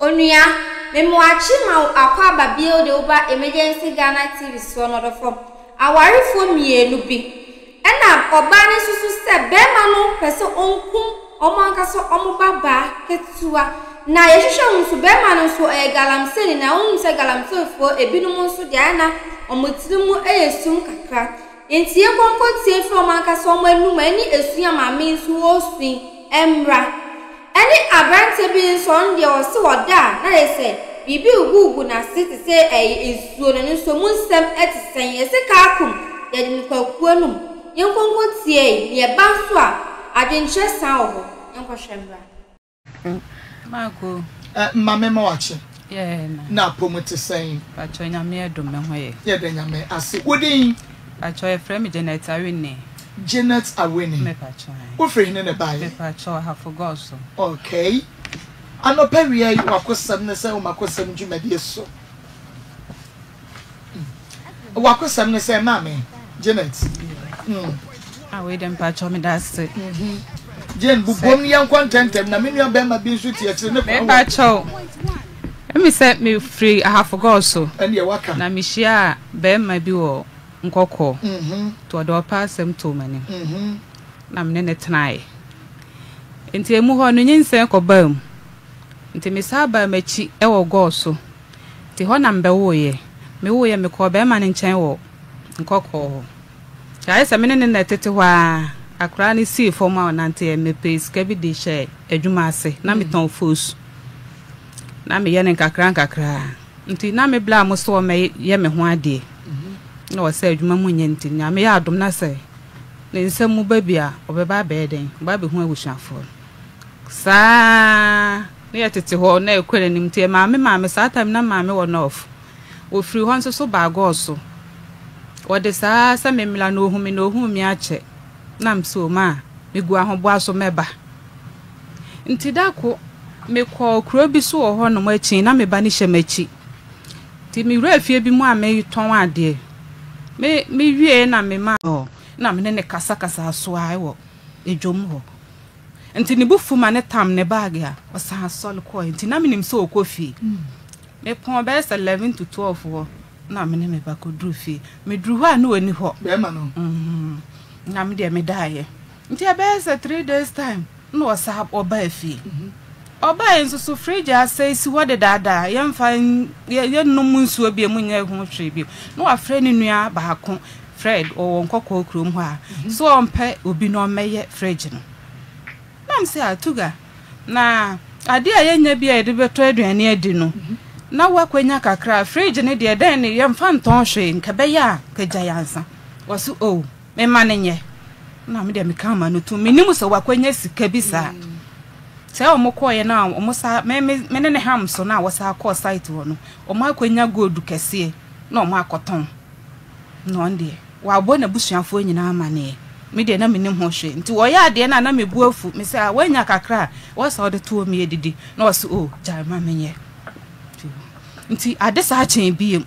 Onua, memoakye ma wo akwaaba bio de wo ba Emergency Ghana TV soɔ no ɔdɔfo. Awarefoɔ mienu bi, ɛna ɔbaa no susu sɛ bɛɛma no pɛ sɛ ɔnkum ɔmo ankasa ɔmo ba baa ketewa. Na yɛhwehwɛ mu nso bɛɛma no nso ɔyɛ galamseyni na wonim sɛ galamseyfoɔ ebinom nso deɛ ayɛ na ɔmo tiri mu yɛ sum kakra. Enti yɛnkɔ nkɔtie mfiri wɔn ankasa wɔn anom ɛne esu a maame yi nso ɔresu yi mmra. Ɛne aberanteɛ bi nso ɔno deɛ ɔse ɔda a na ayɛ sɛ biribi regugu n'ase te sɛ ɛyɛ nsuo no, ɛno nso emu nsɛm te sɛn? Yɛse kaakum yɛde no kwaku anum. Yɛnkɔ nkɔtie yi, na yɛba nso a adwenkyerɛ san wɔ hɔ. Yɛnkɔhwɛ mmra. Marco. Eh, ma me ma wakye. Yeah, na. Na apɔmu te sɛn? Pacho Nyame adom me ho ye. Yɛda Nyame ase. Wo din? Pacho yɛfrɛ me Janet Awene. Janet Awene. Me pacho ae. Wo firi hene na ɛbaeɛ? Me pacho Ahafo Goso. Okay. Anɔpa wia yi wakosɛm ne sɛ wo makosɛm dwumadie so. Wakosɛm ne sɛ maame Janet. Mm. Ah, wei dɛ mpakyɛw meda ase. Mhm. Jane bubom ne yɛnkɔ ntɛntɛm na me nua bɛrima bi nso te akyire ne kwan wɔ. Mepakyɛw, ɛmi sɛ mefiri Ahafo Gɔɔ so. Ɛnneɛ waka. Na mehyiaa bɛrima bi wɔ Nkɔkɔɔ. Mhm. Nti ɔde ɔpɛ asɛm too m'anim. Mhm. Na me ne no tenaeɛ. Nti emu hɔ no nyinsɛn kɔbaa mu. Nti mesan baa m'akyi wɔ Gɔɔ so. Nti hɔ na mebɛwoeɛ. Mewoeɛ, mekɔɔ barima no nkyɛn wɔ Nkɔkɔɔ hɔ. Nti ayɛ sɛ me ne no na ɛtete hɔ ara, akwadaa no sii fam a ɔnanteeɛ. Mepɛɛ sika bi de hyɛɛ adwuma ase. Na metɔn foosu. Na meyɛ no nkakra nkakra. Nti na me bla mo sɛ wɔmmɛyɛ me ho adeɛ. Na ɔsɛ adwuma mu nyɛ nti, Nyame yɛ adom na sɛ ne nsa mu ba bi a, ɔbɛba abɛyɛ dɛn? Ɔbɛba abɛhu abusuafoɔ no. Saa ara na yɛtete hɔ na ɛkɔ n'anim nti ɛmaa me maame saa time na maame wɔ North. Ɔfiri hɔ nso so baa Gɔɔ so. Ɔde saa ara sɛ memmra na ɔhu me na ɔhuu me akyɛ na mese o maa megu ahoboa so mɛba. Nti da ko mekɔɔ kuro bi so wɔ hɔnom akyi na me ba no hyɛ m'akyi. Nti mewuraa fie bi mu a meretɔn adeɛ. Me mewie na memaa hɔ na me ne no kasakasaa so ara wɔ dwam hɔ. Nti ne bo fu ma ne tam ne bag a, ɔsan sɔre kɔe. Nti na menim sɛ ɔkɔ fie. Mepɔn bɛyɛ sɛ 11 to 12 hɔ na me ne me ba kɔduru fie. Meduru hɔ a na ɔnni hɔ. Bɛrima no? Mm, na me deɛ medaeɛ. Nti ɛbɛyɛ sɛ 3 days time na ɔsa ɔbaa fie. Ɔbaeɛ nso so fridge asɛe si hɔ dedaadaa, yɛmfa yɛnnom nsuo bio mu nyɛ ho hwee bio. Na wafrɛ ne nua baako, Fred, ɔwɔ Nkɔkɔɔ kurom hɔ a, sɛ ɔmpɛ obi na ɔmmɛyɛ fridge no. Na mese ah Tuga, na adeɛ a yɛnnya bi a yɛde bɛtɔ aduane adi no, na woakɔnya kakra a, fridge no deɛ dɛn ne yɛmfa ntɔn hwee, nka ɛbɛyɛ a nka gyae ansa. Ɔse oh, memma no nyɛ. Na me deɛ meka ma no tom, mennim sɛ wakɔnya sika bi saa. Sɛ wɔn kɔɔeɛ no a wɔn sa me me me ne ne ham so no a wɔsan kɔɔ site hɔ no, wɔn akɔnya gold kɛseɛ na wɔn akɔtɔn. Na ɔno deɛ, wabɔ n'abusuafoɔ nyinaa amaneɛ. Me deɛ na mennim ho hwee. Nti wɔyɛ adeɛ no a na me bo afu. Me sɛ, ah woanya kakra a, ɛwɔ sɛ wode to hɔ ma yɛdidi. Na ɔse oh gyae ma menyɛ. Nti ade saa kyee bio.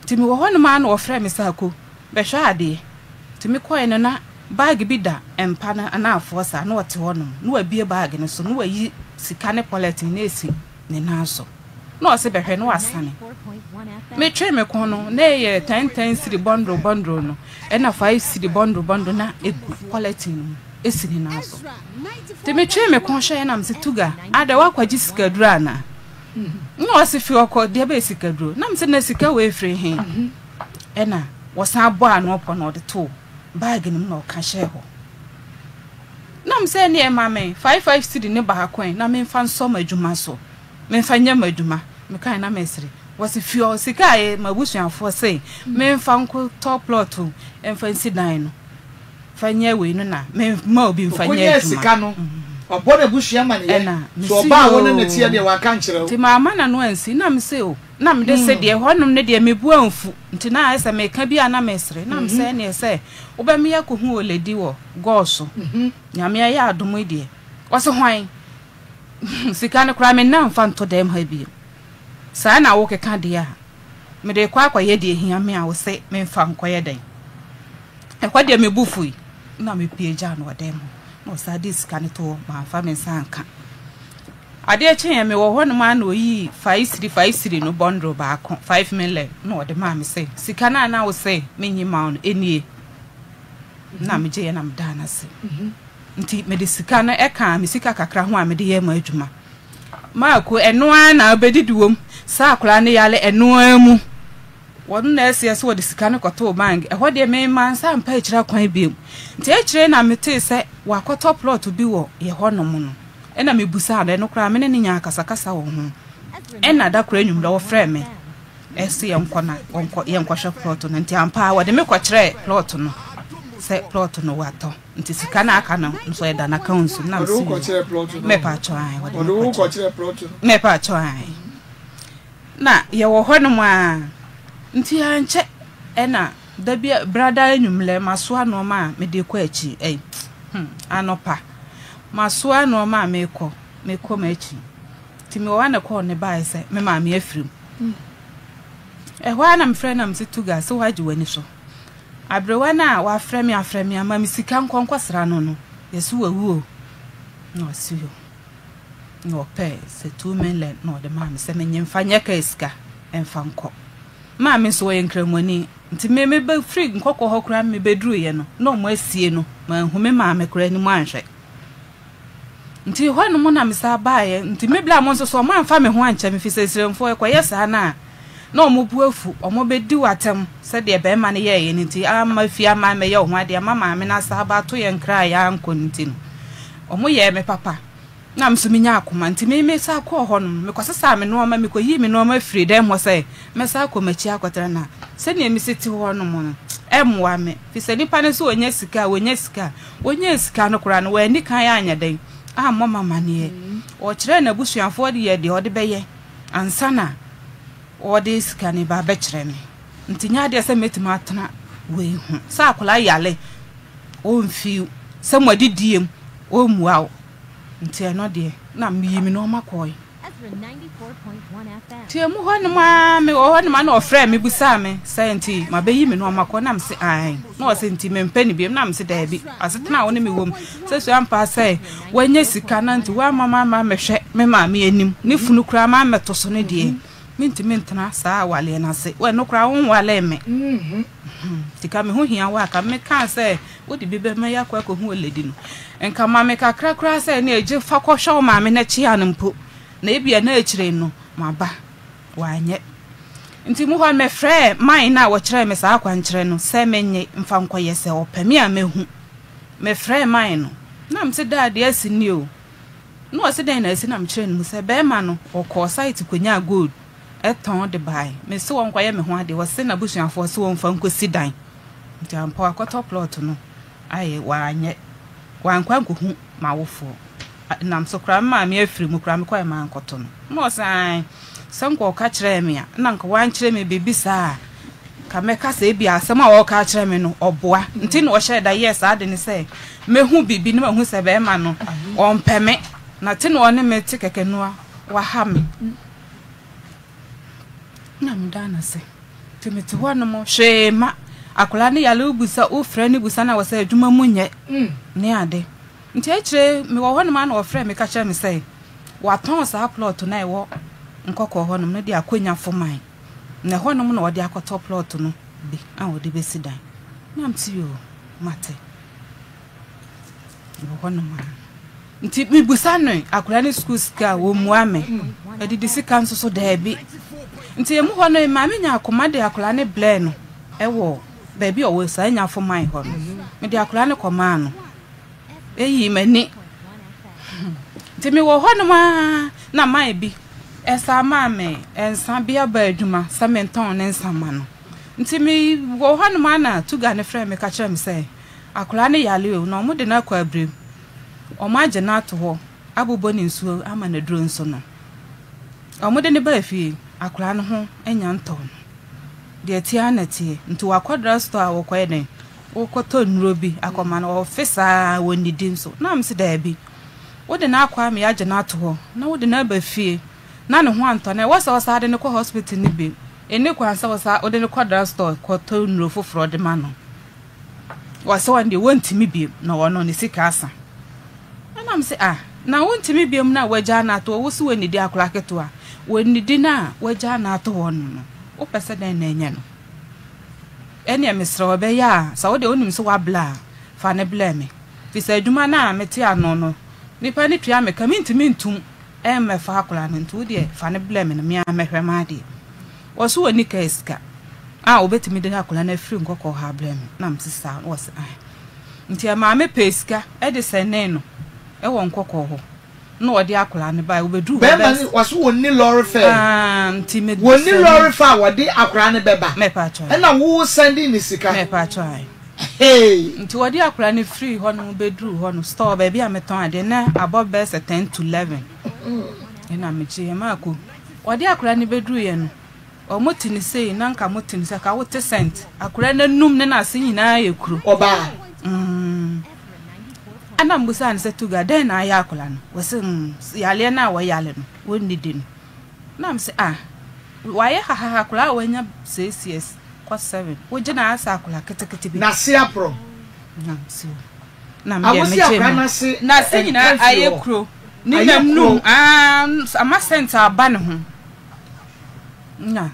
Nti mewɔ hɔnom ara na wɔfrɛɛ me sɛ Ako, bɛhwɛ adeɛ. Nti mekɔeɛ no na bag bi da mpa no anaafoɔ saa, na ɔte hɔnom. Na wabue bag no so, na wayi sika ne polythene na ɛsi ne nan so. Na ɔse bɛhwɛ na wasane. Metwee me kɔn no, na ɛyɛ 10 10 cedi bundle bundle no, ɛna 5 cedi bundle bundle na ɛgu polythene no mu ɛsi ne nan so. Nti metwee me kɔn hwɛeɛ na mese Tuga, adɛn woakɔgye sikaduro anaa? Na ɔse fi ɔkɔ deɛ bɛyɛ sikaduro. Na mese na sika wei firi he? Ɛna wɔsan bɔɔ ano pɔ na ɔde too bag no mu na ɔka hyɛɛ hɔ. Na mese ɛneɛ ma me 5 5 cedi ne baako ɛ na memfa nsɔ m'adwuma so. Memfa nyɛ m'adwuma. Mekae na mesere. Wɔse fi hɔ sika a m'abusuafoɔ se memfa nkɔtɔ plot mfa nsi dan no fa nyɛ wei no na memma obi mfa nyɛ Ɔkɔnyaa adwuma. sika no, wabɔ n'abusua amaneɛ. Ɛna So mese ɔbaa a wo ne no yoo. teɛ deɛ wanka ankyerɛ wo? Nti mamma n'ano ansi. Na mese o, na mede se deɛ hɔnom no deɛ me bo amfu. Nti na ayɛ sɛ meka bi a na mesere. Na mese ɛneɛ sɛ wobɛma yɛakɔhu Oledi wɔ Gɔɔ so. Nyame ayɛ adom yi deɛ. Ɔse hwan? Sika no koraa menna mfa nto dɛm ha bio. Saa na wokeka deɛ a, mede rekɔ akɔyɛ deɛ ɛhia me a wose memfa nkɔyɛ dɛn? Ɛhɔ deɛ me bo fui na mepue gyaa no wɔ dɛm hɔ na ɔsan de sika no too hɔ, mamfa me nsa anka. Adeɛ kyeeɛ mewɔ hɔnom ara na ɔyii faesiri faesiri no bɔndoro baako, 5 million, na ɔde maa me sɛ, sika no a na wo sɛ menyi mma wo no, ɛnie. Na megyeeɛ na medaa no ase. Nti mede sika no kaa me sika kakra ho a mede yɛɛ m'adwuma. Marko, ɛno ara na wobɛdidi wom, saa akwadaa no yare ɛno ara mu. Wɔn na ɛseɛ sɛ wɔde sika no kɔtoo bank. Ɛhɔ deɛ me mansa ampa akyire akwan bio. Nti akyire na metee sɛ wakɔtɔ plot bi wɔ yɛ hɔ nom no. Ɛna mebusaa no, ɛno koraa me ne no nyaa akasakasa wɔ ho. Ɛna da koro anwummerɛ ɔfrɛɛ me ɛse yɛnkɔ na ɔnkɔ yɛnkɔhwɛ plot no. Nti ampa ara wɔde me kɔkyerɛɛ plot no sɛ plot no watɔ. Nti sika no a aka no nso ɛda n'account mu na Ɔde mese wo kɔkyerɛɛ plot no? Mepaakyɛw ae, wɔde Ɔde me wo kɔkyerɛɛ. kɔkyerɛɛ plot no? Mepaakyɛw ae. Na yɛwɔ hɔnom ara, nti ankyɛ na da bi brada anwummerɛ masoa nnoɔma a mede rekɔ akyi, ei, hmm, anɔpa masoa nnoɔma a merekɔ, merekɔ m'akyi. Nti mewɔ hɔ a na kɔɔ ne baeɛ sɛ me maame afiri mu. Ɛhɔ ara na mefrɛ na mese Tuga sɛ woagye w'ani so. Aberewa no a wafrɛ me afrɛ me ama me sika nkɔ nkɔsra no no, yɛse wawu o. Na ɔse o. Na ɔpɛɛ sɛ 2 million na ɔde maa me sɛ menye mfa nyɛ kaa sika mfa nkɔ. Maame nso ɔyɛ Nkramoni nti me meba firi nkɔkɔ hɔ koraa mebɛduruiɛ no na ɔmo asie no, manhu me maame koraa anim anhwɛ. Nti hɔ nom na mesan baeɛ nti me bla mo nso so ɔmo amfa me ho ankyɛ me firi sɛ Sremfoɔ ɛkɔyɛ saa no a na ɔmo bo afu, ɔmo bɛdi wo atɛm sɛdeɛ bɛrima no yɛɛyɛ no nti amma fie amma ammɛyɛ wo ho adeɛ amma maame no asan aba ato yɛn kra a yɛankɔ no nti no ɔmo yɛɛ me papa. Na me nso menyaa akoma nti me mesan kɔɔ hɔ nom, mekɔsesaa me nnoɔma, mekɔyii me nnoɔma firii dɛm hɔ sɛ mɛsan akɔ m'akyi akɔtena na sɛdeɛ mesi te hɔ nom no ɛmmoa me, firi sɛ nipa no sɛ ɔnya sika a ɔnya sika a, ɔnyaa sika no koraa no wanni kan anyɛ dɛn ammɔ me amaneɛ, ɔkyerɛɛ n'abusuafoɔ deɛ deɛ ɔde bɛyɛ ansa na ɔde sika no reba abɛkyerɛ me, nti nyɛ adeɛ sɛ mɛtumi atena wei ho, sɛ akwadaa yare ɔmfi sɛ mo adidie mu ɔmmua wo. Nti ɛno deɛ na meyii me nnoɔma kɔɔe. Nti emu hɔ nom ara mewɔ hɔ nom ara na ɔfrɛɛ me bisaa me sɛ nti mabɛyi me nnoɔma kɔ na mese ae. Na ɔse nti mempɛ no biom na mese daabi asetena a wo ne me wɔ mu sɛ sua ampa sɛ wanya sika na nti woamma mamma mɛhwɛ me maame anim ne funu koraa mammɛto so no deɛ mentumi ntena saa awaleɛ no ase. Ɛno koraa wonwalee me. Nti ka me ho hia wo a ka mekaa sɛ Wode bi bɛma yi akɔ akɔhu oledi no. Nka ma me kakra koraa sɛ ɛne gye fa kɔhwɛ wo maame na kyea no mpo. Na ebia na akyire no maba. Wanyɛ. Nti mu hɔ no mefrɛɛ man no a wɔkyerɛɛ me saa akwankyerɛ no sɛ menye mfa nkɔyɛ sɛ ɔpɛ me a mɛhu. Mefrɛɛ man no na mese daa deɛ asi nie o. Na ɔse dɛn na asi na mekyerɛɛ no mu sɛ bɛɛma no ɔkɔɔ site kɔnyaa gold tɔn de bae. Mese ɔnkɔyɛ me ho adeɛ ɔse n'abusuafoɔ se ɔmfa nkɔsi dan. Nti ampa wakɔtɔ plot no ayɛ wanyɛ wankɔ ankohu m'awofoɔ nam so koraa me maame afiri mu koraa mekɔɛ mankɔto no na ɔse ae sɛ nka ɔka kyerɛɛ me a na nka wankyerɛ me biribi saa a ka mɛka sɛ ebia asɛm a ɔreka akyerɛ me no ɔboa nti na ɔhyɛɛ da yɛɛ saa ade no sɛ mɛhu biribi na mahu sɛ bɛrima no ɔmpɛ me na te na ɔne me te kɛkɛ no waha me na meda no ase. Nti mete hɔ nom hwee mma akwadaa no yare wobisa wofrɛ no bisa no a wɔsɛ adwuma mu nyɛ ne ade nti akyire mewɔ hɔ nom a na wɔfrɛ me ka kyerɛ me sɛ watɔn saa plot no a ɛwɔ nkɔkɔɔ hɔ nom no de akɔ Nyafo man na ɛhɔ nom na wɔde akɔtɔ plot no bi a wɔde bɛsi dan na mte yoo mate Wɔ hɔnom a. Nti mebisa no akwadaa no sukuu sika a, ɔmmua me. Adidi sika nso so, daabi. Nti emu hɔ no, maame nya akoma de akwadaa no blɛɛ no wɔ baabi a ɔwɔ saa Nyafo man hɔ no. Mede akwadaa no kɔmaa no. Eyii m'ani. Nti mewɔ hɔnom a na man bi ɛsan maa me nsa bi aba adwuma sɛ mentɔn ne nsa ma no. Nti mewɔ hɔnom a na Tuga no frɛ me ka kyerɛ me sɛ Akwadaa no yare o, na wɔde no akɔ abirem. Wɔagye no ato hɔ abobɔ no nsuo ama no aduro nso no, wɔde no baa fie, akwadaa no ho anya ntɔɔ no. Deɛ ɛteɛ ara na ɛteɛ. Nti wakɔ drug store a wɔkɔyɛ dɛn? Wɔkɔtɔ nnuro bi akɔma no. Ɔfe saa ara, ɔnnidi nso. Na mese daabi. Wode no akɔ ama yɛagye no ato hɔ, na wode no aba fie na ne ho antɔ no a, ɛwɔ sɛ wɔsan de no kɔ hospital no bio. Ɛnni kwan sɛ wosan wode no kɔ drug store kɔtɔ nnuro foforɔ de ma no. Wɔse wɔn deɛ wɔntumi bio na wɔno ne sika asa. Ɛna me se ah. Na wontumi biom no a woagyaa no ato hɔ, wo se wonnidi akwadaa ketewa, wonnidi no a woagyaa no ato hɔ no no, wopɛ sɛ dɛn na ɛnyɛ no? Ɛnneɛ mesrɛ wo, ɛbɛyɛ a sɛ wo deɛ wonim sɛ woabrɛ a, fa no brɛ me. Firi sɛ adwuma no a mete ano no, nnipa no tua me ka, mentumi ntum mmɛfa akwadaa no, nti wo deɛ fa no brɛ me na me ara mɛhwɛ m'adeɛ. Wɔse wɔnni kaa sika a wɔbɛtumi de akwadaa no afiri Nkɔkɔɔ ha abrɛ me, na mese saa, na wɔse ae. Nti ɛmaa me pɛɛ sika de sɛnee no wɔ Nkɔkɔɔ hɔ, na ɔde akwadaa no baeɛ, wɔbɛduruu hɔ Bɛrima bɛs. no, wɔse wɔnni lɔre fare. Aah, nti me Wɔnni sɛnee. lɔre fare a wɔde akwadaa no bɛba, Mepaakyɛw ae. ɛna wo sɛndee no sika. Mepaakyɛw ae. Hey! Nti wɔde akwadaa no firii hɔ nom bɛduruu hɔ no, store baabi a metɔn adeɛ, na abɔ bɛyɛ sɛ ten to 11, ɛna megyeeɛ, maakɔ. Wɔde akwadaa no bɛduruiɛ no, wɔte no sei, na nka mote no sɛ ka wote sɛnt. Akwadaa no anum ne n'ase nyinaa yɛ kuro. Ɔbaa. Mm. Ɛna mbusaa no sɛ, Tuga, dɛn na ayɛ akwadaa no? Wɔse, mm, yareɛ no a wɔyare no, wɔnnidi no. Na mese, ah, wayɛ hahaha akwadaa a wanya 6 years kɔ 7, wogye no ayɛ sɛ akwadaa ketekete bi. N'ase aporɔ. Na mese, o. Na medeɛ Awosi megye akwadaa no. n'ase N'ase nyinaa nka mfiri ayɛ hɔ. kuro. Ne Ayɛ nanum kuro. aa ama scent aba ne ho na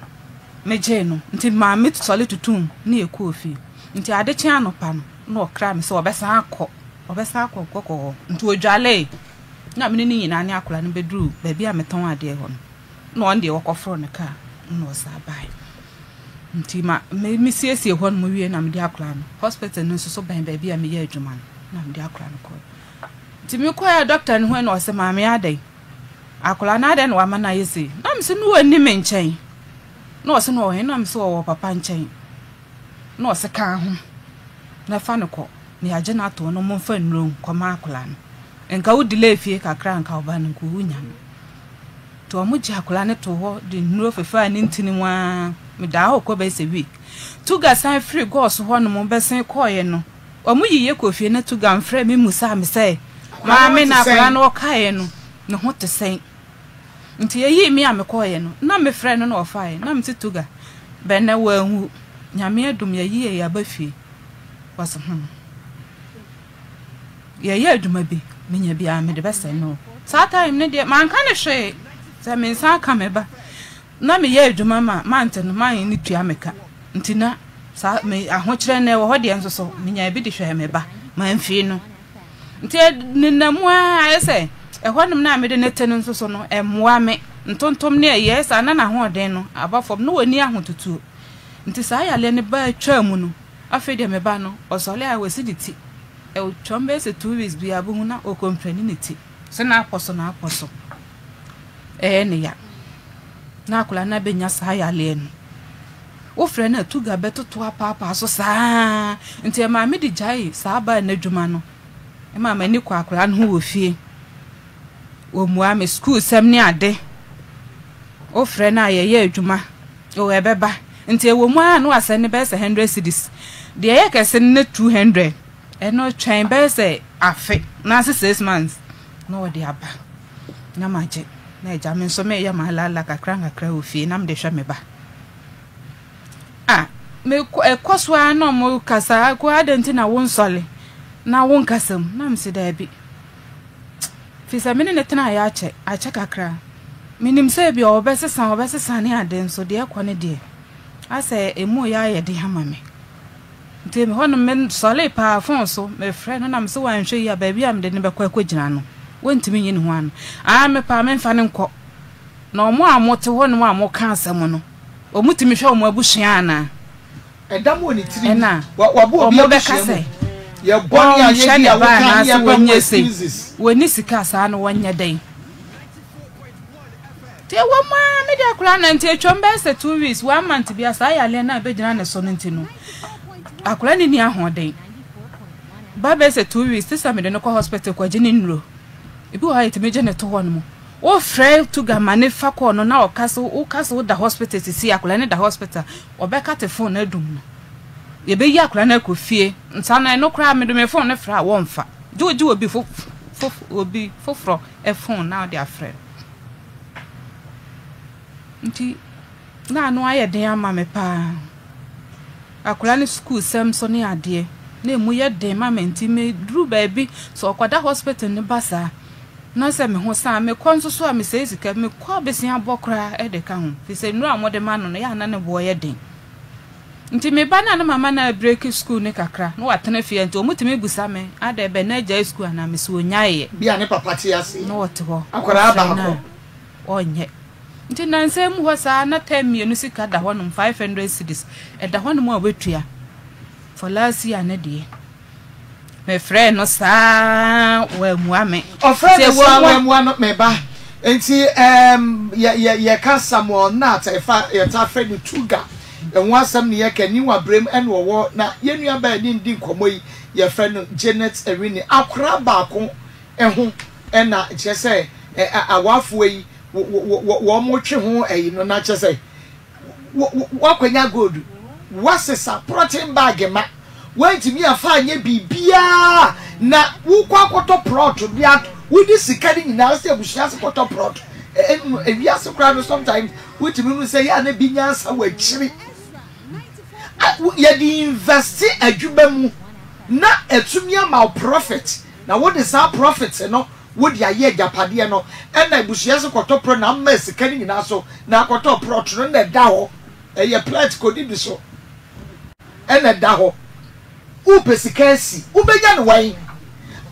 megyee no nti maame sɔre tutum ne yɛkɔɔ fie nti ade kye anɔpa no na ɔkra me sɛ ɔbɛsan akɔ ɔbɛsan akɔ kɔkɔ hɔ nti ɔdwalee na mene ne nyinaa ne akwadaa no bɛduru baabi a metɔn adeɛ hɔ no na ɔno deɛ ɔkɔforo ne kaa na ɔsan bae nti ma me mesiesie hɔ no mu wie na mede akwadaa no hospital no nso so bɛn baabi a meyɛ adwuma no na mede akwadaa no kɔɔ. Nti me kɔɛ doctor no hɔ na ɔse maame adɛn akwadaa no adɛn na wama no ayɛ sei na me se no ɔnni me nkyɛn na ɔse no ɔwɔ he na me se ɔwɔ papa nkyɛn na ɔse ka ho na fa no kɔ na yɛagye no ato no momfa nnuro nkɔma akwadaa no nka wo delay fie kakra nka ɔba no nka wonya no nti ɔmo gye akwadaa no to hɔ de nnuro fefaa ne ntini mu aa medaa hɔ kɔ bɛyɛ sɛ week tuga san firi gɔɔso hɔ nom bɛsen kɔɔeɛ no Wɔyii yɛ kɔɔ fie na Tugan frɛɛ me mmusaa me sɛ, Maame, na akwadaa no ɔkaeɛ no, ne ho te sɛn? Nti yɛyii me a mekɔeɛ no, na mefrɛɛ no na ɔfaeɛ. Na mese, Tuga, bɛnnɛ wanwu. Nyame adom yɛayi yɛ yɛaba fie. Ɔse, hmm. Yɛyɛ adwuma bi, menya bi a mede bɛsɛne wo. Saa time no deɛ, manka no hwee sɛ me nsa aka me ba. Na meyɛ adwuma ma mante no, man no tua me ka. Nti na saa me ahokyerɛ no ɛwɔ hɔ deɛ nso so menyaa bi de hwɛɛ me ba mamfii no. Nti nenam mu ara ayɛ sɛ ɛhɔnom no a mede no te no nso so no ɛmmoa me. Ntontom ne ɛyɛ saa na n'ahoɔden no aba fam na wɔnni ahototuo. Nti saa yareɛ no baa twaa mu no, afei deɛ me ba no ɔsɔre a wɔsi ne ti. Ɛtwam bɛyɛ sɛ 2 weeks biara bɛhu na ɔkɔmpleni ne ti. Sɛ n'apɔ so n'apɔ so. Ɛyɛ ne ya na akwadaa no abɛnya saa yareɛ no. Wofrɛ no a tuga bɛtoto apaapaa so saa nti ɛmaa me de gyae saa baa no adwuma no. Ɛmaa m'ani kɔ akwadaa no ho wɔ fie. Wɔmmua me sukuusɛm ne ade. Wofrɛ no a yɛyɛ adwuma o ɛbɛba. Nti ɛwɔ mu ara na wasɛne bɛyɛ sɛ 100 cedis. Deɛ ɛyɛ kɛse no ne 200. Ɛno twɛn bɛyɛ sɛ afe anaasɛ 6 months na wɔde aba. Na magye. Na agya me nso meyɛ m'alaala kakra nkakra wɔ fie na mede hwɛ me ba. Ah, mekɔ ɛkɔ so ara na ɔmo kasa akɔ adɛn nti na wonsɔre na wonkasa mu na mese daabi. Firi sɛ me ne no tenaeɛ akyɛ, akyɛ kakra. Menim sɛ ebi ɔbɛsesa ɔbɛsesa ne ade nso deɛ ɛkɔ ne deɛ asɛ emu yɛ ayɛ den ama me. Nti hɔ no mesɔree paa fon so, mefrɛɛ no na mese wanhwɛ yie a baabi a mede no bɛkɔ akɔgyina no, wɔntumi nyi ne ho ano. Aa me paa memfa no nkɔ. Na wɔn a wɔte hɔnom a wɔka asɛm no, wɔtumi hwɛ wɔn abusua anaa? Ɛdam wɔ ne tirim. Ɛna Wabɔ obi wɔbɛka abusua mu. sɛ Yɛ bɔne a wɔnhwɛ yɛdi ne a ba woka ne anaasɛ yɛba ho wɔnyɛ sei. excuses. Wɔnni sika saa no wɔnyɛ dɛn? Nti ɛwɔ mu ara mede akwadaa no nti atwam bɛyɛ sɛ 2 weeks 1 month bi a saa yareɛ no a ɛbɛgyina ne so no nti no akwadaa no nni ahoɔden ba bɛyɛ sɛ 2 weeks te sɛ mede no kɔ hospital kɔgye ne nnuro ebi wɔ hɔ a yɛtumi gye ne to hɔ no mu wofrɛ tuga ma ne fa kɔɔ no na ɔka so woka so woda hospital sisi akwadaa no da hospital ɔbɛka te phone no adum no yɛbɛyi akwadaa no akɔ fie nsa no ɛno koraa mede me phone no frɛ a wɔmfa gye ogye obi fo fo obi foforɔ phone na ɔde afrɛ no. Nti na ano ayɛ den ama me paa. Akwadaa no sukuusɛm so ne adeɛ, na emu yɛ den ma me nti meduru baabi sɛ ɔkɔda hospital no ba saa. Na sɛ me ho san a, mekɔ nso so a, mesɛe sika. Mekɔ abosea bɔ koraa de ka ho, firi sɛ nnuro a wɔde ma no no, ɛyɛ a na ne boɔ yɛ den. Nti me ba no a na mama no abreaki sukuu no kakra, na watena fie a, nti wɔtumi bisa me, adɛn, bɛ na agyae sukuu anaa? Mese ɔnyaeɛ. Bi a ne papa te ase. Na ɔte hɔ. Akwadaa Wofrɛ no baako. a, ɔnyɛ. Nti nnansa yi mu hɔ saa, na term mmienu sika da hɔnom, 500 cedis, ɛda hɔnom a wɔbɛtua for last year no deɛ. Mefrɛɛ no saa wammua me. Ɔfrɛɛ me saa wammua no, me ba. Nti ɛɛm yɛ yɛ yɛka Samuel Nat ɛfa yɛtaa frɛ no Tuga ɛho asɛm ne yɛka New Abrem ɛna ɔwɔ na yɛn nua baa yɛne no di nkɔmmɔ yi yɛfrɛ no Janet Awini akora baako ɛho ɛna kyerɛ sɛ ɛ ɛ awafoɔ yi wɔ wɔ wɔ wɔn twe ho ɛyi no na kyerɛ sɛ Woakɔnya gold, woasesa prɔten bag ma, woantumi amfa anyɛ biribiara na wokɔ akɔtɔ prɔt de ato, wode sika no nyinaa sɛ abusua ase kɔtɔ prɔt. Ewiase koraa no sometimes wotumi hu sɛ yɛ a na bi nyansa wɔ akyiri. Yɛde invest adwuma mu na atumi ama wo profit na wode saa profit no Wode ayɛ agyapadeɛ no ɛna abusua se kɔtɔ prɔt na ama sika no nyinaa so na akɔtɔ prɔt no na ɛda hɔ ɛyɛ plɛt kɔdidi so ɛna ɛda hɔ wopɛ sika asi wobɛnya no wɛn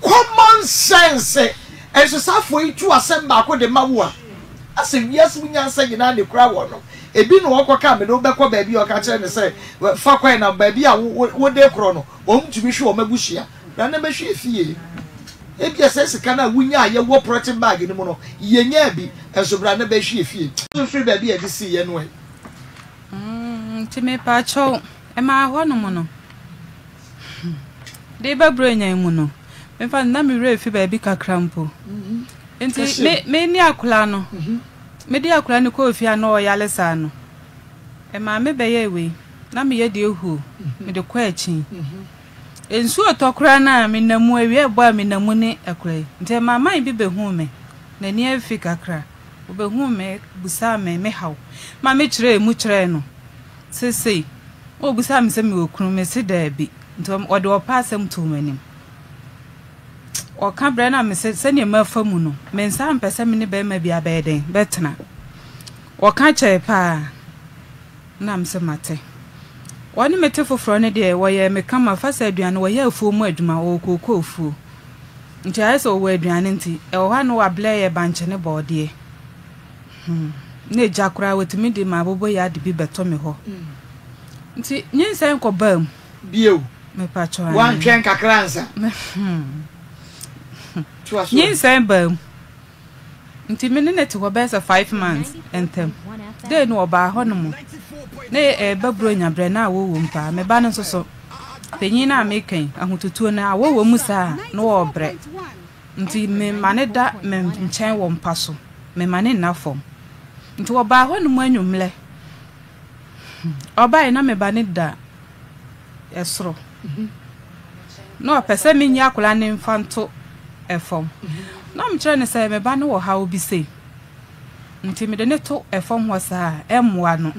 common sense nso saa afoɔ yi tu asɛm baako de ma wo a asɛ wiase mu nyansa nyinaa na ekura wɔn no ebi na ɔkɔ ka me de wobɛkɔ baabi a ɔka kyerɛ no sɛ fa kwan na baabi a wode korɔ no wɔn tumi hwe wɔn abusua Na na mɛhwɛ efie. Ebia saa sika no a wunyaeɛ wɔ prɔte bag no mu no, yɛnyaa bi nso bra na bɛhwɛ efie. Mfiri baabi a yɛde siiɛ no ɛ. Nti mepaakyɛw, ɛmaa hɔ nom no, de ba Buronya yi mu no, memfa no na me werɛ fi baabi kakra mpo. Nti me, me ne akwadaa no, mede akwadaa no kɔɔ fie a na ɔyare saa no, ɛmaa me bɛyɛɛ wei, na meyɛ deɛ huo, mede kɔ akyi. Nsuo retɔ koraa no a, menam mu, awia rebɔ a menam mu ne akura yi. Nti ɛmaa man bi bɛhuu me, n'ani afi kakra. Ɔbɛhuu me bisaa me me haw ma mekyerɛɛ mu kyerɛɛ no sɛ sei. Na ɔbisaa me sɛ mewɔ kunu, mese daabi. Nti ɔde ɔpɛ asɛm too m'anim. Ɔka berɛ no a mese sɛdeɛ mafa mu no, me nsa mpɛ sɛ me ne barima bi abɛyɛ dɛn bɛtena. Ɔka kyɛe paa. Na mese mate. Wɔne me te foforɔ no deɛ, wɔyɛɛ me kama fa sɛ aduane, wɔyɛ afuo mu adwuma, wɔwɔ kookoo afuo. Nti ayɛ sɛ wɔwɔ aduane nti, ɛwɔ hɔ a na wɔablɛ yɛ bankye ne bɔɔdeɛ. Hmm. Na egya koraa wɔtumi de ma abobo yɛ ade bi bɛtɔ me hɔ. Nti nyinsɛn kɔbaa mu. Bio. Mepakyɛw ae. Woantwɛn kakra ansa? Hmm. Toa so. Nyinsɛn baa mu. Nti me ne no te hɔ bɛyɛ sɛ 5 months ntam. Dei no ɔbaa hɔ nom na ɛreba Buronya berɛ na awɔ wɔ mu paa. Me ba no nso so, panyin no a meka yi, ahotutuo no awɔ wɔ mu saa a na ɔrebrɛ. Nti mema no da me nkyɛn wɔ mpa so, mema no nna fam. Nti ɔbaa hɔ nom anwummerɛ. Ɔbaeɛ na me ba no da soro. Na ɔpɛ sɛ menyi akwadaa no mfa nto fam. Na mekyerɛ no sɛ me ba no wɔ haw bi sei. Nti mede no to fam hɔ saa a, ɛmmoa no.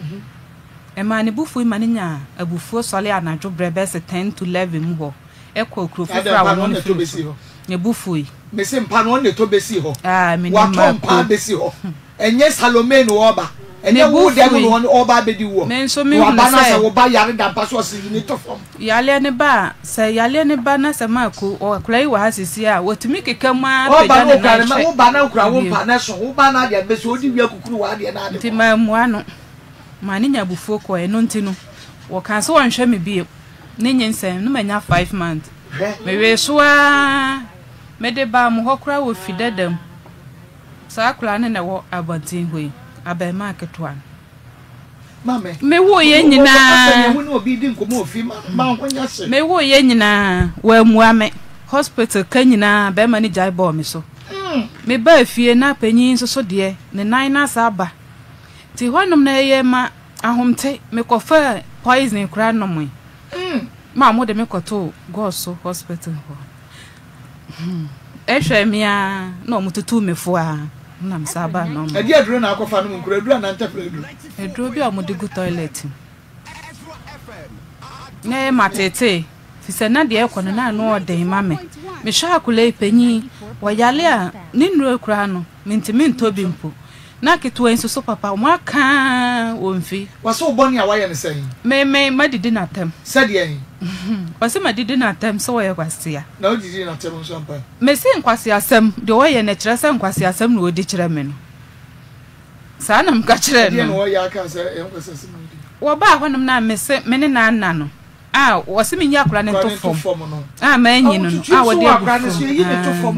Ɛmaa ne bo fui ma no nyaa abufuo sɔre anadwo berɛ bɛyɛ sɛ 10 to 11 mu hɔ kɔɔ kuro Adɛn foforɔ a mpa no wɔn ɔno na ɛtɔ firi bɛsi so. hɔ? Ne bo fui. Mese mpa no ɔno na ɛtɔ bɛsi hɔ. Ah, menim Watɔ mpa Marco. abɛsi hɔ. Ɛnyɛ Salome na ɔreba. Ne Ɛnyɛ bo wo dan mu fui. na ɔreba abɛdi woɔ. Me nso Na mehunu waba no asɛ sɛ wo ba yare da mpa so ɔse yi ne to fam. Yareɛ no ba a, sɛ yareɛ no ba na sɛ Marco, akwadaa yi wɔ ha seesei a, wɔtumi keka mu ara Ɔba pagya no ne okura nan ne ma, hwɛ wo ba no okura wo wiem. mpa no ɛso, wo ba no adeɛ no bɛsi ɔdi wia kukuru w'adeɛ no ade Nti kɔ. mammua no. Maa no nya abufuo kɔe. Ɛno nti no, wɔkaa sɛ wɔnhwɛ me bio. Ne nyinsɛn no manya 5 months. Hwɛ. Mewee so ara, mede baa mo hɔ koraa wɔ fi dada mu. Saa akwadaa no na ɛwɔ abɔnten hɔ yi, abarimaa ketewa no. Maame. Mewoeɛ Asɛ nyinaa. nea wo ne obi di nkɔmmɔ wɔ fie ma ma ho nyɛ hye. Mewoeɛ nyinaa, wammua me. Hospital ka nyinaa, barima no gyae bɔɔ me so. Mebaa fie na panyin nso so deɛ, ne nan no asa aba. Nti hɔnom no ɛyɛ ma ahomte. Mekɔfaa poison koraa nomee. Ma wɔde me kɔtoo Goso hospital hɔ. Ɛhwɛɛ me ara na wɔtutuu me fo ara na mesan baa normal. Ɛdeɛ aduro na akɔfa nom nkura aduro anaa ntɛfrɛ aduro? Aduro bi a wɔde gu toilet mu. Na ɛyɛ ma teetee. Firi sɛ na deɛ ɛrekɔ no na ano ɔden ma me. Mehwɛ akwadaa yi panyin, ɔyare a ne nnuro koraa no mentumi ntɔ bi mpo. Na ketewa yi nso so papa, wɔaka ara wɔmfi. Wɔse wo bɔne a woayɛ no sɛn? Me, me, madidi no atɛm. Sɛdeɛn? Wɔse madidi no atɛm sɛ ɔyɛ kwasea. Na wodidii no atɛm nso ampa? Mese nkwaseasɛm, deɛ ɔyɛ no ɛkyerɛ sɛ nkwaseasɛm na ɔdi kyerɛ me no. Saa na meka kyerɛɛ no. Ɛdeɛn na ɔyɛ aka sɛ ɛyɛ nkwaseasɛm na ɔdi? Wɔbaa hɔnom na mese me ne no anna no. A wɔse menyi akwadaa no nto fam a manyi no no a wɔde agu fam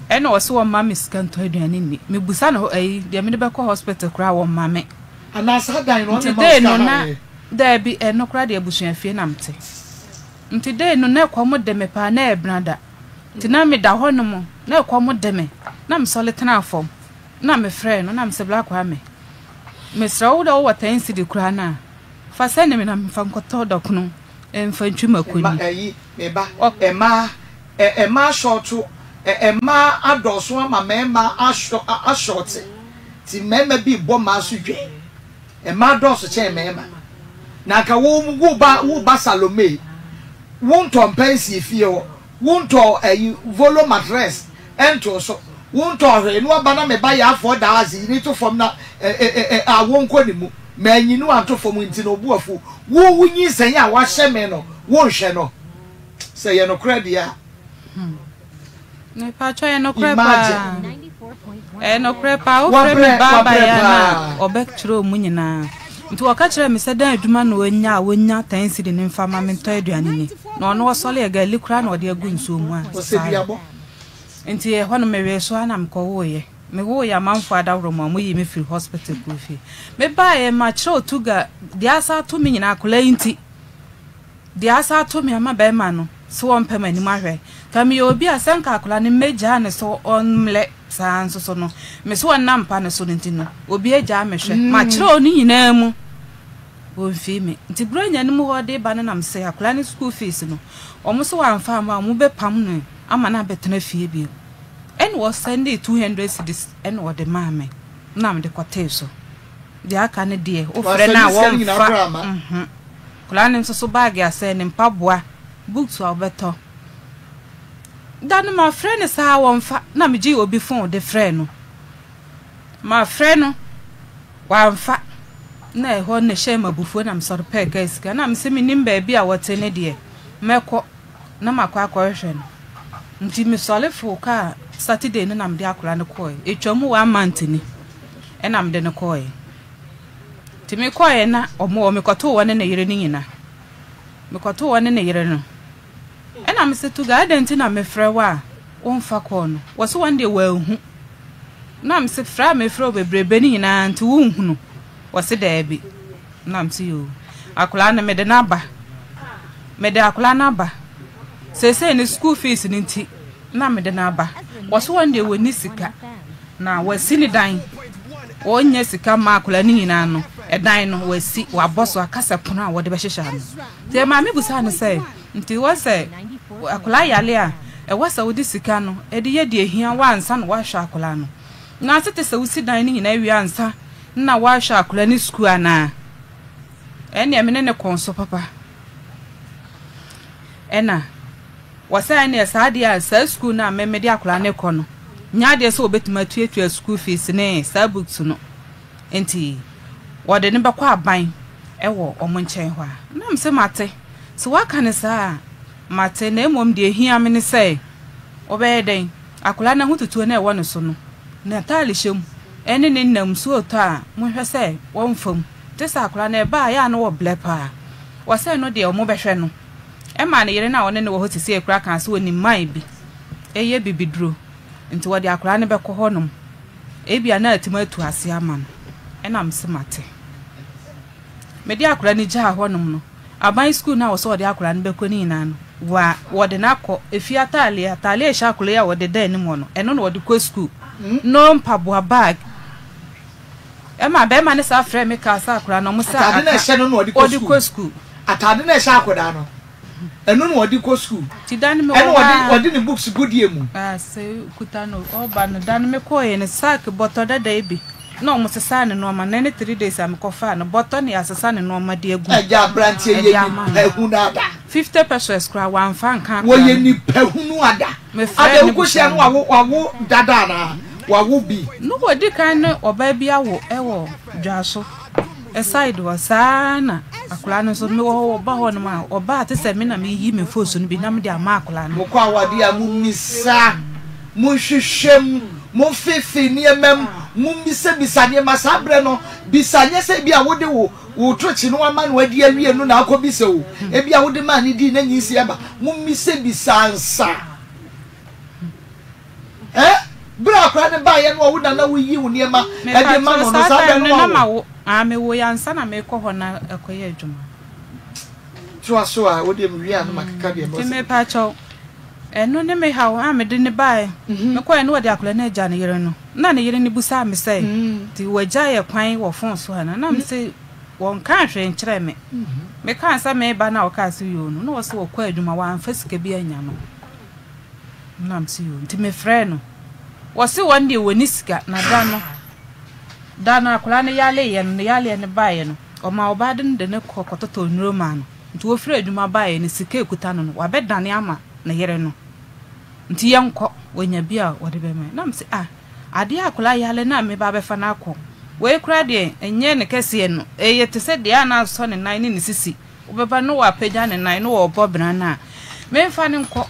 Ɛna ɔse wɔmma me sika ntɔ aduane nni. Mebusa no ayi deɛ mede bɛkɔ hospital koraa wɔmma me. Nti dei no na daabi ɛno koraa deɛ abusuafie na mete. Nti dei no na ɛkɔm de me paa na ɛyɛ benada. Nti na meda hɔ nom na ɛkɔm de me na mesɔre tenaa fam na mefrɛɛ no na mese Bra Kwame mesrɛ wo dɛ wowɔ ten cedi koraa no a Fa sɛne me na memfa nkɔtɔ dɔkono mfa ntwi mako ni. Ɛyi, me ba, mmaa, mmaa shɔɔto, mmaa adɔɔso ama mmarima ashɔ, ashɔɔte. Nti mmarima bi rebɔ mmaa so dwa. Mmaa dɔɔso kyɛn mmarima. Na anka wo, wo ba, wo ba Salome, wontɔ mpa nsie fie hɔ. Wontɔɔ ayi volo matress ntoo so, wontɔɔ hwee na waba na me ba yɛ afɔɔ daa adze yi ne to fam na eh a wonkɔ ne mu, manyi no anto fam ntsi no obo afuw. Wo wo nyinsɛn a wahyɛ me no wonhwɛ no? Sɛ ɛyɛ nokorɛ deɛ a. Mepakyɛ ɛyɛ nokorɛ paa. Ɛyɛ nokorɛ paa. Wofrɛ me ba abayewa no a, ɔbɛkyerɛ wɔn nyinaa. Nti wɔka kyerɛɛ me sɛ dɛn adwuma na ɔnya a wɔnya ten cedi no mfa ma mentɔ aduane ni. Na ɔno ɔsɔre ɛ gari koraa na ɔde agu nsuo mu a saa. Nti ɛhɔ no mewee so ara na mekɔwoeɛ. Mewoeɛ amanfoɔ adaworo mu a wɔyii me firi hospital kɔɔ fie. Mebaeɛ makyerɛ Otuga deɛ asa ato me nyinaa akwadaa yi nti. Deɛ asa ato me ama bɛrima no sɛ ɔmpɛ m'anim ahwɛ. Nka meyɛ obi a sɛ nka akwadaa no mɛgyaa no sɛ ɔmmlɛ saa nso so no, me sɛ ɔnna mpa no so no nti no, obi agyaa me hwɛ. Makyerɛw ne nyinaa mu, ɔmfii me. Nti Buronya no mu hɔ de ba no na mesɛ akwadaa no school fees no, wɔn sɛ wɔamfa amma a, wɔbɛpam no ama no abɛtena fie bio. Ɛna ɔsɛndee 200 cedis ɛna ɔde maa me na mede kɔtee so. Deɛ aka no deɛ, wofrɛ no a wɔmfa. Akwadaa no nso so baage asɛe, ne mpaboa, books a ɔbɛtɔ. Da no mafrɛ no saa wɔmfa, na megyee obi phone de frɛɛ no. Mafrɛ no, wamfa. Na ɛhɔ na ɛhyɛɛ me abufuo na mesɔre pɛɛ kaa sika. Na mese mennim baabi a wɔte no deɛ, mɛkɔ na makɔ akɔhwehwɛ no. Nti mesɔre foo kaa Saturday no na mede akwadaa no kɔɔe. Ɛtwam one month ni ɛna mede no kɔɔe. Nti mekɔeɛ na wɔn wɔ hɔ, mekɔtoo ɔne ne yere no nyina. Mekɔtoo ɔne ne yere no. Ɛna mese, Tuga, adɛn nti na mefrɛ wo a womfa kɔɔ no? Wɔse wɔn deɛ wɔanhu. Na mese, frɛ a mefrɛ wo bebrebe no nyinaa nti wonhunu? Wɔse daabi. Na mese, yoo, akwadaa no mede no aba. Mede akwadaa no aba. Seesei ne school fees no nti na mede no aba. Wɔse wɔn deɛ wɔnni sika. Na wasi ne dan. Ɔnnya sika mma akwadaa no nyinaa no, ɛdan no wasi, wabɔ so aka sɛ pono a wɔde bɛhyehyɛ ano. Nti maame bisaa no sɛ, nti wɔ sɛ akwadaa yare a, ɛwɔ sɛ wode sika no de yɛ deɛ ɛhia wo ansa na woahwɛ akwadaa no? Na ase te sɛ wosi dan no nyinaa wie ansa na woahwɛ akwadaa no sukuu anaa? Ɛnneɛ me ne no kɔɔ so papa. Ɛna. Wɔsɛ ɛneɛ saa adeɛ a saa sukuu no a me mede akwadaa no rekɔ no nyɛ adeɛ sɛ wɔbɛtumi atuatua sukuu fees ne saa books no nti wɔde no bɛkɔ aban wɔ wɔn nkyɛn hɔ a na mese mate sɛ woaka no saa a mate na mmom deɛ ɛhia me ne sɛ wɔbɛyɛ dɛn akwadaa no ahotutuo no a ɛwɔ ne so no n'ataade hyɛ mu ɛne ne nna mu nsuo retɔ a monhwɛ sɛ wɔmfa mu te sɛ akwadaa no ɛba a ɛyɛ a na wɔblɛ paa wɔsɛ no deɛ wɔbɛhwɛ no. Ɛmaa ne yere no a ɔne no wɔ hɔ seesei koraa kaa sɛ onim man bi yɛ bibiduro nti wɔde akwadaa no bɛkɔ hɔnom. Ebia na atumi atu ase ama no. Ɛna mese mate. Mede akwadaa no gyaa hɔnom no, aban sukuu no a wɔsɛ wɔde akwadaa no bɛkɔ no nyinaa no, wa wɔde no akɔ. Efie ataadeɛ, ataadeɛ a ɛhyɛ akwadaa yi a wɔde da anim hɔ no, ɛno na wɔde kɔ sukuu. No mpaboa, bag. Ɛma bɛrima no saa frɛɛ me kaa sɛ akwadaa no ɔmo sɛ Ataade no a aka ɛhyɛ no na ɔde kɔ ɔde sukuu. kɔ sukuu. Ataade no a ɛhyɛ akwadaa no, ɛno na ɔde kɔ sukuu. Nti da no mewɔ Ɛna hɔ ɔde a. ɔde ne books gu deɛ mu. Ah sɛ okuta no ɔba no da no mekɔɔɛ no sack bɔtɔ dada yi bi na ɔmo sesaa ne nnoɔma na ɛne 3 days a mekɔ faa no bɔtɔ na yɛasesa ne nnoɔma de agu mu Agya aberanteɛ ɛde yɛ ama nipa no. hu no ada. 50 pesos koraa wamfa anka akwadaa Wɔyɛ no. nipa hunu ada. Mefrɛɛ Ada ne wokɔhyia busua no no. wawo wawo dada anaa? Wawo bi. No wɔdi kan ne ɔbaa bi awo wɔ Dwaso side hɔ saa ara na akwadaa no nso mewɔ hɔ ɔba hɔ nom a ɔba a te sɛ me na meyi me fos no bi na mede ama akwadaa no. Mokɔ awadeɛ a mommisa, monhwehwɛ mu, momfeefee nneɛma mu, mommisabisa nneɛma. Saa berɛ no, bisa, nyɛ sɛ ebia wode wo wo tokye no ama no adi awie no na akɔbisa o, ebia wode maa no dii na nyinsɛn aba. Mommisabisa ansa. Ɛ, bere a akwadaa no baeɛ no a wo na na woyi wo nneɛma de ma no no, saa berɛ no wawo? Aa, mewoeɛ ansa na merekɔ hɔ na akɔyɛ adwuma. Toa so a, wo deɛ mewie a na makeka deɛ mɛwɔ sɛ. Nti mepakyɛw, ɛno ne me haw a mede no baeɛ. Mekɔeɛ no wɔde akwadaa no agya ne yere no. Na ne yere no bisaa me sɛ, nti wagya yɛ kwan wɔ fon so anaa? Na mese wɔnkaa hwee nkyerɛɛ me. Mekaa sɛ mereba no a ɔkaa sɛ yoo no, na ɔse ɔkɔ adwuma, wamfa sika bi annya no. Nna mese yoo, nti mefrɛɛ no. Wɔse wɔn deɛ wɔnni sika, na da no, da no akwadaa no yareeɛ no, ne yareɛ no baeɛ no, ɔmaa ɔbaa de no de no kɔ kɔtotɔɔ nnuro maa no. Nti wɔfiri adwuma baeɛ no, sika a ɛkuta no no, wabɛdane ama ne yere no. Nti yɛnkɔ, wanya bi a wɔde bɛma yɛn. Na mese ah, adeɛ a akwadaa yare no a meba abɛfa no akɔ, wei koraa deɛ ɛnyɛ ne kɛseɛ no, ɛyɛ te sɛ deɛ a na asɔ ne nan ne ne sisi. Wobɛba na wapagya ne nan na ɔrebɔ bena no a, memfa no nkɔ.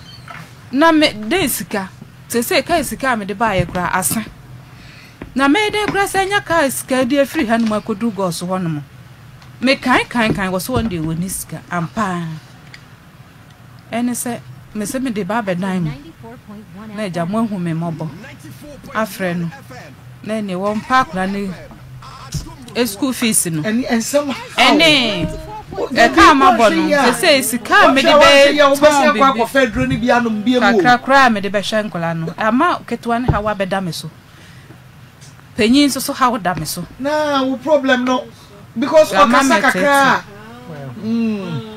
Na me, dɛn sika? Seesei kaa sika a mede baeɛ koraa asa. Na mɛyɛ dɛn koraa sɛ anya kaa sika de afiri hanom akɔduru Gɔs hɔnom? Mekae kae kae, wɔ so wɔn deɛ wɔnni sika. Ampa ara. Ɛne sɛ, mese mede ba abɛdan mo, na agya moahu me mmɔbɔ afrɛ no, na ɛneɛ wɔmpa akwadaa no school fees no, ɛne ɛka a mabɔ no, sesei sika a mede bɛtɔn biribi kakra koraa a mede bɛhwɛ nkwadaa no, ama ketewa no haw abɛda me so. Panyin nso so haw da me so. Na wo problem no because ɔkasa kakra mm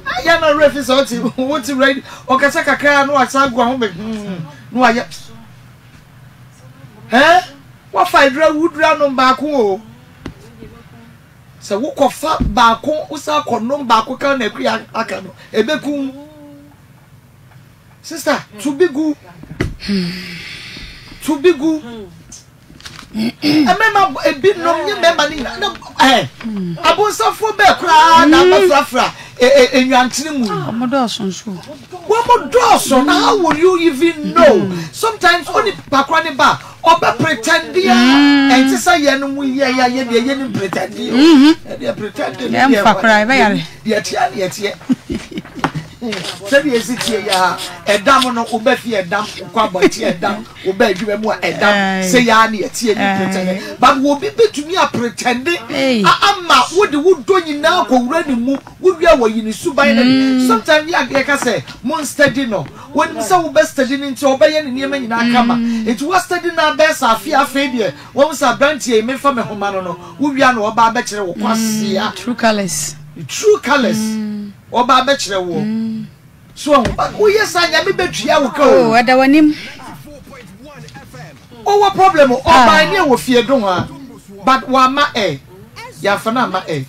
ayɛ na werɛ fi sɛ ɔte wote wura ɔkasa kakra na wasa agu ahome hmm na wayɛ ɛn wafa adura wudura nom baako o sɛ wokɔfa baako wosan akɔnom baako ka na akua aka no ebekum. Sister, to bi gu. To bi gu. Mmarima ebinom nye mmarima no nyinaa na ɛ abonsafoɔ bɛɛ koraa na abɛfrafra enwantene mu. Wɔn dɔɔso nso. Wɔn dɔɔso na how will you even know? Sometimes oni pakora ne ba ɔbɛ pretend a ɛnte sɛ yɛn no mu yɛ yɛ yɛ deɛ yɛ ni pretend o. Ɛdeɛ pretend ne deɛ Yɛmfa koraa ɛbɛyare. Deɛ ɛteɛ ne ɛteɛ. Sɛdeɛ ɛsi teɛ yi ara, ɛdam no, woba fie ɛdam, wokɔ abɔnten ɛdam, woba adwuma mu a ɛdam, sɛ yi ara ne ɛteɛ ni pretende. But obi bɛtumi apretende ama wode wo dɔ nyinaa kɔwura ne mu, wowie a wɔyi ne suban no adi. Sometimes yɛ a yɛka sɛ monstudy no, wɔnim sɛ wobɛstudy no nti ɔbɛyɛ ne nneɛma nyinaa kama. Nti woastudy no ara bɛyɛ sɛ afe a afei deɛ woahu sɛ aberanteɛ yi memfa me ho ma no no, wowie a na ɔba abɛkyerɛ wo kwasea. True colours. True colours. Ɔba abɛkyerɛ woɔ. So wahu? But woyɛ saa Nyame bɛtua wo ka o. Oh, ɛda w'anim. Ɔwɔ problem o, ɔbae ne ɛwɔ fie dohoa but wamma ɛ, yɛamfa no amma ɛ.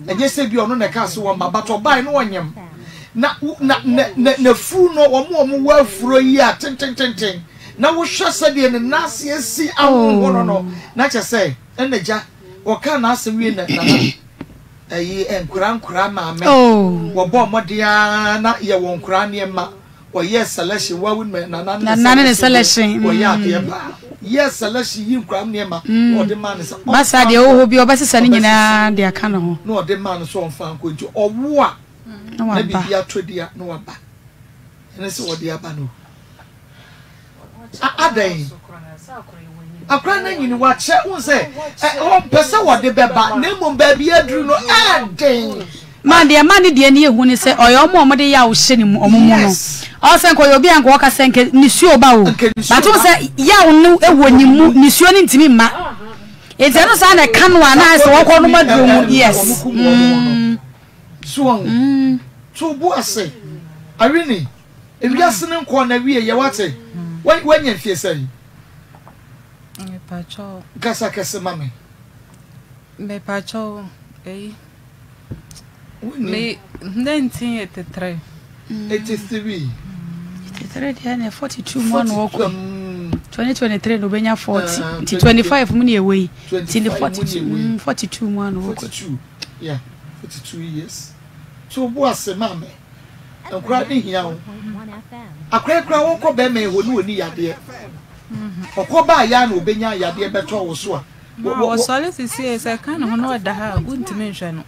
Ɛnyɛ sɛ bi ɔno na ɛkaa sɛ wɔmma but ɔbae no ɔnyem. Na na na na n'afuru no, wɔn a wɔwɔ afuro yi a tentententen na wohwɛ sɛdeɛ ne nan ase asi ahonhono no na kyerɛ sɛ ɛna gya ɔkaa n'asɛm wie na nana. Ɛyi nkora nkora maame wɔbɔ mmɔden ara na yɛ wɔn nkora nneɛma wɔyɛ selection wa win nana ne selection wɔyɛ adeɛ paa yɛ selection yi nkora nneɛma na ɔde maa ne sɛ basa deɛ ɔwɔ hɔ bi ɔbɛsesa ne nyinaa de aka ne ho na ɔde maa no sɛ ɔmfa nkɔ nti ɔwo a na biribi atɔ di a na waba ɛne sɛ wɔde aba no. Adɛn? Akora no anyini, wakyɛ, wohu sɛ ɔmpɛ sɛ wɔde bɛba, na mmom baabi aduru no ɛɛden. Ma deɛ ɛma ne deɛ no yɛ hu ne sɛ ɔyɛ ɔmo a ɔmo de yaw hyɛ ne mu ɔmo mu no. Ɔwɔ sɛ nka ɔyɛ obi a nka ɔka sɛ nka nisuo ba o. But wohu sɛ yaw no wɔ ne mu, nisuo no ntumi mma. Nti ɛno saa na ɛka no a na ayɛ sɛ wɔkɔ nom aduro mu. Yes. Mm. So wɔn. To bo ase. Awini. Ewiase no nkɔɔ n'awieɛ wate? Wanya mfie sɛn? Mepakyɛw. Kasa kɛse ma me. Mepakyɛw eyi. Me 1983. 83. 83 deɛ na 42 mu ana wɔkɔ yi. 2023 na obɛnya 40. Nti 25 mu ne ɛwɔ yi. Nti ne 42 42 mu ana wɔkɔ. 42. Yeah, 42 years. To bo ase maame. Nkora ne hia wo. Akora kora wɔkɔ bɛrima yi hɔ ne wɔni yadeɛ. Ɔkɔ baa ya na obɛnya yadeɛ bɛtɔ wo so a. Ma ɔsɔre sesie sɛ ɛka ne ho na ɔda ha a wontumi nhwɛ no.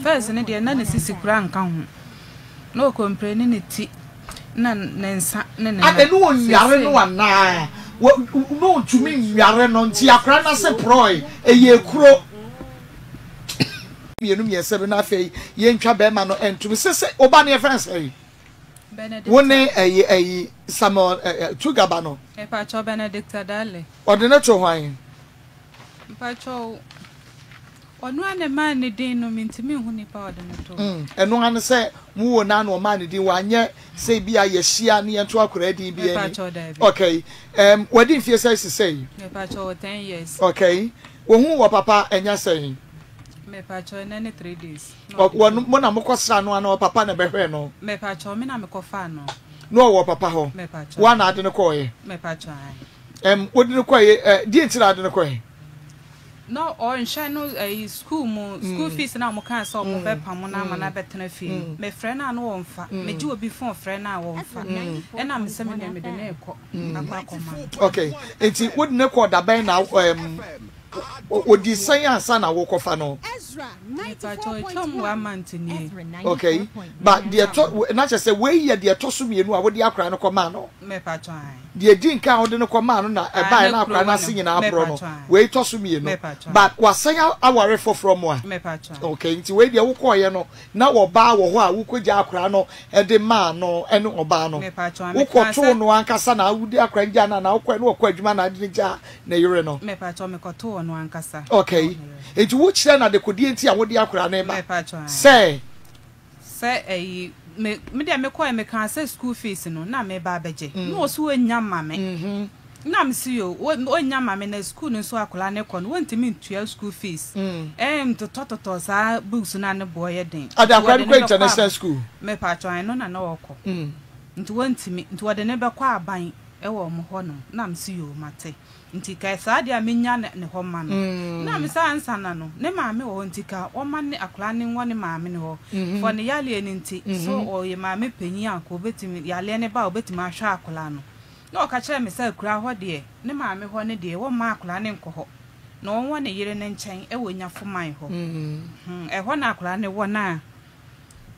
First no deɛ na ne sisi koraa nka ho. Na ɔkɔmpleni ne ti na ne nsa ne ne nan. Adɛn ne ɔnnware no anaa? Wɔ na ɔntumi nnware no nti akwadaa no ase porɔe, ɛyɛ ekuro. Mmienu mmiɛnsa bi na afei yɛntwa bɛrima no ntom. Sese wo ba no yɛfrɛ no sɛn? Wo ne ɛyi ɛyi Samuel ɛ Tuga ba no. Mepakyɛw Benedict Adale. Ɔde no to hwan? Mpakyɛw, ɔno ara na ɛmaa ne din no, mintumi nhu nipa a ɔde no too. Mm, ɛno ara ne sɛ mo wɔ no ara na ɔmaa ne din, wanyɛ sɛ ebi a yɛahyia ne yɛnto akwadaa din bi ani. Mepakyɛw, daabi. Okay, um, wadi mfie sɛn sesei? Mepakyɛw, wɔ ten years. Okay, wohuu wɔ papa ɛnya sɛn? Mepakyɛw, ɛnɛ ne 3 days. Wɔ mo na mokɔ sraa no anaa ɔpapa na ɛbɛhwɛɛ no? Mepakyɛw, me na mekɔ faa no. Na ɔwɔ papa hɔ? Mepakyɛw. Wo a na ade no kɔɔɛ? Mepakyɛw, ae. Ɛm, wode no kɔɔɛ, ɛ, deɛ nti na ade no kɔɔɛ? Na ɔnhwɛ no ɛyi school mu, school fees na wɔn kaa sɛ wɔn bɛ pamo no ama no abɛtena fie no, me frɛ no a na ɔnfa, me gye obi phone frɛ no a ɔnfa, ɛna me sɛ me deɛ mede no rekɔ akɔ akɔma no. Okay, nti wode no kɔɔ dabɛn na ɛm, Ɔdii sɛn ansa na wokɔfa no? Mepakyɛw atwam one month nie. Okay, but deɛ ɛtɔ na kyerɛ sɛ wei yɛ deɛ ɛtɔ so mmienu a wode akwadaa no kɔmaa no. Mepakyɛw ae. Deɛ edi nkan a wode no kɔmaa no na ɛbaeɛ na akwadaa no ase nyinaa aporɔ no. Wei tɔ so mmienu. But wasan aware foforɔ mo a? Mepakyɛw. Okay, nti wei deɛ wokɔeɛ no na ɔbaa wɔ hɔ a wokɔgyaa akwadaa no de maa no ne ɔbaa no. Wokɔtoo no ankasa na wode akwadaa no gyaa no anaa wokɔɛ na ɔkɔ adwuma na wode no gyaa ne yere no? Mepakyɛw, mekɔtoo ɔno ankasa. Okay. Nti wokyerɛ no adekodeɛ nti a wode akwadaa no reba? Mepakyɛw, ae. Sɛ? Sɛ ɛyi, me, me deɛ mekɔɛ mekaa sɛ school fees no na meba abɛgye. Na ɔse ɔnnya mma me. Na mese yo, ɔnnya mma me na school no nso akwadaa no kɔ no, wɔntumi ntua school fees. Ɛɛ ntotɔtotɔ saa books no a ne boɔ yɛ den. Ade Nti akwadaa wɔde no no kɔ bɛkɔ international ab, school? mepakyɛw, ae, ɛno na na ɔkɔ. Nti wɔntumi, nti wɔde no bɛkɔ aban wɔ wɔn hɔ nom. Na mese yoo mate. Nti ka saa deɛ a menya ne hɔ ma no. Na mese ansa na no, ne maame wɔ hɔ nti ka wɔma ne akwadaa no nwɔ ne maame no hɔ. For ne yareɛ no nti, so ɔyɛ maame panyin a nka ɔbɛtumi, yareɛ no ba a ɔbɛtumi ahwɛ akwadaa no. Na ɔka kyerɛɛ me sɛ akuraa hɔ deɛ, ne maame hɔ no deɛ, wɔmma akwadaa no nkɔ hɔ. Na ɔnwɔ ne yere no nkyɛn wɔ Nyafoman hɔ. Ɛhɔ na akwadaa no wɔ na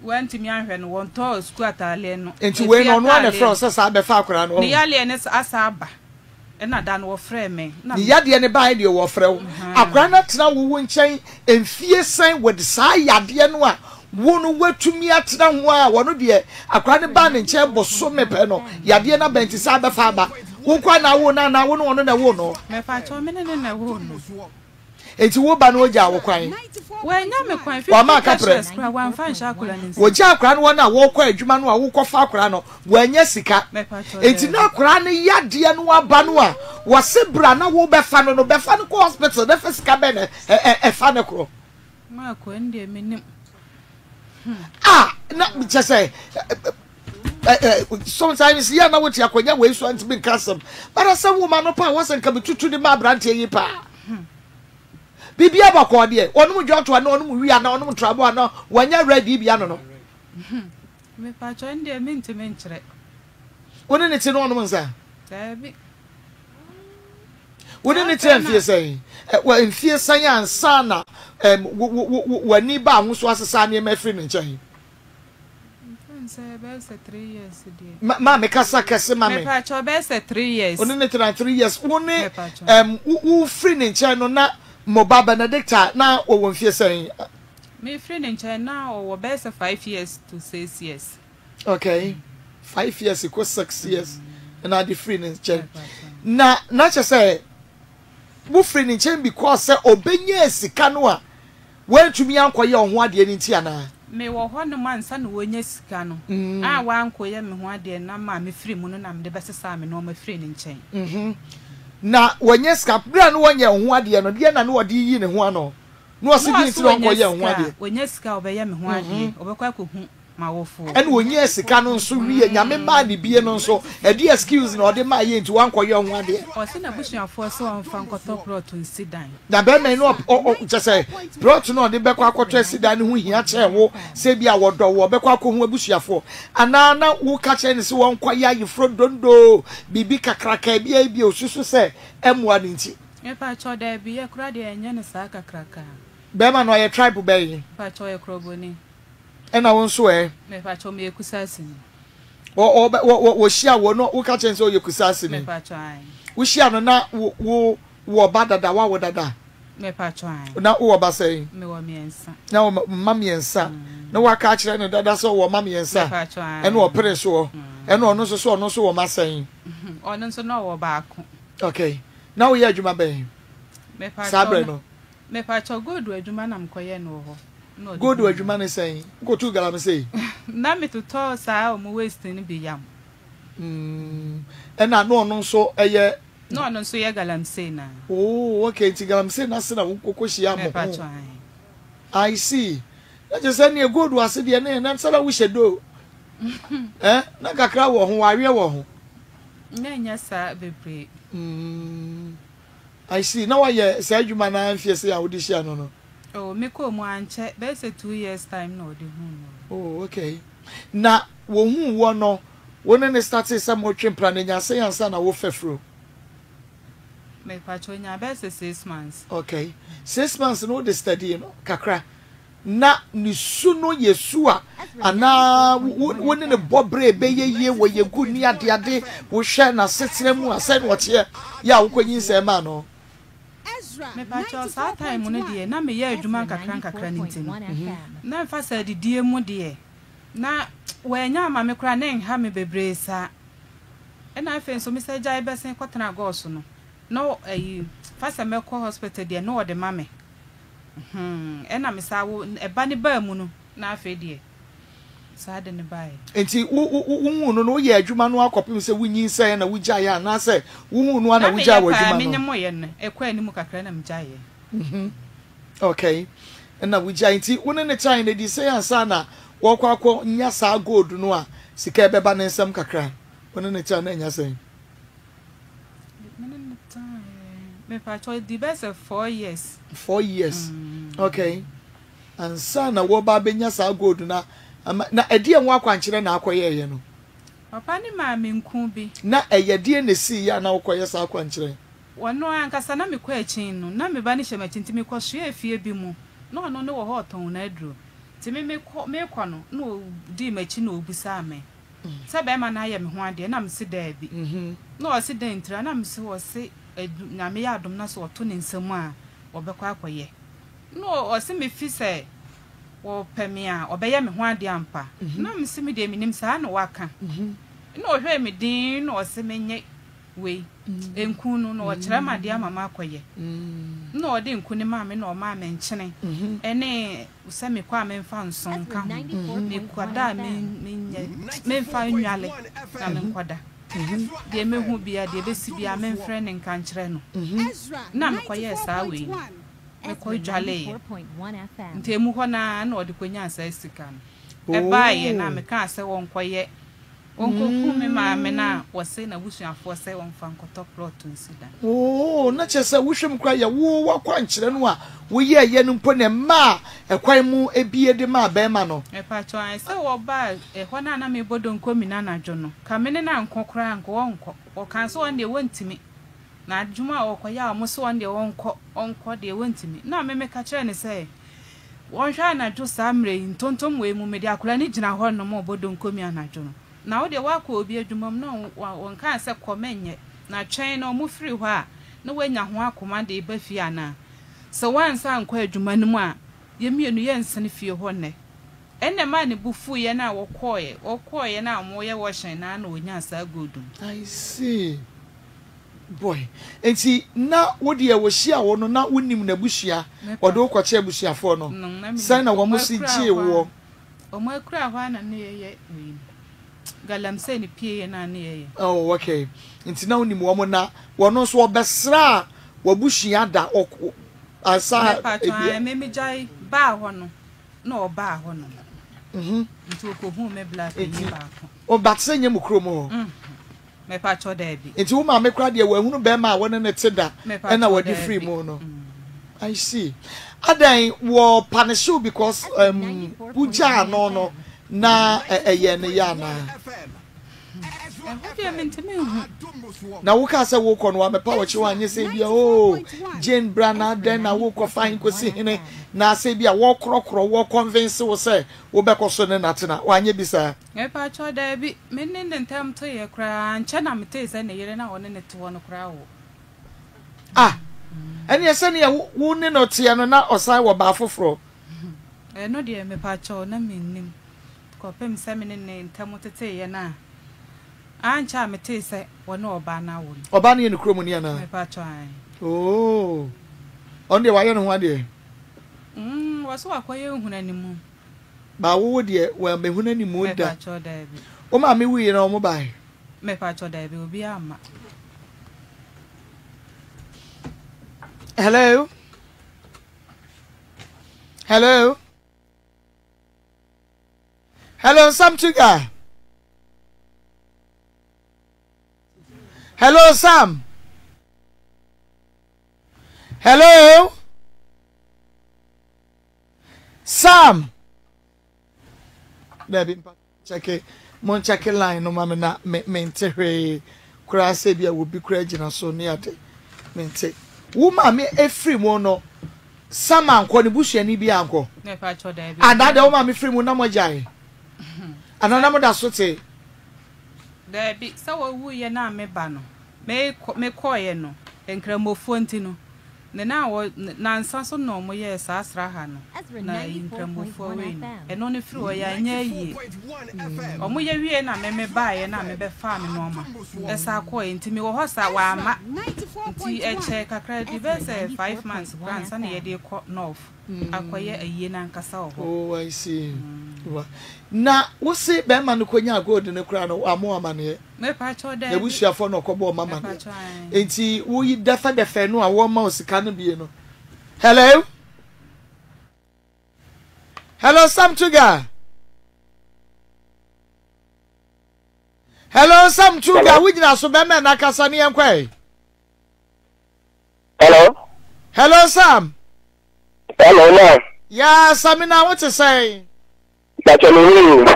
wantumi anhwɛ no, wɔntɔɔ sukuu ataadeɛ no, Nti wei efie no ɔno ara na ɛfrɛ wo ataadeɛ. sɛ saa bɛfa akwadaa no Ne ɔho? yareɛ no asa aba. Ɛna da no wɔfrɛɛ me na Ne me. yadeɛ no baeɛ deɛ wɔfrɛ wo. Akwadaa no atena wo wo nkyɛn mfie sɛn with saa yadeɛ no a wo no woatumi atena ho a wɔno deɛ akwadaa no baa ne nkyɛn bosome pɛ no yadeɛ no aba nti saa bɛfa aba. Wo nkoa na awoo no anaa wo ne ɔno na ɛwoo no? Mepakyɛw me ne no na ɛwoo no. Enti wo ba no ogyaa wo kwan? Wannya me kwan. Wamma 50 akaprɛ? pesewas koraa wamfa anhyɛ akwadaa no nsam. Wogyaa akwadaa no wɔn a wɔrekɔ adwuma no a wokɔfa akwadaa no, wannya sika. Mepakyɛw Enti na daabi. akwadaa no yadeɛ no aba no a, wɔse bra na wobɛfa no no, bɛfa no kɔ hospital na fa sika bɛn na ɛfa no korɔ? Marko, ɛno deɛ mennim. Ah, na kyɛ sɛ sometimes yɛ na wote akonnwa wei so antumi nka asɛm but asɛm wo ma no paa wɔsɛ nka metutu de ma aberanteɛ yi paa biribi abɔkɔɔ deɛ ɔnom dwɔto ana ɔnom wi ana ɔnom trabo ana wanya ready bi ano no Mepakyɛ ɛno deɛ mentumi nkyerɛ. Wo ne ne te no ɔnom nsa? Daabi. Wo ne ne tena mfie sɛn? Wɔ mfie sɛn ansa na w'ani baa ho so asesa nneɛma afiri ne nkyɛn? Ma me kasa kɛse ma me. Mepakyɛ ɔbɛyɛ sɛ 3 years. Wo ne ne tena 3 years. Wo ne wo firi ne nkyɛn no na mo ba Benedicta na ɔwɔ mfie sɛn? Me firi ne nkyɛn na ɔwɔ bɛyɛ sɛ 5 years to 6 years. Okay, 5 years kɔ 6 years na ade firi ne nkyɛn. Na na kyɛ sɛ wo firi ne nkyɛn because sɛ ɔbɛnya sika no a wantumi ankɔyɛ ɔho adeɛ no nti anaa? Mewɔ hɔnom ansa na wɔnya sika no a wankɔyɛ me ho adeɛ na maa mefiri mu no na mede bɛsesaa me nnoɔma firii ne nkyɛn. Na wɔnya sika, berɛ a na wɔnyɛ wo ho adeɛ no, deɛ na na ɔde yi ne ho ano? Na ɔse Na deɛ ɔse nti na wanya ɔnkɔyɛ ho sika a, adeɛ. wanya sika a ɔbɛyɛ me ho adeɛ, ɔbɛkɔ akɔhu m'awofoɔ. Ɛna ɔnyaa sika no nso wie, Nyame maa no bie no nso, ɛdeɛ excuse na ɔde maa yɛ nti wankɔyɛ ho adeɛ? Ɔse n'abusuafoɔ se ɔmfa nkɔtɔ plot nsi dan. Na bɛrima yi no ɔ ɔ kyerɛ sɛ plot no a ɔde bɛkɔ akɔtɔ asi dan no ho hia kyɛn wo sɛ ebia wɔdɔ wo ɔbɛkɔ akɔhu abusuafoɔ anaa na woka kyerɛ no sɛ ɔnkɔyɛ ayeforɔ dondoo biribi kakraka bi a ebia ɔsusu sɛ ɛmmoa no nti. Mepakyɛw daabi yɛ koraa deɛ yɛnyɛ no saa kakraka. Bɛrima no ɔyɛ tribe bɛn? Mepakyɛw ɔyɛ krɔbɔni. Ɛna wo nso ɛ? Mepakyɛw meyɛ kusasini. Wɔ wɔ wɔ wɔhyia wo no woka kyerɛ no sɛ ɔyɛ kusasini? Mepakyɛw ae. Wohyia no na wo wo wɔ ba dada woawo dada? Mepakyɛw ae. Na wowɔ ba sɛn? Mewɔ mmiɛnsa. Na wɔ mma mmiɛnsa. Na woaka akyerɛ no dada sɛ ɔwɔ mma mmiɛnsa? Mepakyɛw ae. Ɛna ɔpere soɔ. Ɛna ɔno nso so ɔno nso wɔ mma sɛn? Ɔno nso na ɔwɔ baako. Okay. Na woyɛ adwuma bɛn saa berɛ no? Mepakyɛw, gold adwuma na mekɔyɛɛ no wɔ hɔ. Na ɔde Gold huu me. adwuma ne sɛn? Wokɔtuu galamsey? Na metotɔ saa wɔn waste no bi yam. Mm, ɛna na ɔno nso yɛ. Na ɔno nso yɛ galamsey no ara. Oh, okay, nti galamsey no ase na wokɔkɔhyiaa mo ho. Mepakyɛw, ae. I see. Na kyerɛ sɛ neɛ gold ase deɛ ne na sɛ na wohyɛ doo. Eh, na kakra wɔ ho, waweɛ wɔ ho. Na ɛnyɛ saa bebree. Mm, I see. Na wayɛ saa adwuma no ara mfeɛ sɛn a wode hyia no no? Oh, me kɔɔ mu ankyɛ, bɛyɛ sɛ 2 years time na ɔde huu me. Oh, okay. Na wɔhuu woɔ no, wo ne no startee sɛ motwe mpena no, ɛnyaa sɛn ansa na wofa furo? Mepakyɛ, ɔnyaa bɛyɛ sɛ 6 months. Okay. 6 months no wode study no kakra. Na ne su no yɛ su a anaa wo ne no bɔ bere ɛbɛyɛ yie wɔ yɛ gu ne adeade wohwɛ n'asetena mu a sɛn na ɔteɛ yɛ a wokɔ nyinsɛn maa no. Mepakyɛw saa time no deɛ na meyɛ adwuma nkakra nkakra no nti no na mfa sɛ adidie mu deɛ na wɔannya ama me koraa na ɛnha me bebree saa ɛna afei nso mesɛ gyae bɛsen kɔtena gɔɔso no na ayi fa sɛ mɛkɔ hospital deɛ na wɔde ma me Hmm, ɛna me saa wo, ɛba no baa mu no, na afei deɛ, saa de no baeɛ. Enti wo, wo, wo, wohuu no no, woyɛɛ adwuma no ara kɔpem sɛ wonyinsɛn na wogyaeɛ anaasɛ wohuu no ara na Na wogyae meyɛ paa, w'adwuma no? menyemoeɛ no, ɛkɔɔ anim kakra na megyaeɛ. Mhm. Okay. Ɛna wogyae. Nti wo ne no trae no, ɛdii sɛn ansa na wɔrekɔ akɔ nya saa gold no a sika ɛbɛba ne nsam kakra? Wo ne no trae no annya sɛn? Me ne no traeɛ, mepakyɛw, ɛdii bɛyɛ sɛ 4 years. 4 years. Okay. Ansa na wɔreba abɛnya saa gold no ama, na ɛdeɛn ho akwankyerɛ na akɔyɛeɛ no? Papa no maa me nku bi. Na ɛyɛ deɛn na ɛsiiɛ a na wokɔyɛ saa akwankyerɛ? Ɔno ankasa, na mekɔ akyi no, na me ba no hyɛ m'akyi nti mekɔsoɛɛ fie bi mu, na ɔno no wɔ hɔ ɔtɔn n'aduro. Nti me mekɔ, mekɔ no, na ɔdii m'akyi na ɔbisaa me sɛ bɛrima no ayɛ me ho adeɛ, na mese daabi. Na ɔse dɛn ntira, na mese ɔse adu, Nyame yɛ adom na sɛ ɔto ne nsa mu a, ɔbɛkɔ akɔyɛ. Na ɔse me fi sɛ wɔpɛ me a ɔbɛyɛ me ho adeɛ ampa. Na mese me deɛ menim saa na waka. Na ɔhwɛɛ me dinn na ɔse menyɛ wei, nku no, na ɔkyerɛ me adeɛ ama makɔyɛ. Na ɔde nku no maa me na ɔmaa me nkyene ne sɛ mekɔ a memfa nsõ nka ho. Mekɔda a menyɛ, memfa nnwale na menkɔda. Deɛ mɛhu biara, deɛ ɛbɛsi biara memfrɛ no nka nkyerɛ no. Na mekɔyɛɛ saa wei no, mekɔdwaleeɛ. Nti ɛmu hɔ no ara na ɔde kɔnyaa saa sika no. Ɛbaeɛ no a mekaa sɛ wɔnkɔyɛ, wɔnkɔku me maame no a wɔse n'abusuafoɔ sɛ wɔmfa nkɔtɔ plot nsi dan. Oo, na kyerɛ sɛ wohwɛ mu koraa yɛ wo w'akwankyerɛ no a woyɛeɛ no mpo na ɛmaa ɛkwan mu bue de maa barima no. Mepakyɛw, ae sɛ wɔbaa ɛhɔ no a na mebɔ donkomi no anadwo no, ka me ne no ankɔ koraa anka ɔnkɔ. Ɔkaa sɛ ɔno deɛ wɔntumi, na adwuma a ɔkɔyɛ a wɔse ɔno deɛ ɔnkɔ, ɔnkɔ deɛ wɔntumi. Na me meka kyerɛɛ no sɛ wɔnhwɛ anadwo saa mmerɛ yi, ntontom wei mu, mede akwadaa no gyina hɔ nom ɔbɔ donkomi anadwo no. Na wo deɛ woakɔ obi adwuma mu na wɔnkaa sɛ kɔ menyɛ, na twɛn na wɔfiri hɔ a na woanya ho akoma de reba fie anaa? Sɛ woansan ankɔ adwuma no mu a, yɛn mmienu yɛnsene fie hɔ nnɛ. Ɛnna ɛmaa ne bo fuiɛ na wɔkɔeɛ. Wɔkɔeɛ na wɔreyɛ washing no ara na ɔnyaa saa gold no. I see. Boy. Nti na wo deɛ wɔhyia wo no na wonim n'abusua, wɔde wo kɔkyɛ abusuafoɔ no. Sɛn na wɔn si gyee woɔ? Wɔn akura hɔ ara na ne yɛyɛ wei no. Galamsey no pieeɛ no a ne yɛyɛ. Oh okay. Nti na wonim wɔn na wɔn nso wɔbɛsraa w'abusua da? Ansa Mepatwɔ ebia. ae me megyae baa hɔ no na ɔbaa hɔ nom. Nti ɔkɔhuu me bla Nti panyin baako. o but sɛ nyɛ mo kurom hɔ? Mepatwɔ daabi. Nti wo maame koraa deɛ wanhunu bɛɛma a wo ne no te da ɛna Mepatwɔ wɔde firi daabi. mu no? I see. Adɛn wɔ punish wo because um, wogyaa no no na ɛyɛɛ no ya anaa? Ɛhɔ deɛ mentumi nhu. Na wokaa sɛ wokɔ no wamɛpa wɔkye wanyɛ sɛ ebia oo Jane bra na adɛn na wokɔ fa he kɔsi hene na sɛ ebia wɔkorɔkorɔ wɔ convince wo sɛ wobɛkɔ so ne no atena wanyɛ bi saa? Mepakyɛw daabi, me ne no ntam toeɛ koraa ankyɛ na metee sɛ ne yere no a ɔne no te hɔ no koraa wo. Ah! Ɛneɛ sɛdeɛ wo ne no teɛ no na ɔsan wɔ baa foforɔ? Ɛno deɛ mepakyɛw na mennim. Kɔpem sɛ me ne ne ntam teteeɛ no a, ankyɛ a metee sɛ wɔne ɔbaa no awo no. Ɔbaa no yɛ ne kurom ni anaa? Mepakyɛw, ae. Oh! Ɔno deɛ wayɛ ne ho adeɛ? Mm, wɔse wakɔyɛ nhunanimu. Ba wo wo deɛ wammɛhunu animu da. Mepakyɛw, daabi. Wo maame wuiɛ na wɔn bae? Mepakyɛw, daabi, obiara amma. Hello? Hello? Hello, Sam Tuga. Hello, Sam. Hello, Sam. Dabi mpa kyɛke mo nkyɛke line no ma me na me mente hwee koraa sɛ bi a obi koraa gyina so ne ade mente. Wo maame efiri mu no Sam ankɔ ne busuani bi ankɔ? Anaa deɛ wo maame firi mu na mo agyae? Anaa na mo da so te? Daabi, sɛ wɔwuiɛ no a me ba no, me kɔeɛ no, Nkramofoɔ nti no, ne na wɔ, nansa so na wɔn yɛɛ saa sraha no, na ayi Nkramofoɔ wei no, ɛno no firi hɔ yɛanyɛ ayie. Wɔn yɛ wieɛ na me me baeɛ na me bɛ faa me nnoɔma ɛsan kɔeɛ nti me wɔ hɔ saa wamma nti ɛkyɛɛ kakra bi bɛyɛ sɛ 5 months koraa ansa na yɛde rekɔ North akɔyɛ ayie no ankasa wɔ hɔ. Oh I see. Na wo se bɛrima no kɔnyaa gold no koraa no wammɔ wo amaneɛ? Mepakyɛw daabi. N'abusuafoɔ na ɔkɔbɔɔ wɔn amaneɛ. Mepakyɛw ae. Nti woyi dɛfɛdɛfɛ no a wɔma wo sika no bie no. Hello? Hello Sam Tuga. Hello Sam Tuga, wogyina so bɛmɛ na kasa ne yɛn kɔɛ. Hello. Hello Sam. Hello ma. Ya Samina wo te sɛn? Bàtchɛ mi hu yi.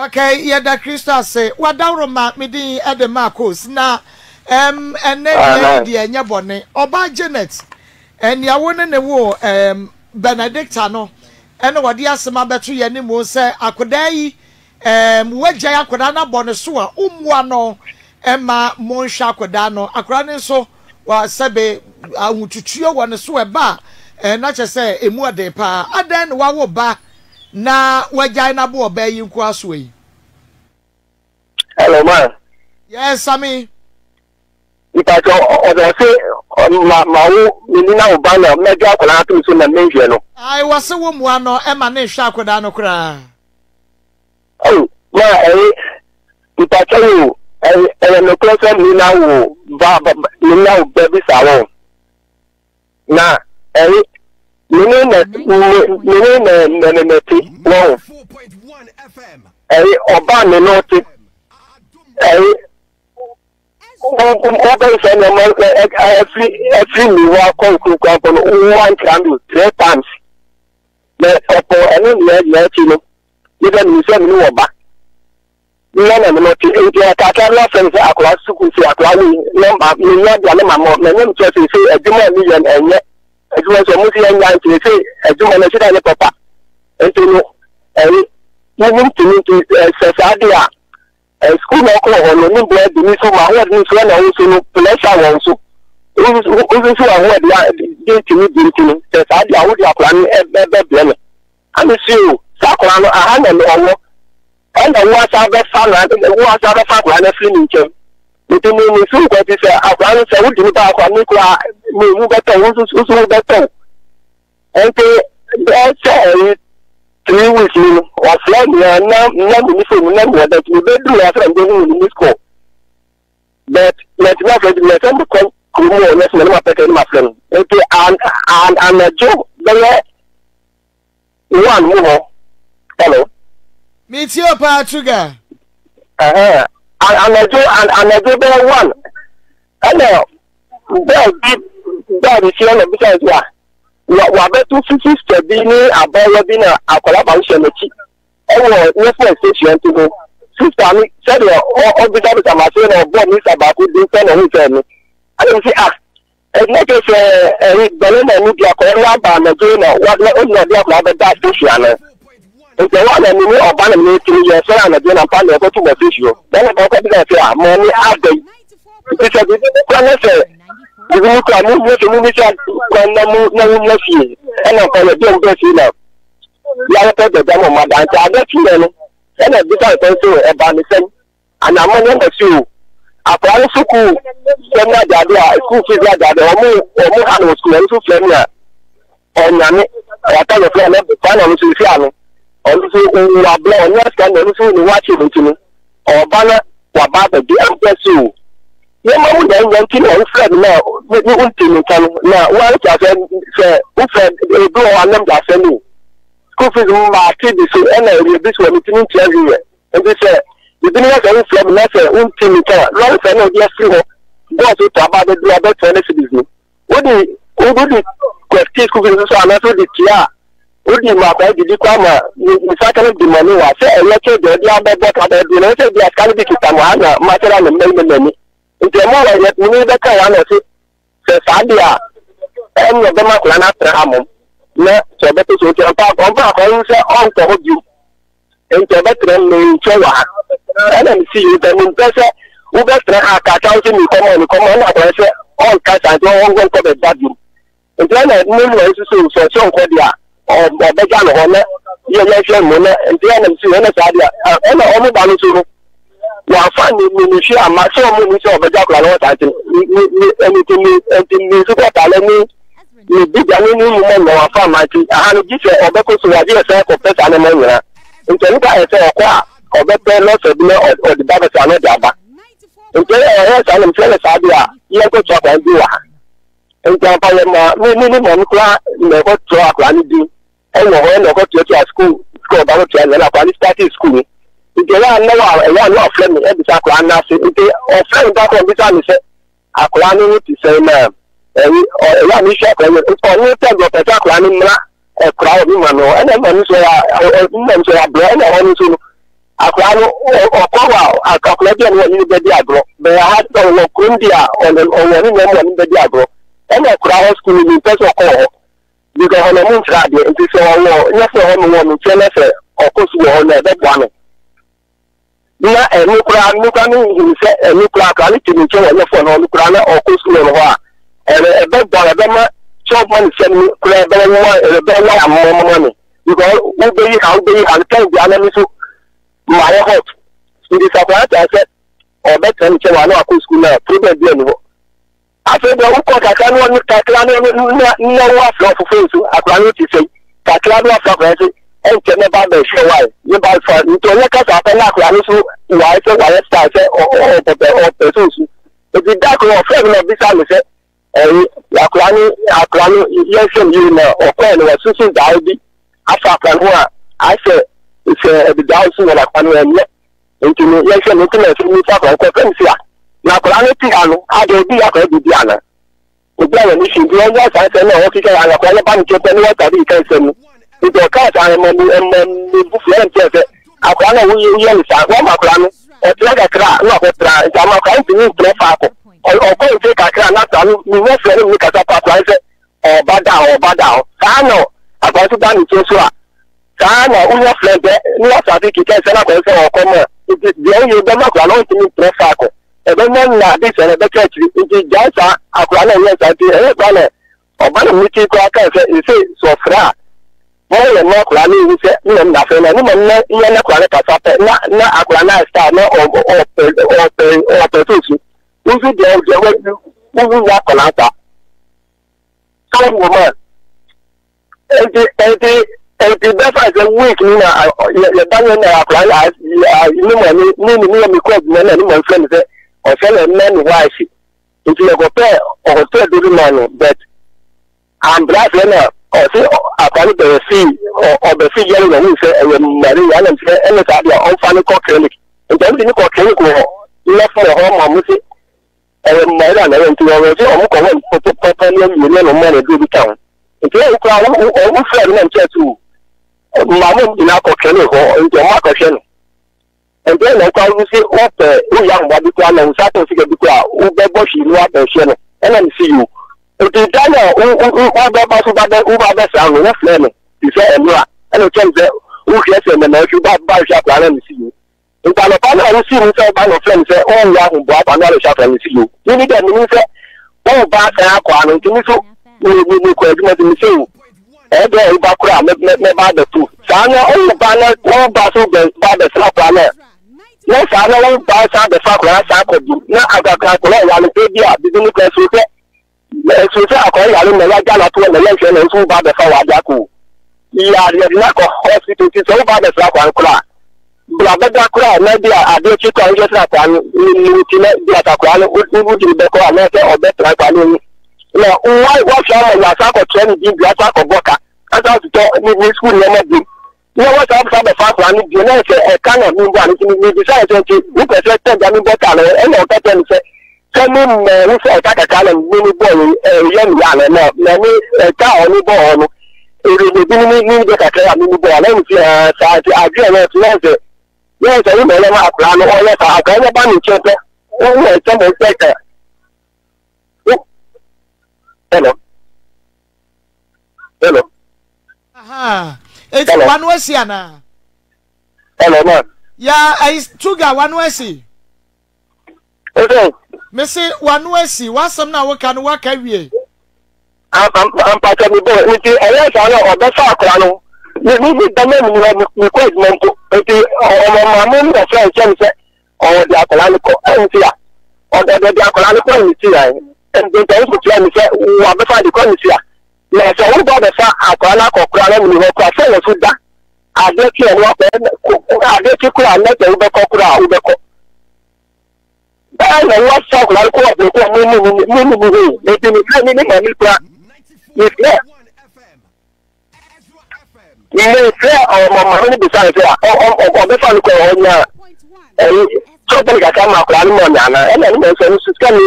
Okay, yɛda Kristo ase. Wadaworo ma me din de Marcos na ɛm ɛnɛ deɛ deɛ ɛnyɛ bɔne. Ɔbaa Janet, nea wo ne ne wo ɛm Benedicta no ɛna wɔde asɛm abɛto yɛn anim sɛ akodaa yi ɛm wagyae akwadaa no abɔ ne so a wommua no ɛma monhwɛ akwadaa no. Akwadaa no nso wa sɛbe ahotutuo wɔ ne so ɛba a na kyerɛ sɛ emu ɔden paa. Adɛn na wawo ba na wagyae no abo ɔbaa yi nko asoa yi? Hello ma. Yes, Sami. Mpatsɔ ɔdɔ ɔse ma ma wo meni na wo ba na mɛgye akwadaa atom so na menhwɛ no. Ae wɔse wo mmoa no ɛma ne nhwɛ akwadaa no koraa. Oh ma ɛye mpatsɔ wo ɛyɛ ɛyɛ nokorɛ sɛ me na wo ba ba me na wo ba bi saa wɔ. Na ɛyi me ne na me me ne na na na na te wɔn ɛyi ɔbaa me no te ɛyi wobɛn sɛ nneɛma ɛfiri ɛfiri mi hɔ akɔ nkunkun akɔ no wɔn mi three times na ɔpɔ ɛno nea nea akyi no ne bɛ mi sɛ mi ne wɔ ba. Nna na me te nti kakra no afrɛ me sɛ akwadaa sukuu sɛ akwadaa wei nɔmba menya deɛ ne ma mɔ na nyɛ mekyerɛ sɛ sɛ adwuma a meyɛ no ɛnyɛ adwuma sɛ ɔmo sɛ yɛnya nti sɛ adwuma no ɛhyɛ nyɛ papa nti no ɛyi wonim tumi nti sɛ saa deɛ a sukuu na ɔkɔɔ hɔ no ne boa di ne so ma ahoɔden nso ɛna wo so no pressure wɔn so wosusu ahoɔden a de ntumi di nti no sɛ saa deɛ a wode akwadaa no ɛbɛbrɛ no ame si o saa akwadaa no aha na ɔwɔ Ɛna wo asan bɛfa no wo asan bɛfa akwadaa no afiri ne nkyɛn nti me me sukuu kɔ ti sɛ akwadaa no sɛ wodi ne ba akwadaa no koraa me mu bɛtɔ wo nso nso wo bɛtɔ nti bɛɛ sɛ ɛyi three weeks ni no ɔfrɛ me a na na me ni fone na me wɔ dɛ nti me bɛduru asɛ na me bɛhu ne miss call but mɛtumi afrɛ nti mɛsɛ mekɔ kurom hɔ na sɛ mɛ ne ma pɛtɛ ne ma frɛ no nti. Nti an an anadwo bɛyɛ one mu hɔ. Hello. Metie o paa Truga. Ɛhɛn anadwo anadwo bɛyɛ one ɛna bɛɛ bi bɛɛ bi fie na bisa nso a wa wabɛto sista bi ne abaayewa bi na akwadaa baako hyɛ n'akyi ɛwɔ nyɛfo station nti no sista no sɛdeɛ ɔbisabisa ma se na ɔbɔ misa baako din sɛ na ɔhu sɛ no ɛna mi si ah ɛna kyerɛ sɛ ɛyi bɛrima no di akwadaa no aba anadwo na wa na ɔnyina ɔde akwadaa bɛda station no nti ɛwɔ na mi ne ɔba na mi ne tiri yɛ sɔrɔ anadwo na mpa na ɛkɔto wɔ station bɛrima baako bisa sɛ a mɔmi ada yi nti sɛ biribi bi kura ne sɛ biribi bi kura mu nyɛ sɛ mu bisa kwan na mu na mu nyɛ fie ɛna mpa yɛ bi a mu bɛ fie na yɛayɛ dada ma ɔma da nti ada fie no ɛna bisa nsɛm sɛ ɛba ne sɛm anamɔ ne ɛna si o akwadaa no sukuu sɛm no adeade a sukuu fees no adeade ɔmo ɔmo ha no wɔ sukuu ɔno nso fira mi a ɔnyame ɔta yɛ fira no saa na ɔno nso si ano ɔno nso wabla ɔnyɛ sika na ɔno nso ne ho akyɛ ne nti no ɔba na waba abɛgye ɛmpɛ so o nneɛma mu na ɛnyɛ nti na wofrɛ me na ne wonte me nka no na woante asɛ sɛ wofrɛ ebi wɔ hɔ anam de asɛm o school fees mu maate bi so ɛna ɛyɛ bi so wɔ metumi ntua hwee yɛ nti sɛ biribi no yɛ sɛ wofrɛ me na sɛ wonte me nka a lɔre fɛ na ɔde afiri hɔ bɔɔso to aba abɛduru abɛtoa ne cities no wode wode kwati school fees so anaasɛ wode tua a wode ma akwadaa didi kɔ ama nsa ka no di ma ne wa sɛ ɛyɛ kyɛ deɛ ɔde abɛbɔ ka bɛduru na sɛ bi asika no bi kita mo ha na makyerɛ ne mma yi ne m'ani nti ɛmo wɔ yɛ mene bɛka ya na ɔse sɛ saa deɛ a ɛne ɔbɛma akwadaa no atra ha mom na sɛ ɔbɛpɛ sɛ ɔti ɔmpa ɔmpa akwadaa no sɛ ɔnkɔ hɔ bio nti ɔbɛtena me nkyɛn wɔ ha ɛna mesi yi sɛ mempɛ sɛ wobɛtena ha kaka wo sɛ mekɔma mekɔma ɛna akwadaa sɛ ɔnka saa nti ɔnkɔ bɛda bio nti ɛna ne nua nso so sɛ ɔsɛ ɔnkɔ deɛ a ɔbɛgya no hɔ na yɛhwɛ mu na nti ɛna mesi ɛna saa deɛ ɛna ɔmo ba no so no wɔafa ne ne ne hwɛ ama sɛ ɔmo ni sɛ ɔbɛgya akwadaa no hɔ saa nti ne ne ne nti ne nti ne nso kɔ ataale ne ne bigya ne ne nwuma nyina wafa ama nti aha no gye sɛ ɔbɛkɔ so wagye yɛ sɛ kɔpɛ saa nneɛma nyina nti ɛno ka yɛ sɛ ɔkɔ a ɔbɛpɛ lɔsɛ bi na ɔde ba bɛsɛ ano de aba nti ɛyɛ ɔyɛ saa na mfrɛ no saa deɛ a yɛnkɔto akwadaa no din wɔ ha nti ampa yɛ ma me ne ne maame koraa na ɛkɔto akwadaa no din ɛwɔ hɔ ɛna ɔkɔtoatoa sukuu sukuu ɔba no tua nyɛ akwadaa no starting sukuu no nti ɛyɛ a na wa ɛyɛ a na wafrɛ me ɛbisa akwadaa no ase nti ɔfrɛ me baako ɔbisa me sɛ akwadaa no ho te sɛn na ɛyi ɛyɛ a mehwɛ akwadaa no ɔno tɛ deɛ ɔpɛ sɛ akwadaa no mmra ɛkora wɔ me ma no ɛna ɛma no so yɛ ɛma no so yɛ abrɛ ɛna ɛhɔ no nso no akwadaa no ɔkɔ hɔ a akwadaa bi a ne wɔne no bɛdi agorɔ bɛyɛ ha ɔwɔ kurom bi a ɔwɔ ne nua mu ɔne bɛdi agorɔ ɛna akwadaa hɔ sukuu no mepɛ sɛ ɔkɔ wɔ hɔ because hɔ no ɔmo nkyerɛ adeɛ nti sɛ ɔwɔ nyɛ sɛ hɔ no wɔ no nkyɛn na sɛ ɔkɔ sukuu wɔ hɔ no ɛbɛboa no na ɛno koraa no koraa no hu sɛ ɛno koraa koraa no te ne nkyɛn wɔ nyɛ fɔn ɔno koraa na ɔkɔ sukuu wɔ hɔ a ɛbɛ ɛbɛboa ɛbɛma twelve money sɛm no koraa ɛbɛwa ɛbɛwa amamama no because wobɛyi ha wobɛyi ha no tɛn bia na mi so mayɛ hot nti sɛ akwadaa taa sɛ ɔbɛtena ne nkyɛn wɔ ano akɔ sukuu na problem bi ɛni hɔ. Afei deɛ wokɔ kakra no ɔno kakra no na na wo afrɛ ɔfoforɔ nso akwadaa no te sɛn kakra no afrɛ akwadaa no sɛ ɛnkyɛ mɛba abɛhwɛ wae ne ba fa nti ɔnyɛ kasa apɛ na akwadaa no nso wae sɛ wayɛ style sɛ ɔpɛ ɔpɛ sɛ osu nti da koro ɔfrɛ me na ɔbisa me sɛ ɛyi akwadaa no akwadaa no yɛhwɛ no yie na ɔkɔɛ no wasusu dae bi afa akwadaa no ho a ayɛ sɛ sɛ ɛde dae so wɔ akwadaa no ɛnyɛ Nti no yɛhwɛ no nti na ɛsɛ nipa akwadaa nkɔ fɛm si a na akwadaa no ti ha no adi obi yɛ akwadaa biribi ana obi a wɔn si nti wɔn yɛ saa nsɛm na wɔkeka yɛ akwadaa no ba ne nkyɛn pɛ ne wɔn tabi ka nsɛm no nti ɔka saa ɛma mi ɛma mi bu fua ɛm kyerɛ sɛ akwadaa no a woyɛ woyɛ no saa wɔn akwadaa no ɔtena kakra na ɔkɔtena nti ama akwadaa no ntumi ntena faako ɔkɔ nkyɛn kakra na akwadaa no mi nyɛ fɛ no mi kasa pa akwadaa no sɛ ɔba da hɔ ɔba da hɔ saa na akwadaa no ba ne nkyɛn so a Saa na wonya frɛ mpɛ ne asase keka nsɛm akɔyɛ sɛ ɔkɔm a nti deɛ woyɛ bɛma akwadaa no ɔntumi ntrɛ faako ɛbɛnya nna ade sɛ no ɛbɛka akyiri nti gyae saa akwadaa no ɛnyɛ saa nti ɛyɛ koraa na ɔba no meti koraa kaa sɛ ɛsɛ sɛ ɔfrɛ a wɔyɛ ma akwadaa no ehu sɛ ne nam nafɛ na ne ma na yɛ na akwadaa no kasa pɛ na na akwadaa no ayɛ star na ɔpɛ ɔpɛ ɔpɛ so su nso deɛ deɛ wɔwu nyɛ akwadaa saa sɛ wɔn mu a Enti enti enti bɛfa sɛ week ni na yɛba yɛ na akwadaa na ne ma ne ne ne ne mekɔ adwuma na ne ma mfrɛ me sɛ ɔsɛ na ɛmɛ ne hɔ ahye nti yɛkɔpɛ ɔkɔpɛ dodo ma no but. Ambrɛ na ɔse akwa no bɛyɛ fii ɔbɛfi yɛre na ɔhu sɛ ɛyɛ malaria ɛna sɛ ɛne saa deɛ ɔmfa no kɔ clinic nti ɔmo de no kɔ clinic wɔ left wɔ hɔ ma ɔmo se ɛyɛ malaria na ɛyɛ nti ɔwɔ sɛ ɔmo kɔ hɔ pɔpɔpɔ ne mmienu ɛna ɔmo ma no aduro bi ka ho nti ɔmo kora wo frɛ no na nkyɛn so maame ɔmo de no akɔ clinic hɔ nti ɔmo akɔhwɛ no. Ɛnkyɛe na wokɔ wo se wopɛ woyɛ ahoboa bi koraa na wo nsa atɔ sika bi koraa a wobɛbɔ hwee na woabɛhwɛ no ɛna mese yoo. Nti da no a wobɛba so woba bɛsra no wofrɛ me te sɛ ɛnora ɛna ɔkyerɛ me sɛ wohwɛ sɛ mɛma ahwi ba ba hwɛ akwadaa no na mese yoo. Nti anɔpa no a wosii mu sɛ woba na ɔfrɛ me sɛ woyɛ ahoboa aba na abɛhwɛ akwadaa no mese yoo. Mimi dɛ menim sɛ woba asan akɔ ano nti me so mekɔ adwuma nti mese yoo. Ɛyɛ dɛ wo ba koraa mɛba abɛto saa na wo ba na wo ba so bɛ ba abɛsra koraa na na saa na wo ba san abɛfa koraa san akɔ bi na akakra akɔla yare sɛ bi a bibi ne kora so sɛ so sɛ akɔla yare na yɛagya no ato na yɛnhwɛ na nso wo ba abɛfa wɔ ade akɔ yare yɛde no akɔ hospital nti sɛ wo ba abɛsra koraa no koraa bra bɛda koraa na bi a adeɛ kye koraa wohwɛ sɛ akwadaa no ne ti na bi a akwadaa no wode no bɛkɔ anaasɛ ɔbɛtra akwadaa no ahu na wahwɛ ama yɛasa akɔkyerɛ no din bi asa akɔbɔ ka asa atotɔ ne ne sukuu nneɛma bi na wasa asa bɛfa akwadaa no bio na sɛ ɛka na membɔ ano nti mebisa sɛ nti wopɛ sɛ tɛgya mebɔ ka no ɛna ɔka kyerɛ me sɛ sɛ me mmaa wo sɛ ɛka kakra na me ne bɔɔ ɛyɛ me ya no na na me ɛka a ɔne bɔɔ hɔ no ebi ne ne ne bɛ kakra a me ne bɔɔ na me fi ha saa nti adwene no ɛte yɛn sɛ yɛn sɛ wo na ɔyɛ ma akwadaa no ɔyɛ saa akwadaa no ba ne nkyɛn pɛ wo wɔ ɛsɛ mo sɛ ka wo hello hello. Eti wano asi anaa? Hello ma. Ya ayi tuga wano asi. Ose. Mese wano asi, w'asɛm no a woka no woaka wie. Ampatwa me bɔ nti ɛyɛ saa na ɔbɛfa akora no me me me dama mu hɔ me kɔ adwuma mpo nti ɔmo maame no ɔfrɛ nkyɛn sɛ ɔde akora no kɔ ɛnti a ɔde ɔde akora no kɔ ne ti yan nti nti ɔmo tua mi sɛ wabɛfa de kɔ ne ti a na sɛ wo ba bɛfa akora no akɔ kora no mu hɔ kora sɛ wɔ so da adeɛ kye ɛno akɔ adeɛ kye kora na sɛ wobɛkɔ kora a wobɛkɔ. Bɛɛ na wɔasɔ akwadaa no kɔ aburokɔ mu mu mu mu mu mu hoo nti ne fɛ ne ne maame kura ne fɛ ne fɛ ɔmɔ maame no bisa no sɛ ɔbɛfa no kɔ ɔnya ɛyi sɔpɛn kakra ma akwadaa no ma ɔnya ana ɛna ne ma nso ɛno sika ne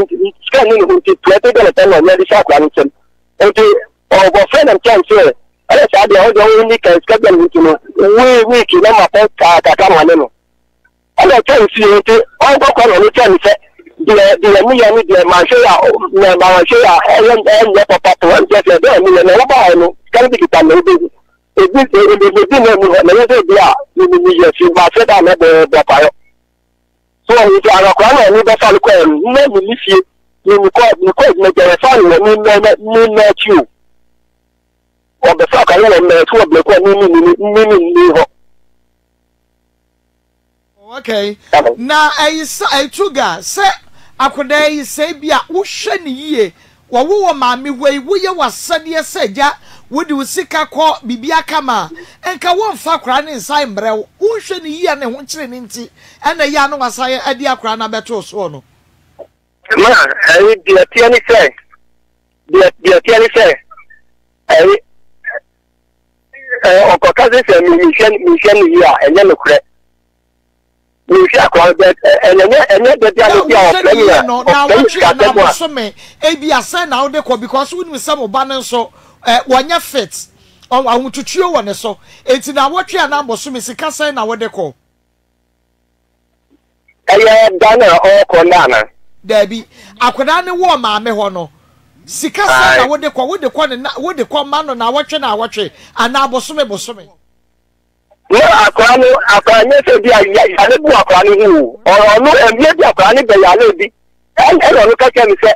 sika ne ne ho nti tuɛte dɛ ne pɛ na ɔnya de hyɛ akwadaa no nsam nti ɔbɔfrɛ na nkyɛn sɛ ɛyɛ saa deɛ ɔdeɛ ɔnni kan sika bi a ne ho nti no wii wiiki na ma pɛ kakra ma ne no. Ɛna ɔtwaa ne fie nti ɔnkɔ kɔ na ɔno kyerɛ me sɛ deɛ deɛ meyɛ ne deɛ manhwɛ yɛ a na manhwɛ yɛ a ɛyɛ ɛnyɛ papa to ɛnkyɛ sɛ deɛ meyɛ na wobaa no sika no bi kita na wobɛhu ebi ebi ebi na ɛmu hɔ na ɛyɛ sɛ ebi a meyɛ fi mahyɛ da na ɛbɔ bɔ payɔ so ɔno nti akɔkora na ɔno bɛfa no kɔɛ no na meni fie mekɔ mekɔ adwuma gya yɛfa no wɔ me mɛ me mɛ akyi o ɔbɛfa akɔre wɔ mɛ akyi wɔ blɛkɔ ne ne ne ne ne ne hɔ. Okay. Na ɛyi sɛ ɛtuga sɛ akwadaa yi sɛ ebi a wohwɛ ne yie wɔwo wɔ maame hɔ yi woyɛ w'asɛdeɛ sɛ agya wode wo sika kɔ biribi aka ma a nka wɔmfa akwadaa ne nsa mbrɛ wo wonhwɛ ne yie a ne ho kyere ne nti ɛna ɛyɛ a na wasan adi akwadaa no abɛto soɔ no. Ma ɛyi deɛ teɛ ne sɛ deɛ deɛ teɛ ne sɛ ɛyi ɔkɔka sɛ sɛ mehwɛ mehwɛ no yie a ɛnyɛ nokorɛ mehwɛ akora no bɛ ɛnyɛ ɛnyɛ da bi a mebi a ɔfrɛ mi a ɔfrɛ mi sika sɛ mu a. bosome ebi asɛn na wode kɔ because wonim sɛ mo ba no nso wɔnyɛ fit ahotutuo wɔ ne so eti na awɔtwe anaa bosome sika sɛn na wode kɔ. Ɛyɛ da no a ɔrekɔ no ana? Daabi. Akwadaa no wɔ maame hɔ no, sika sɛn na wode kɔ? Wode kɔ ne na wode kɔ ma no naawɔtwe naawɔtwe anaa bosome bosome? Na akwadaa no akwadaa nyɛ sɛ bi a yare bu akwadaa no ho o. Ɔno mmea bi akwadaa no bɛ yare bi. Ɛna ɔno ka kyerɛ me sɛ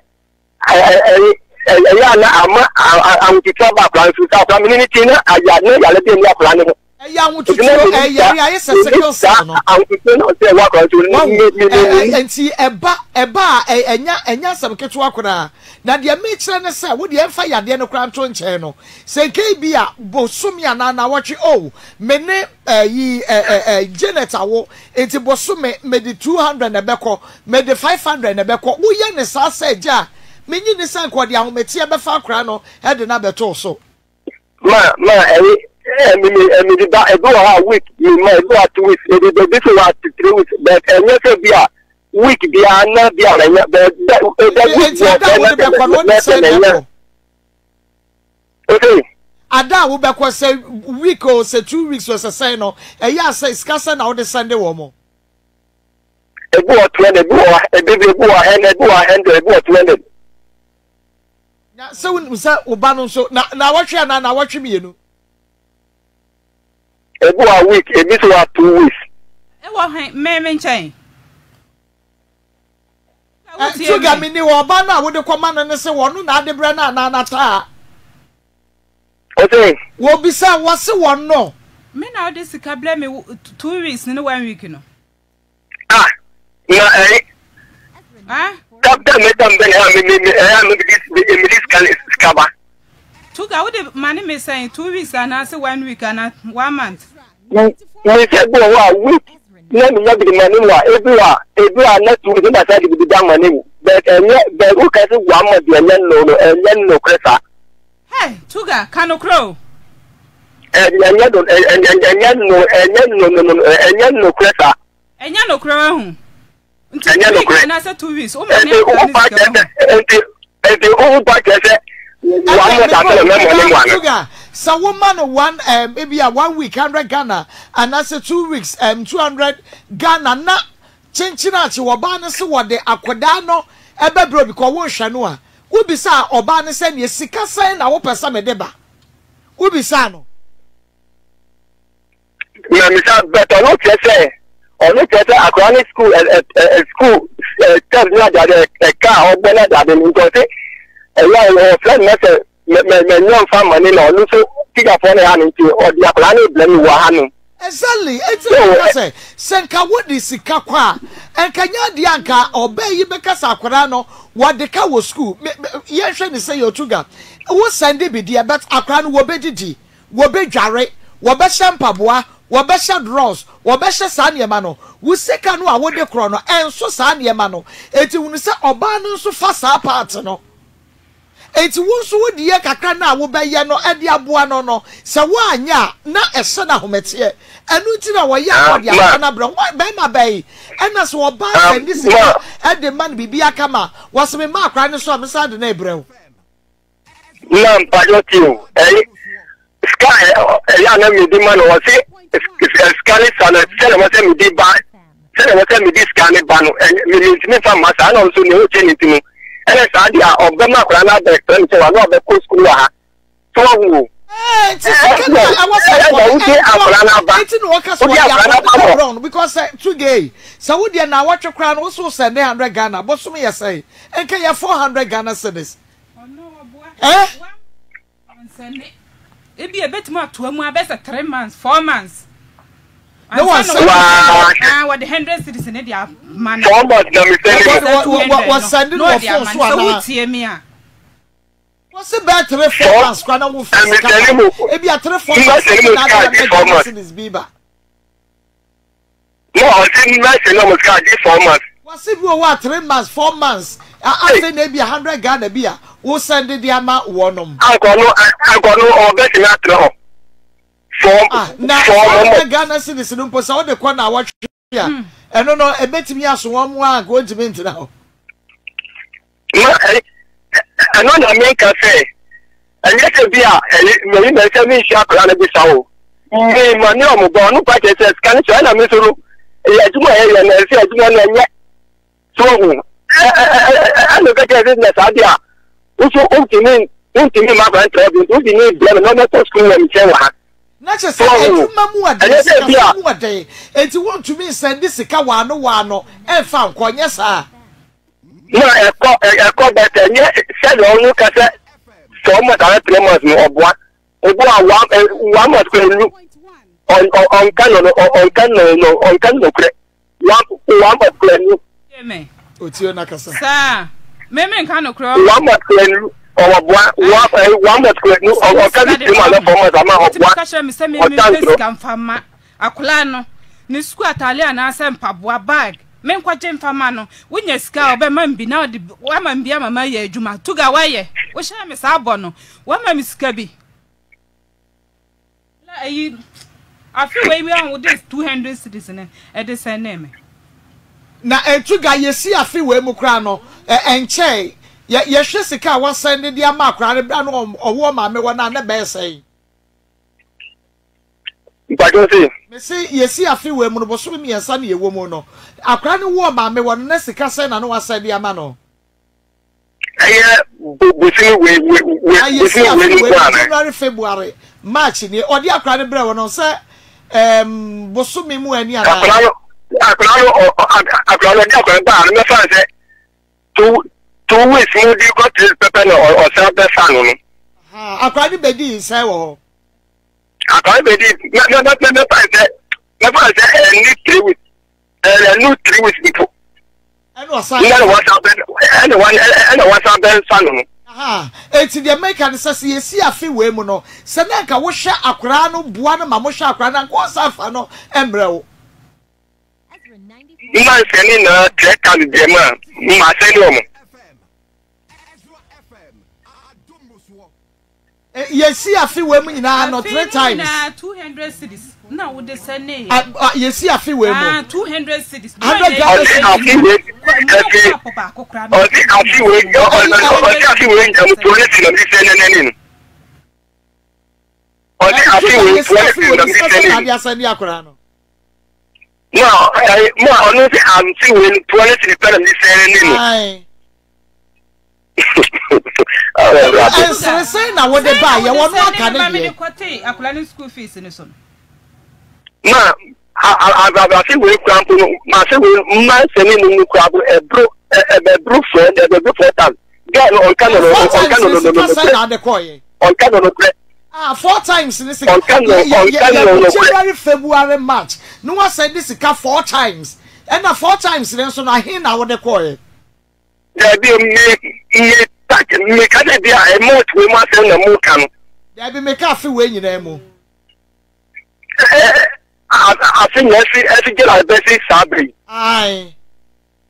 ɛyɛ a na ama ahotutuo aba akwadaa no so sɛ akwadaa mene ne ti na aya na yare bi nni akwadaa no ho. Ɛyɛ ahotutuo ɛyɛ yare ayɛ sɛ sickle cell no. Ahotutuo na ɔsɛ ɛwɔ akwadaa no so ne ne ne ne. Nti ɛba ɛba a ɛnya ɛnya asɛm ketewa koraa na deɛ mekyerɛ ne sɛ wo deɛ ɛmfa yadeɛ no koraa nto nkyɛn no sɛ nka ebi a bosome anaa naawɔtwe oh me ne ɛyi ɛ ɛ Janet awo nti bosome mede 200 na ɛbɛkɔ mede 500 na ɛbɛkɔ woyɛ ne saa sɛ agya a. Mennye nni sɛ anka ɔde ahometeɛ bɛfa akwadaa no de no abɛto wo so. Ma ma ɛyi ɛ mi mi ɛ mi de ba ebi wɔ hɔ a week mi ma ebi wɔ hɔ a 2 weeks ebi ebi so wɔ a 3 weeks, but ɛnyɛ sɛ bi a week biara na bi a mɛnya bɛ bɛ ɛda week Enti wɔ ada a bɛ na wode bɛkɔ no, sɛ wode mɛ sɛ sɛn na mɛnya. ɛkɔ? Ose. Ada a wobɛkɔ sɛ week o, sɛ 2 weeks o, sɛ sɛn no, ɛyɛ a sɛ sika sɛn na wode sɛnde wɔn? Ebi wɔ 200, ebi wɔ ebi ebi wɔ 100, ebi wɔ 100, ebi wɔ 200. Na sɛ wonim sɛ wo ba no nso na naawɔtwe anaa naawɔtwe 2. Ebi wɔ week, ebi nso wɔ 2 weeks. Ɛwɔ he? Me me nkyɛn. Sugar mi ni wɔ ɔba no a wode kɔma no ne se wɔno na ade brɛ no anaa n'ataa. Ose. Wɔbisa wɔse wɔn no. Me na wode sika brɛ me 2 weeks ne one week no. Ah, na ɛyi. Ah. Kapita mi tam bɛ na mi mi mi ɛyà mi di mi di sika sika ba. Tuga wode ma ne me sɛn 2 weeks anaasɛ one week ana one month. Mi sɛ bi wɔ hɔ a week na mi nya bi de ma ne mu a ebi wɔ a ebi wɔ a na 2 weeks na sa de bi da ma ne mu, but ɛnyɛ but wo ka sɛ one month ɛnyɛ no no ɛnyɛ no korɛ saa. Hey, Tuga, ka nokorɛ o. Ɛnyɛ no ɛnyɛ no ɛnyɛ no no no ɛnyɛ nokorɛ saa. Ɛnyɛ nokorɛ wahu. Nti Ɛnyɛ week nokorɛ. anaasɛ 2 weeks wo ma ne Nti akora wo ne pa sika kyerɛ wahu. sɛ nti nti wo pa kyerɛ sɛ one month ase na mɛmɔ ne mu ana. Sugar, sɛ woma no one ebi a one week 100 Ghana anaasɛ 2 weeks 200 Ghana na kyenkyen akye ɔbaa no se wɔde akwadaa no ɛbɛbrɛ obi kɔ wonhwɛ no a, wobisaa ɔbaa no sɛ neɛ sika sɛn na wopɛ sɛ mede ba? Wobisaa no? Na misa, but ɔno kyerɛ sɛ ɔno kyerɛ sɛ akwadaa ne school ɛ ɛ ɛ school ɛ test ne adeade ɛka a ɔbɔ ne adeade no, nti ɔse ɛyɛ a ɔfrɛ no na sɛ mɛ mɛ mɛ nyɛ nfa ma ne na ɔno nso tikyafoɔ no ha no, nti ɔde akwadaa no brɛ me wɔ ha no. Exactly, enti na meka sɛ, sɛ nka wode sika kɔ a, nka nyɛ adeɛ a nka ɔbaa yi bɛka sɛ akwadaa no wɔde ka wɔ school. Me, me, yɛnhwɛ ne sɛ yɛtu wo sɛnde bi deɛ, but akwadaa no wɔbɛdidi, wɔbɛdware, wɔbɛhyɛ mpaboa, wɔbɛhyɛ drawers, wɔbɛhyɛ saa nneɛma no. Wo sika no a wode korɔ no, ɛnso saa nneɛma no. Enti hunu sɛ ɔbaa no nso fa saa part no. Enti wo nso wo deɛ kakra no a wobɛyɛ no de aboa no no, sɛ woanyɛ a, na ɛhyɛ no ahometeɛ. Ɛno nti na wɔyɛ a na ɔde akwadaa no abrɛ wo. Barima bɛn na sɛ ɔbaa sɛnde sika de ma no biribi aka ma wɔse mema akwadaa no so a, mesan de no rebrɛ wo? Na mpakyɛ tie o, ɛyi sika ɛyɛ a na medi ma no, ɔse sika ne sa no sɛdeɛ wɔ sɛ medi ba, sɛdeɛ wɔ sɛ medi sika ne ba no, mentumi mfa mma saa, na ɔno nso nea ɔkyɛ ne ti no ɛna saa deɛ a ɔbɛma akwadaa no abɛfrɛ me sɛ wa na ɔbɛkɔ sukuu wɔ ha so wahu o. Nti sika no a ɛwɔ sɛ ɛna wode akwadaa no aba, nti na wɔka sɛ wode wɔde akwadaa no akwadaa aba no abrɛ no, because sɛ tugei sɛ wodeɛ na awɔtwe koraa no wo so sɛ ne 100 Ghana bosom yɛ sɛn, nka yɛ 400 Ghana cedis. Ɔno ɔboa. Eh? Ɔnsɛnde. Ebi ebetumi atoa mu abɛsɛ 3 months, 4 months. Na Ansa na wɔnsɛnde. Waa. Ah, wɔde 100 cedis ne de ama no. 4 months na mesɛnde Wɔ- no. wɔ- Two wɔ- hundred no, wɔsɛnde no na wɔ ɔde phone ama so no. Sɛ anaa? wotie me a. Wɔsi bɛɛ three four Four months koraa na wo fa sika mesɛnde ba. mu Ebi a 3, 4 months mesɛnde mu na sika ade agye 100 four Ghana months. cedis bi ba. Na ɔse mɛsɛnde ɔmo sika agye 4 months. Wɔsi bi wɔ hɔ a 3 months, 4 months, afei na ebi a 100 Ghana bi a wo sɛnde de ama wɔnom. Ankɔ no ankɔ no ɔbɛtumi atena hɔ four Ah, na four 100 Ghana cedis no mpo sɛ wode kɔ na awɔtwe a, ɛno no ebetumi aso wɔn mu a nka wɔntumi ntena hɔ. Ma ɛno na menka sɛ ɛnyɛ sɛ bi a ɛyi mɛyi mɛ sɛ menhyia akwadaa no bisa o me ma ne ɔmo bɔ ɔno pa kyerɛ sɛ sika no sɛ ɛna me nso no ɛyɛ adwuma a ɛyɛ no ɛsɛ adwuma no ɛnyɛ so ɔhu ɛna ɔka kyerɛ sɛ na saa deɛ a woso wontumi wontumi ma akwadaa no tra bi nti wontumi brɛ no na ɔmɛkɔ sukuu wɔ nkyɛn wɔ ha. Na kyerɛ sɛ adwuma mu ɔden, sikasɛm mu ɔden, enti wontumi nsɛnde sika waano waano ɛmfa nkɔ, nyɛ saa? Na ɛkɔ ɛkɔ but ɛnyɛ sɛdeɛ ɔno ka sɛ 4 months anaa 3 months no ɔboa obi a one month kora nu ɔnka no no ɔnka no no ɔnka no nokorɛ one month kora nu. Otio na kasa. Saa me me nka nokorɛ ɔwɔ. 1 month kora nu ɔwɔ boa 1 month kora nu ɔka ne 3 months na 4 months ama ɔboa ɔta kyerɛ me sɛ me me ɔta mpɛ ntorɔ. sika mfa ma akwadaa no ne sukuu ataade anaasɛ mpaboa bag. Menkɔgye mfa ma no. Wonya sika a ɔbɛma me bi na ɔde wama me bi ama mayɛ adwuma. Tuga woayɛ. Wohyɛɛ me saa bɔ no. Woama me sika bi. La ayi afe wei bi a wode 200 cedis no ɛde sɛnee me. Na Tuga yɛsi afe wei mu koraa no ɛnkyɛe. Yɛhwɛ sika a wasɛnde de ama akwadaa no berɛ a na ɔwɔ maame hɔ no a na ɛbɛyɛ sɛn? Mpakyɛw se. Mese yɛsi afe wei mu no bosome miensa na yɛwɔ mu no akora no woo maame wɔ no na sika sɛn na na wasan de ama no. Ɛyɛ bosome wei wei bosome wei mu nko ana. January February March nie ɔde akora no brɛ wɔ no sɛ ɛɛm bosome mu ani ana. Akora no akora no akora no ɔde akora no baa no mɛfa no sɛ two weeks mu di kɔ three pɛpɛ na ɔsan bɛfa no no. Akora no bɛdi nsɛn wɔ hɔ. Akɔre bɛ di mɛ mɛ mɛ mɛ fa sɛ mɛ fa sɛ ɛni three weeks ɛnu three weeks mpo. Ɛna ɔsan. Ɛna wasan bɛ ɛna wa ɛna wasan bɛ nfa no no. Eti deɛ mɛka no sɛ sɛ yɛsi afe wei mu no sɛ na nka wohwɛ akwaraa no boa no ma mohwɛ akwaraa no anka ɔnsan fa no mmerɛ wo. Mma nsɛnni na trɛ ka no deɛ ma mma sɛnni wɔn. Yɛsi afe wei mu nyinaa no three times. Afe nyinaa 200 cedis na wode sɛnee. Yɛsi afe wei mu. 200 cedis. 100 Ghana cedis. Ɔsi afe wei ɛfi ɔsi afe wei ɔsi afe wei nyinaa mu polisi na mi sɛ nɛnɛni no. Ɔsi afe wei polisi na mi sɛ nɛnɛni no. Mo a mo a ɔno sɛ afe wei polisi pɛ na mi sɛ nɛnɛni no. Ɛnsere sɛn na wode ba yɛ wɔn aka ne deɛ. Ma abrabase wei kura mpo no ma se wei mma nsɛm mu mu kura bo ɛbro ɛbɛbro fɔ ɛbɛbro fɔ tan gɛɛ no ɔnka no no ɔnka no no no no korɛ ɔnka no no korɛ. Ah four times ne sika ɔnka no ɔnka no no korɛ. January February March ne wasɛn de sika four times ɛna four times ne nso no ahe na wode kɔɛ. Dabi o, me, me, me ka sɛ bi a ɛmɔ wei mu asɛm na mo ka no. Dabi me ka afe wei nyinaa mu. Ɛɛ, afe nyinaa ɛfi ɛfi gyina ɛbɛsi saa bere yi. Ayi.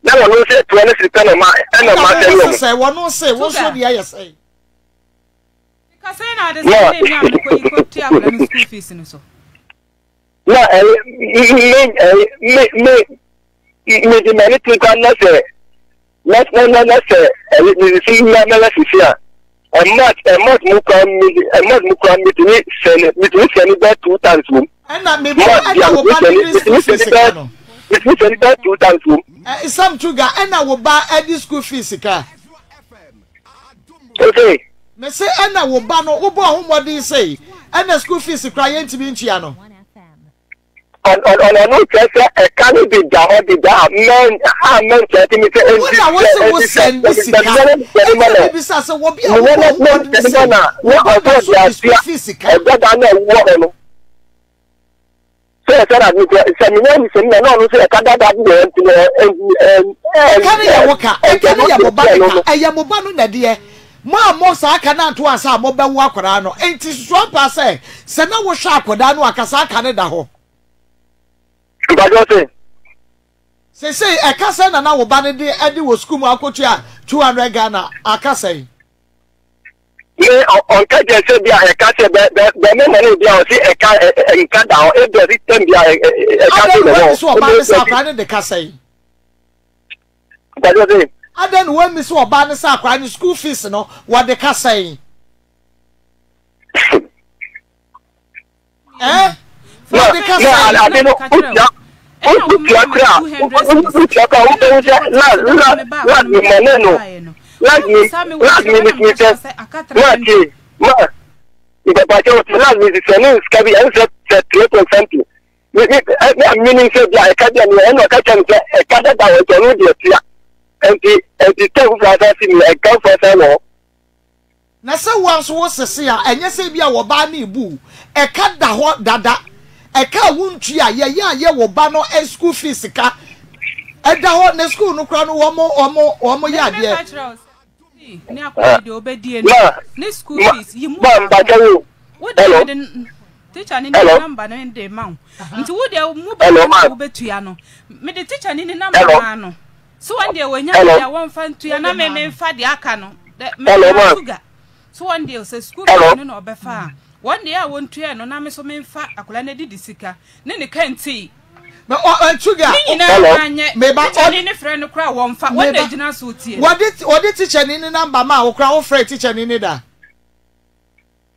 Na wɔn nso etuo ne siri pɛ na ma ɛna ma sɛ wɔn. Sɛ wɔn se wɔn nso deɛ yɛ sɛ. Kasa na ade sɛ ne nua mekɔ yi kɔ tua akwadaa no school fees no so. Na ɛyɛ me ɛyɛ me me mede m'ani to gua na sɛ na na na na sɛ ɛyɛ mesisi na na sisi a ɛmat ɛmat mu kura mi ɛmat mu kura mitumi sɛne mitumi sɛne bɛɛ two times wom. Ɛna mi bɔ ɛna wo ba ne de school fees ka no. Mitumi sɛne bɛɛ two times wom. Ɛ Sam Tuga ɛna wo ba ɛde school fees ka. Ose. Mese ɛna wo ba no wobɔ ho mmɔden sei ɛna school fees kura yɛntumi ntua no. Ɔno kyerɛ sɛ ɛka no deda hɔ deda a mɛn a mɛnkyerɛ ti mi sɛ ɛnti sɛ ɛnti sɛ ɛnti sɛ ɛnti na mebisa sɛ wɔbi a wɔbɔ ho mmɔden sɛ wɔbɔ ba so de school fees ka. Ɛdada na ɛwɔ hɔ no sɛ ɛsɛ na sɛ sɛ menya nisɛm na na ɔno sɛ ɛka dada bi wɔ nti no ɛka no yɛ wo ka ɛka no yɛ mo ba no ka ɛyɛ mo ba no na deɛ Mo a mo saa ka no anto ansa a mobɛwo akwadaa no, enti susu ampa sɛ, sɛ na wohwɛ akwadaa no a, ka saa ka no da hɔ. Mpakyɛw se. Sesei ɛka sɛn na na wo ba no de de wɔ sukuu mu akotua 200 Ghana, aka sɛn? Me ɔnka kyerɛ sɛ bi a ɛka sɛ bɛ bɛ bɛ me ma no bi a ɔse ɛka nka da hɔ ebi ɔse tɛm bi a ɛka so na wɔ. Adɛn na wɔn sɛ ɔbaa no sɛ akwadaa no de ka sɛn? Mpakyɛw se. Adɛn na wɔammi sɛ ɔbaa no sɛ akwadaa no school fees no wɔde ka sɛn? Eh? Wɔde ka sɛn? Na ade no wotua wotua kora wotua kora wobɛhu sɛ la la la mi mɔne no la mi la mi mi mi sɛ na tie ma mpakyɛw sɛ la mi sɛ ne sika bi ɛnsɛ sɛ 3 point something Me me me a menim sɛ bi a ɛka bi a meyɛ ɛna ɔka kyerɛ me sɛ ɛka dada wɔ nti ɔno deɛ tua nti nti tɛ foforɔ asan si mi ɛka foforɔ asan wɔ hɔ. Na sɛ wo nso wo sese a ɛnyɛ sɛ ebi a wɔbaa no rebu wo ɛka da hɔ dada ɛka a wontua yɛyɛ a yɛ wo ba no school fees ka ɛda hɔ na school no koraa no wɔn wɔn wɔn yɛ adeɛ. Ne akwadaa deɛ ɔbɛdie no Ma ne school ma fees yi mu ma baako mpakyɛ wo wo deɛ hello mede. Teacher ni ne number no de ma wo. Nti wo deɛ mu ba na wobɛtua no. Mede teacher ni ne number maa no. So wɔn deɛ wɔnya deɛ wɔmfa ntua na me memfa deɛ aka no. Me sugar. So wɔn deɛ sɛ school fees no na ɔbɛfa a, wɔn deɛ a wɔntua no na me so memfa akwadaa no adidi sika ne ne kantii. Na ɔ ɔ sugar. Ne nyinaa anyɛ. Meba Tikyani ne frɛ no koraa wɔmfa. Wɔn na egyina so tie. Wɔde wɔde tikyani ne number maa wo koraa wofrɛ tikyani ne da.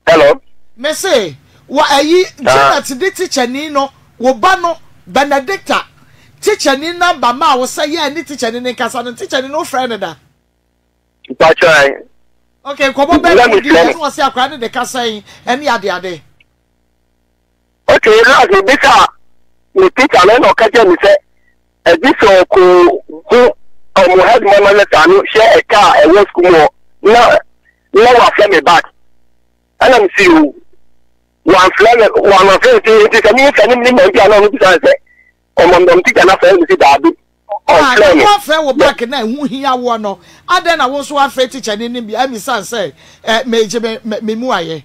Hello. Me se wɔ ayi Janet de tikyani no wo ba no Benedicta tikyani number maa wo sɛ yɛ ne tikyani ne nkasa no tikyani no wofrɛ no da. Mpakyɛ ae. Okay, nkɔmɔ bɛn na mudi yɛ na ɔse akwadaa no de ka sɛn ɛne ade ade. Okay, last me bisa me teacher no na ɔka kyerɛ me sɛ ɛgye sɛ ɔkɔ hu ɔmo headman letter no hyɛ ɛka a ɛwɔ sukuu mu hɔ na na wafrɛ me back ɛna me si o wamfrɛ me wamfrɛ nti nti sɛ me nfa ne me ma bi a na ɔno bisa sɛ ɔmo ɔmo teacher na afrɛ me si daabi. Ah, na woafrɛ wo back na ɛho hia woɔ no, adɛn na wo nso woafrɛ tikyani no bi ammisa no sɛ, eh, megye me, me, me mu ayɛ?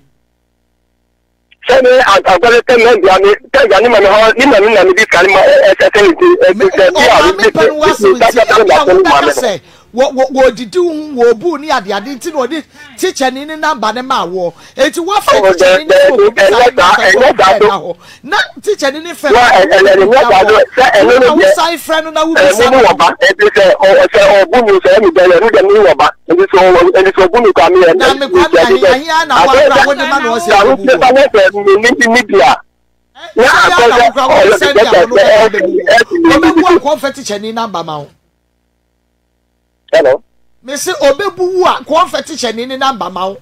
Sɛ me aguare tɛ mɛ bia me tɛ ya ne ma me hɔ ne ma me na me di kan ma ɛsɛ sɛ ne ti ɛti sɛ bi a Ɔmaame pɛ no w'asɛm nti, ebia wobɛka sɛ wɔ wɔ wɔdidi wo ho, wɔbu ne adeade nti na ɔde tikyani no namba no maa woɔ. Enti woafrɛ tikyani no sɛ ɔkɔbisa no namba sɛ ɔbrɛ da hɔ. Na tikyani no frɛ no na wo na wo na wosan frɛ no na wobisa no. Na me Kwame ahe ahe ara na woakora wode ma na ɔsɛ ɔbɛbu woɔ. Sɛ yɛ na wokora wode sɛn de a wɔno bɛba bɛbu woɔ. Ɔbɛbu a kɔmfɛ tikyani namba ma wo. Hello. Mese ɔbɛbu wo a kɔmfɛ tikyani ne namba ma wo.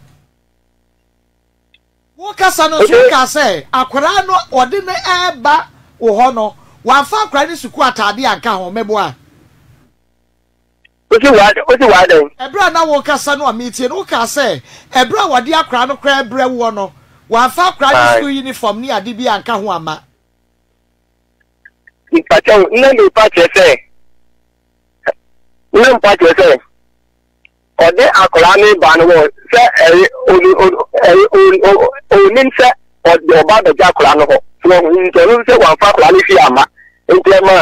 Wo kasa no nso wokaa sɛ akwadaa no ɔde no reba wo hɔ no wamfa akwadaa no sukuu ataadeɛ anka ho, meboa? Wosi wa wosi wa dɛn? Ɛberɛ a na wokasa no a metie no wokaa sɛ ɛberɛ a wɔde akwadaa no koraa rebrɛ woɔ no wamfa akwadaa no sukuu uniform ne ade bi anka ho amma. Mpakyɛw, na mepa kyerɛ sɛ na mpa kyerɛ sɛ ɔde akwadaa no ba no wɔ sɛ ɛyɛ ɔni ɛyɛ ɔnim sɛ ɔde ɔba abɛgye akwadaa no hɔ so ɔho nti ɔno sɛ wamfa akwadaa no fie ama nti ɛma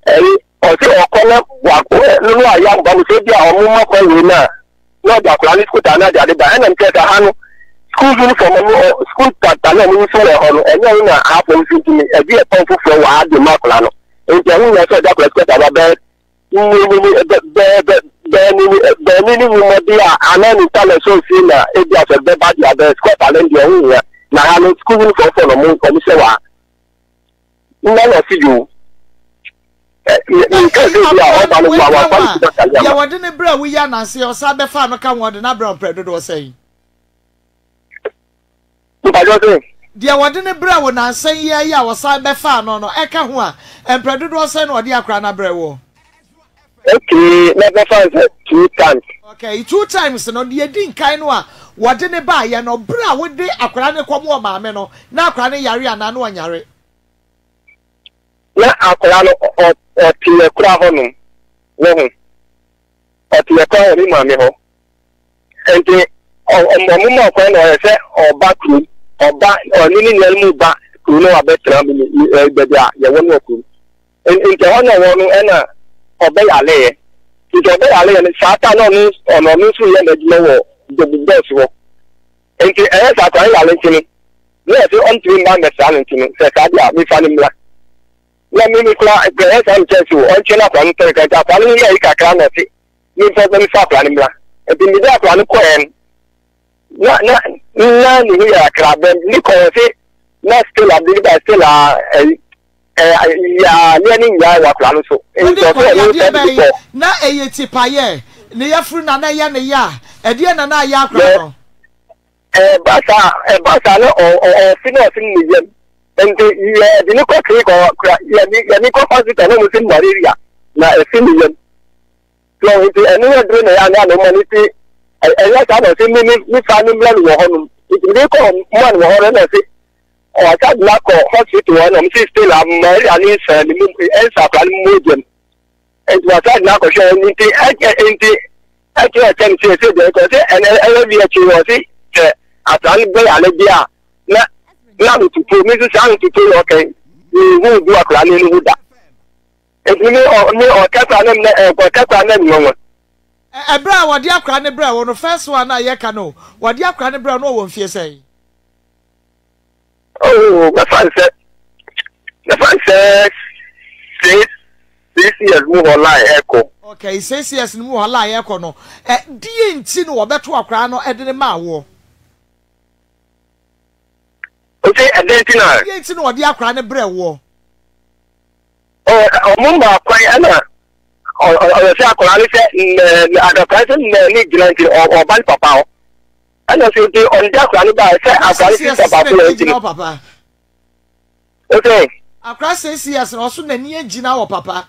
ɛyɛ ɔsɛ ɔkɔ na wa no no ayɛ ahoba no sɛ bi a ɔmo ma kwan wei no a na ɔde akwadaa no sukuu taa na ɔde ade ba ɛna nkyɛn sɛ ha no sukuu uniform ɔmo sukuu tata na ɔmo nso wɔ hɔ no ɛnyɛ ɔno na ha fam so nti ɛde ɛpɔn foforɔ wɔ ha de ma akwadaa no nti ɛho nyɛ sɛ ɔde akwadaa sukuu taa ba bɛyɛ Bɛɛni ne nwuma bi a anaa ne nsa na ɛsɔ nsuo na ebi asɛ bɛba deɛ abɛɛ sukuu atale deɛ ɛho hia na ha no sukuu uniform fɔ na ɔmo ɔmo hyɛ wɔ ha nna na ɔsi yoo nka sɛ bi a ɔba no wa wafa ne sukuu atale ama. Deɛ wɔde ne brɛ wo yi ananse ɔsan bɛfa no ka ho ɔde n'abrɛ ɔmprɛ dodoɔ sɛn. Mpakyɛw se. Deɛ wɔde no brɛɛ wo nansa yi ara yi a wɔsan bɛfaa no no, ɛka ho a, mprɛ dodoɔ sɛn na wɔde akora no abrɛ woɔ? Okay, na mɛfa no sɛ two times. Okay, two times no, deɛ ɛdi nkan no a wɔde no baeɛ no, berɛ a wode akwadaa no rekɔma ɔmaame no, na akwadaa no yare anaa na ɔnyare? Na akwadaa no ɔte akura hɔnom, wohu, ɔte akura wɔ ne maame hɔ. Nti ɔmo ma kwan na ɔyɛ sɛ ɔba kurom, ɔba ɔne ne nuanom ba kurom na wabɛtena baabi a yɛwɔ no wɔ kurom. Nti ɛhɔ na ɔwɔ no ɛna ɔbɛyaleeɛ. Nti ɔbɛyaleeɛ no saa ta na ɔno ɔno ɔno nso yɛ n'adwuma wɔ bɔs hɔ. Nti ɛyɛ saa akwadaa no yare nti no na ɔsɛ ɔntumi mma mmɛsra no nti no sɛ saa deɛ a mefa no mmra. Na me me kura ɛyɛ saa mekyɛn so ɔnkyɛn akwadaa no tɔre ka nti akwadaa no yɛ ayi kakra na ɔse memfa na memfa akwadaa no mmra. Nti mede akwadaa no kɔɛ no, na na na ne ho yɛ akra bɛn ne kɔɔ se na still a big ba still a ɛyi yadeɛ ne nyaa wɔ akwadaa no so. Wode kɔ yadeɛ bɛyi na ɛyɛ tipayɛ ne yafuru na na ɛyɛ ne ya ɛdeɛ na na ayɛ akwadaa no. Ɛba saa ɛba saa na ɔfi na ɔsi ne yam nti yɛde ne kɔ clinic ɔkura yɛde yɛde kɔ hospital na wɔn si malaria na ɛfi ne yam so nti ɛno yɛ duro na yɛ ano ano ma ne ti ɛyɛ saa na ɔsi ne ne ne fa ne mmerɛ no wɔ hɔ nom nti ne kɔ mma no wɔ hɔ no na ɔsi ɔsa de akɔ hospital hɔ na wɔn si still a malaria ne nsa ne mu ɛnsa akora ne mu mogya mu. Nti wɔsan gyina kɔhwɛ nti ɛkyɛ nti ɛkyɛ ɛkyɛ no sɛ sɛ deɛ ɛkɔ sɛ ɛnɛ ɛyɛ bi akyi wɔ se sɛ akwadaa no bɛyɛ ale bi a na Na ahototo, me nso saa ahototo yi ɔka yi, menhu bi wɔ akwadaa no ani ho da. Nti me ɔ me ɔka koraa na ɛ ɔka koraa na nwanwa. Ɛberɛ a wɔde akwadaa no brɛɛ wo no, first one a yɛka no, wɔde akwadaa no brɛɛ wo no ɔwɔ mfie sɛn? Oh, mɛfa no sɛ mɛfa no sɛ 6 years mu hɔ line ɛkɔ. Okay, 6 years no mu hɔ line ɛkɔ no, ɛ deɛ nti na wɔbɛto akwadaa no ɛde ne maa woɔ? Ose ɛdɛn nti na? Deɛ nti na wɔde akwadaa no brɛɛ woɔ? Ɔmo maa kwan ɛna ɔyɛ sɛ akwadaa no sɛ nɛɛ akwadaa sɛ nɛɛ ne gyina nti ɔba ne papa hɔ. Ɛna nso nti ɔde akwadaa no baa sɛ akwadaa no sista baako na nti no. Ose. Akwadaa 6 years na ɔso n'ani agyina wɔ papa.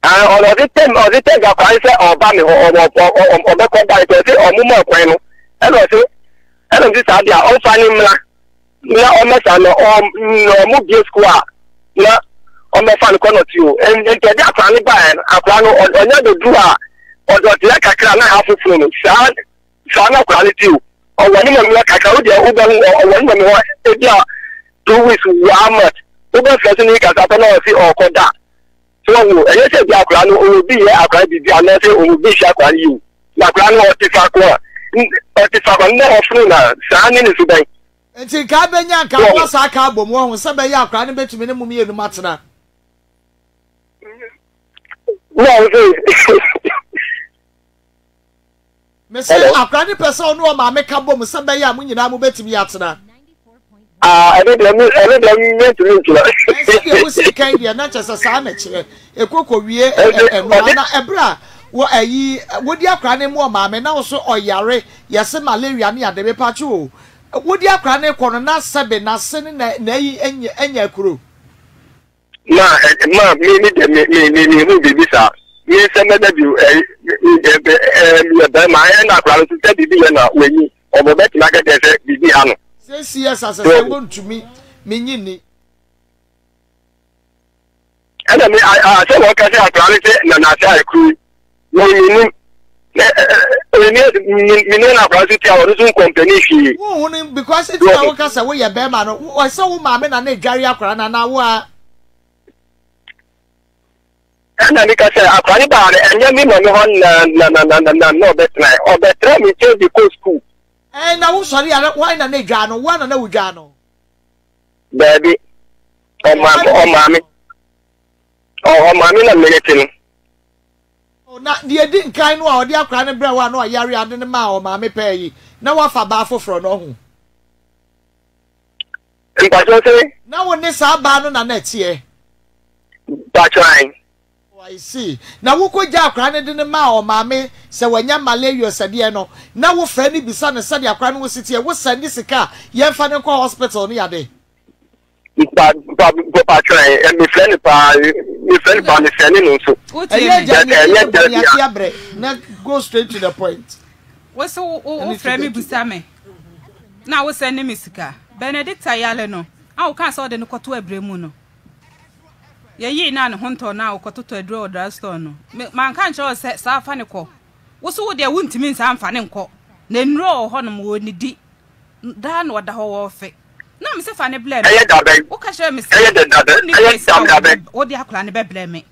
Ɔde tɛm ɔde tɛm akwadaa no sɛ ɔba mi hɔ ɔbɛkɔ ba nti ɔse ɔmo maa kwan no ɛna ɔse ɛna ɔse saa deɛ ɔmfa ne mmra na ɔmɛsa na ɔmo bie sukuu a na ɔmɛfa no kɔ nɔte o. Nti ɔde akwadaa no baa akwadaa no ɔnya bɛduru a ɔde ɔte kakra na ha foforɔ no saa. Saa na akwadaa no te o. Ɔwɔ ne maame hɔ kakra, wo deɛ wobɛhu ɔwɔ ne maame hɔ ebi a 2 weeks, one month, wobɛfrɛ so ne kasa pɛ na ɔse ɔkɔ da. So ɔho, ɛnyɛ sɛ bi akwadaa no ɔwɔ bi yɛ akwadaa biribi anaasɛ ɔwɔ bi hyɛ akwadaa no yie o. Na akwadaa no ɔte faako a, ɔte faako a na ɔforo na saa ne ne suban. Nti nka abɛnya nka aboa saa ka abom wɔho sɛ bɛyɛ akwadaa no bɛtumi ne mo mmienu atena. Na ɔse Mese akwadaa no pɛ sɛ ɔne ɔmaame ka bom sɛ bɛyɛ a mo nyinaa mobɛtumi atena. Ah, ɛno deɛ me ɛno deɛ mentumi nkyerɛ. Sɛdeɛ wosi kan deɛ na kyerɛ sɛ saa na kyerɛ. Ɛkɔ kɔwie ɛno a na ɛberɛ a wɔ ayi wodi akwadaa no mu ɔmaame na wo so ɔyare yɛse malaria ne ade mepatwo o. Wodi akwadaa no kɔ no na sɛbe n'ase ne na n'ayi anya akuro. Ma ɛ ma me me deɛ me me me me hu biribi saa. Me nsɛm bɛbɛ bi ɛ ɛ ɛ meyɛ bɛrima ɛyɛ na akwadaa no nso sɛ biribi yɛ na w'anyi ɔbɔ bɛtumi aka kyerɛ sɛ biribi ha no. Sɛ CS asɛ sɛ wɔntumi menyi ni. Ɛna me a a sɛ wɔka sɛ akwadaa no sɛ na n'ase ayɛ kuru yi me menim me me me ne na akwadaa nso tia ɔno nso nkɔmpɛni hwee. Wohu no because nti na woka sɛ woyɛ bɛrima no sɛ wo maame na na edware akwadaa no anaa wo a. Ɛna meka sɛ akwadaa no baa no ɛnyɛ me maame hɔ na na na na na na na ɔbɛtena ɔbɛtena me nkyɛn bi kɔ sukuu. Ɛn na wosɔre a wɔn na na edware no wo na na wodware no. Daabi ɔmaame ɔmaame na mene te no. Na deɛ edi nkan no a ɔde akwadaa no brɛ wo a na ɔyare ade no maa ɔmaame pɛɛ yi, na wafa baa foforɔ no ɔho. Mpakyɛw sɛ. Na wo ne saa baa no na na ɛteɛ. Mpakyɛw ae. Oh, I see. Na wokɔ gya akwadaa no de no maa ɔmaame sɛ wanya malaria sɛdeɛ no, na wofrɛ no bisa no sɛdeɛ akwadaa no ho si teɛ, wo sɛnde sika a yɛmfa no nkɔ hospital ne ade. Mpa mpa mpakyɛw ɛ mefrɛ no paa mefrɛ no paa mesɛne no nso. Ɛyɛ agya ne ɛyɛ bɔ ne ate abrɛ na go straight to the point. Wo se wo wofrɛ me busa me na wo sɛne me sika. Benedicta yale no a wo kaa sɛ ɔde no kɔto abire mu no yɛyii no a ne ho ntɔ no a wokɔtotɔ aduro wɔ drug store no me manka nkyerɛ wo sɛ saa fa ne kɔ wo so wo deɛ wontumi nsaa mfa ne nkɔ na nnuro wɔ hɔnom wɔnnidi Daa na ɔda hɔ wɔɔfe. Na me se fa no blɛ me. Ɛyɛ da bɛn? Woka kyerɛɛ me sɛ Ɛyɛ dɛ da bɛn? wonni Ɛyɛ case a dam da bɛn? wode akwadaa no bɛbrɛ me.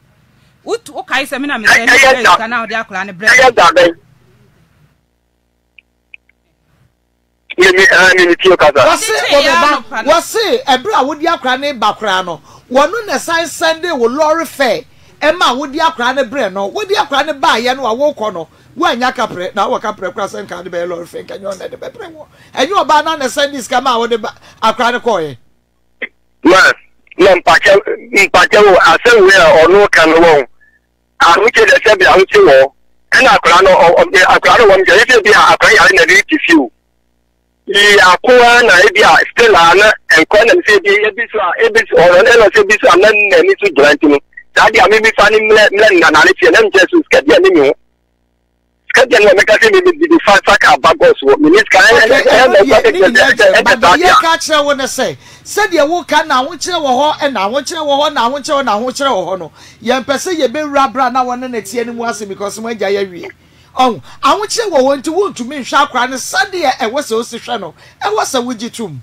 Wot wokae sɛ me na mesɛe ne Ɛyɛ brɛɛ da sika na wode akwadaa no brɛɛ Ɛyɛ me. da bɛn? Me me ɛɛ me me tie kasa. Ade Wɔse kyeeɛ wɔ me ara ba, anɔpa no. wɔse ɛberɛ a wode akwadaa no reba koraa no, wɔno na ɛsan sɛndee wo lɔre fare ɛma wode akwadaa no brɛɛ no. Wode akwadaa no baeɛ no a worekɔ no, Woannya kaprɛ, na wowɔ kaprɛ koraa sɛ nka wode bɛyɛ lɔre fɛ, nka nyɛ ɔno na ɛde bɛbrɛ woɔ. Ɛnyɛ ɔbaa no ara na ɛsan dii sika maa wode ba akwadaa no kɔɔeɛ. Ma, na mpakyɛ, mpakyɛ wo, asɛm wei a ɔno ka no wɔn, ahokyɛ dɛ sɛbi ahokyɛ wɔ, ɛna akwadaa no, ɔ, ɔ, akwadaa no wɔm, yɛ sɛ bi a akwadaa yare na ɛde te fie o. Yi ako ara na ebi a still a na nkɔ na sɛ ebi ebi so a ebi so ɔno ɛna sɛ ebi so a na n'ani so gyina nti no saa deɛ a mimi fa ne mmerɛ mmerɛ nna na ne teɛ na nkyɛn so sika deɛ ne mi ho sika deɛ no mɛka sɛ mimi didi fa fa ka ba gɔs wɔ mimi sika ɛyɛ Okay, ɛyɛ ɛno mɛ deɛ kɔ ne kɛkɛ nyinaa ɛsɛ kyerɛ ɛsɛ but saa deɛ deɛ yɛka akyerɛ wo ne sɛ sɛdeɛ woka na ahokyerɛ wɔ hɔ na ahokyerɛ wɔ hɔ na ahokyerɛ wɔ na ahokyerɛ wɔ hɔ no yɛmpɛ sɛ yɛbɛwura berɛ a na wɔne ne teɛ no mu ase because mo agya yɛawie. Ɔho, ahokyerɛ wɔ hɔ nti wontumi nhwɛ akwadaa no sɛdeɛ ɛwɔ sɛ wosi hwɛ no. Ɛwɔ sɛ wogye tom.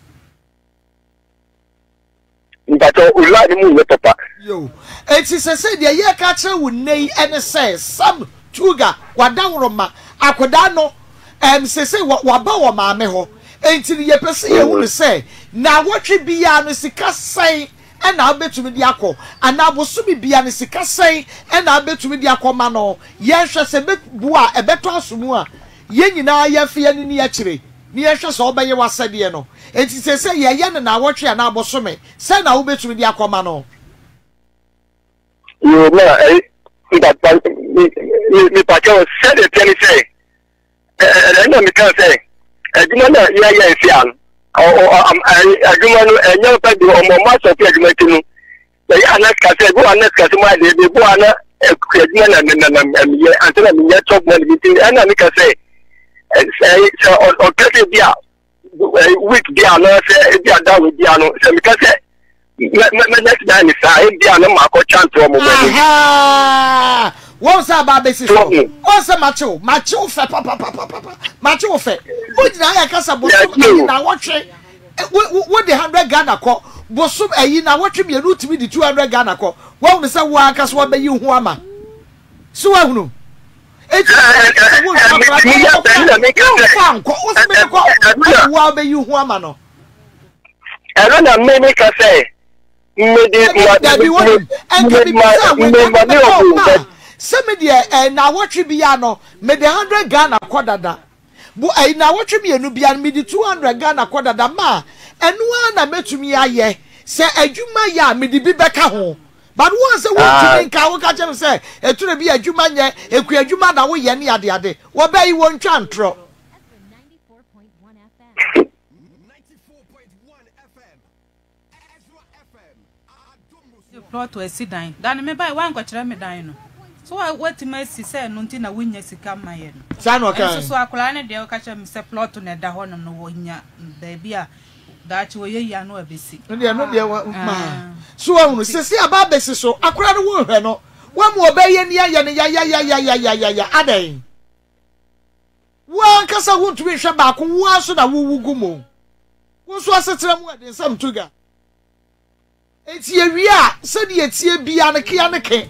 Mpakyɛw wo line no mu nyɛ papa. Yo, enti sesei deɛ yɛreka akyerɛ wo nnɛ yi ne sɛ Sam Tuga wadaworoma akwadaa no ɛm sesei wɔ waba wɔ maame hɔ enti no yɛpɛ sɛ yɛhunu sɛ naawɔtwe biara no sika sɛn na wobɛtumi de akɔ anaa bosome biara no sika sɛn na wobɛtumi de akɔ ma no yɛnhwɛ sɛ ɛbɛboa a ɛbɛtɔ aso mu a yɛn nyinaa yɛmfa yɛn ani ni akyire na yɛnhwɛ sɛ wobɛyɛ w'asɛdeɛ no. Enti seesei yɛyɛ no naawɔtwe anaa bosome, sɛn na wobɛtumi de akɔma no? Yoo, ma ɛyi, mpa, me, me, mepakyɛw, sɛdeɛ ɛteɛ ne sɛ, ɛna meka sɛ, adwuma no a yɛyɛ nse a no, adwuma no, ɛnyɛ pɛ de, ɔmo ɔmo asɔpe adwuma ti no, Yɛyɛ a na sikasɛm, ebi wɔ hɔ a na sikasɛm ayɛ den, ebi wɔ hɔ a na adwuma na na na na meyɛ ansa na menya chop money bi nti ɛna meka sɛ sɛ sɛ ɔka sɛ bi a week bi a anaasɛ ebi a da bi a no sɛ meka sɛ mɛtumi ayɛ ne saa ebi a na makɔ kyantoɔ mo mɔ anim. Wɔn sɛ aba abɛsi so wɔn sɛ makyew makyew fɛ papapapapa makyew fɛ wogyina ayɛ kasa bosom ayi na wɔtwe Wo wo wode hundred Ghana kɔ bosom ayi nawɔtwe mmienu wotumi de 200 Ghana kɔ wahunu sɛ wo ankasa wabɛyi wo ho ama so wahunu eti sɛ wo nfa kora wo nfa nkɔ wo sɛ mede kɔ ɛna wo abɛyi wo ho ama no. Ɛno na me me ka sɛ mede ma dabi wonim ɛnka bibi sɛ wo ɛnka mede kɔ ma sɛ me deɛ ɛ nawɔtwe biara no mede hundred Ghana kɔ dada. Bo ɛyi naawɔtwe mienu bia no mede 200 Ghana kɔ dada ma ɛno ara na mɛtumi ayɛ sɛ adwuma yɛ a mede bi bɛka ho but woan sɛ wontumi nka woka kyerɛ me sɛ ɛtore bi adwuma nyɛ ekua adwuma na woyɛ ne ade ade wɔbɛ yi wɔntwa ntorɔ. Plot asi dan. Da no mebae woankɔkyerɛ me dan no. So woatumi asi sɛ ɛno nti na wonnya sika mma yɛ no. Saa na ɔkae. Nso so akwadaa no deɛ woka kyerɛ me sɛ plot na ɛda hɔnom no wɔnya baabi a daakye wɔyɛ yie ano abɛsi. No deɛ no deɛ wa ma. So wahunu sisi aba abɛsi so akwadaa no wonhwɛ no wamu ɔbɛyɛ ni ayɛ no yayayayayayaya adɛn. Wo ankasa wontumi nhwɛ baako wo ara nso na wowu gu mu. Wo nso asetena mu ɛde nsɛm to dwa. Enti yɛwie a, sɛdeɛ ɛteɛ biara no, kea ne ke,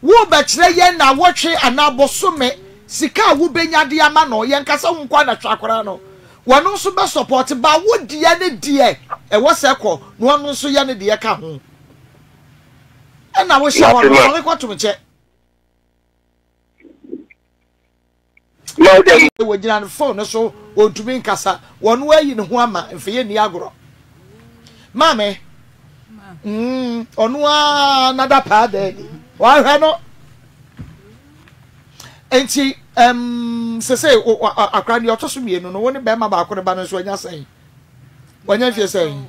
worebɛkyerɛ yɛn nnawɔtwe anaa bosome sika a wobɛnya de ama no. Yɛnka sɛ wo nko ara na hwɛ akwadaa no, wɔno nso bɛsɔpɔte, but wo deɛ ne deɛ ɛwɔ sɛ ɛkɔ na ɔno nso yɛ ne deɛ ka ho. Ɛna wohyɛ hɔ no, sɔre kɔtom kyɛ. Wɔgyina ne phone no so wɔntumi nkasa wɔn ayi ne ho ama mfe yɛ nni agorɔ maame mm, ɔno ara nada paa dɛ wahwɛ no nti um, sese akora deɛ ɔtɔ so mmienu no wo ne bɛrima baako no ba no nso anya sɛn wanya mfie sɛn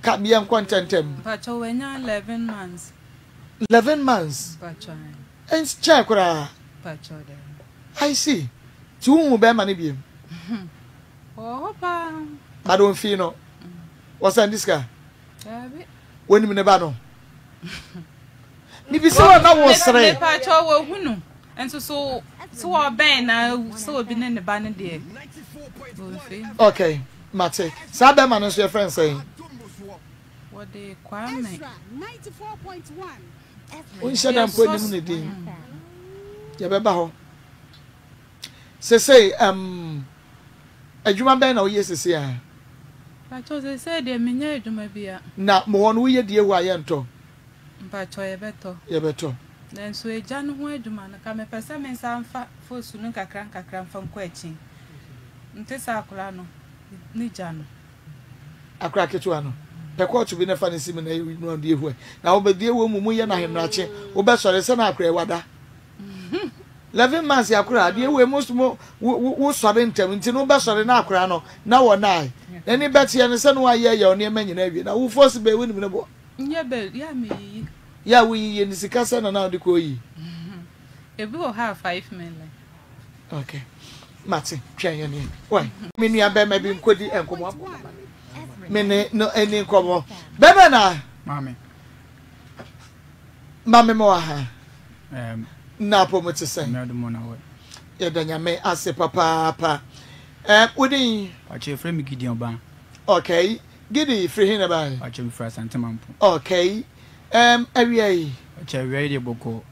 ka meɛ nkɔ ntɛntɛm. Mpakyɛ wanya 11 months. 11 months. Ɛnkyɛɛ koraa. I see. Nti wonhu bɛrima no biom? Ɔwɔ hɔ paa. But ɔmfii no? Wɔsan di sika? Daabi. Wonim ne ba no? Mebisa wo na wosere. Mepakyɛ wɔhu no. Nso so so wɔbɛn na sɛ obi ne ne ba no deɛ ɔmfii. Okay, mate. Saa bɛrima no nso yɛfrɛ no sɛn? Wɔde Kwame. Wonhyɛ da mpo nnim ne din. Yɛbɛba hɔ. Sesei, um, adwuma bɛn na woyɛ sesei a? Mpakyɛw, sesei deɛ menyɛ adwuma bia. Na mo hɔ no woyɛ die hɔ a yɛntɔ? Mpakyɛw, yɛbɛtɔ. Yɛbɛtɔ. Nanso egya no ho adwuma no, ka mepɛ sɛ me nsa mfa fosu no nkakra nkakra mfa nkɔ akyi. Nte sɛ akwadaa no ne gya no. Akora ketewa no, pɛ kɔɔto bi na fa no si mu na noa die hɔ. Na wobɛdie wɔ mu mu yɛ no ahemrakye. Wobɛsɔre sɛ na akora yi wada. 11 months akora adeɛ wei mo mo wo sɔre ntɛm nti no wobɛsɔre na akora no na wɔ nae. N'ani bɛteɛ no sɛ no wayɛ yɛ nneɛma nyinaa awie na wo force bɛ wonim ne boɔ. Nyɛ bɛ yɛ a meyiyi. Yɛ a woyiyi ne sika sɛ na na wode kɔ yi. Ebi wɔ hɔ a 5 million. Okay. Mate, twɛn yɛn ni. Wai. Me nua bɛrima bi nkɔdi nkɔmmɔ. Me ne no ani nkɔmmɔ. Bɛrima na. Maame. Maame mo aha. Um, na apɔ mo te sɛn. Yɛda nyame ase papaapa. Um, wodin? Pakyɛ frɛ me Gideon Ban. Okay. Gidi firi he na ɛbaeɛ? Pakyɛ me firi Asante Mampo. Okay ɛɛm awia yi. Pakyɛ awia yi deɛ bɔkɔɔ.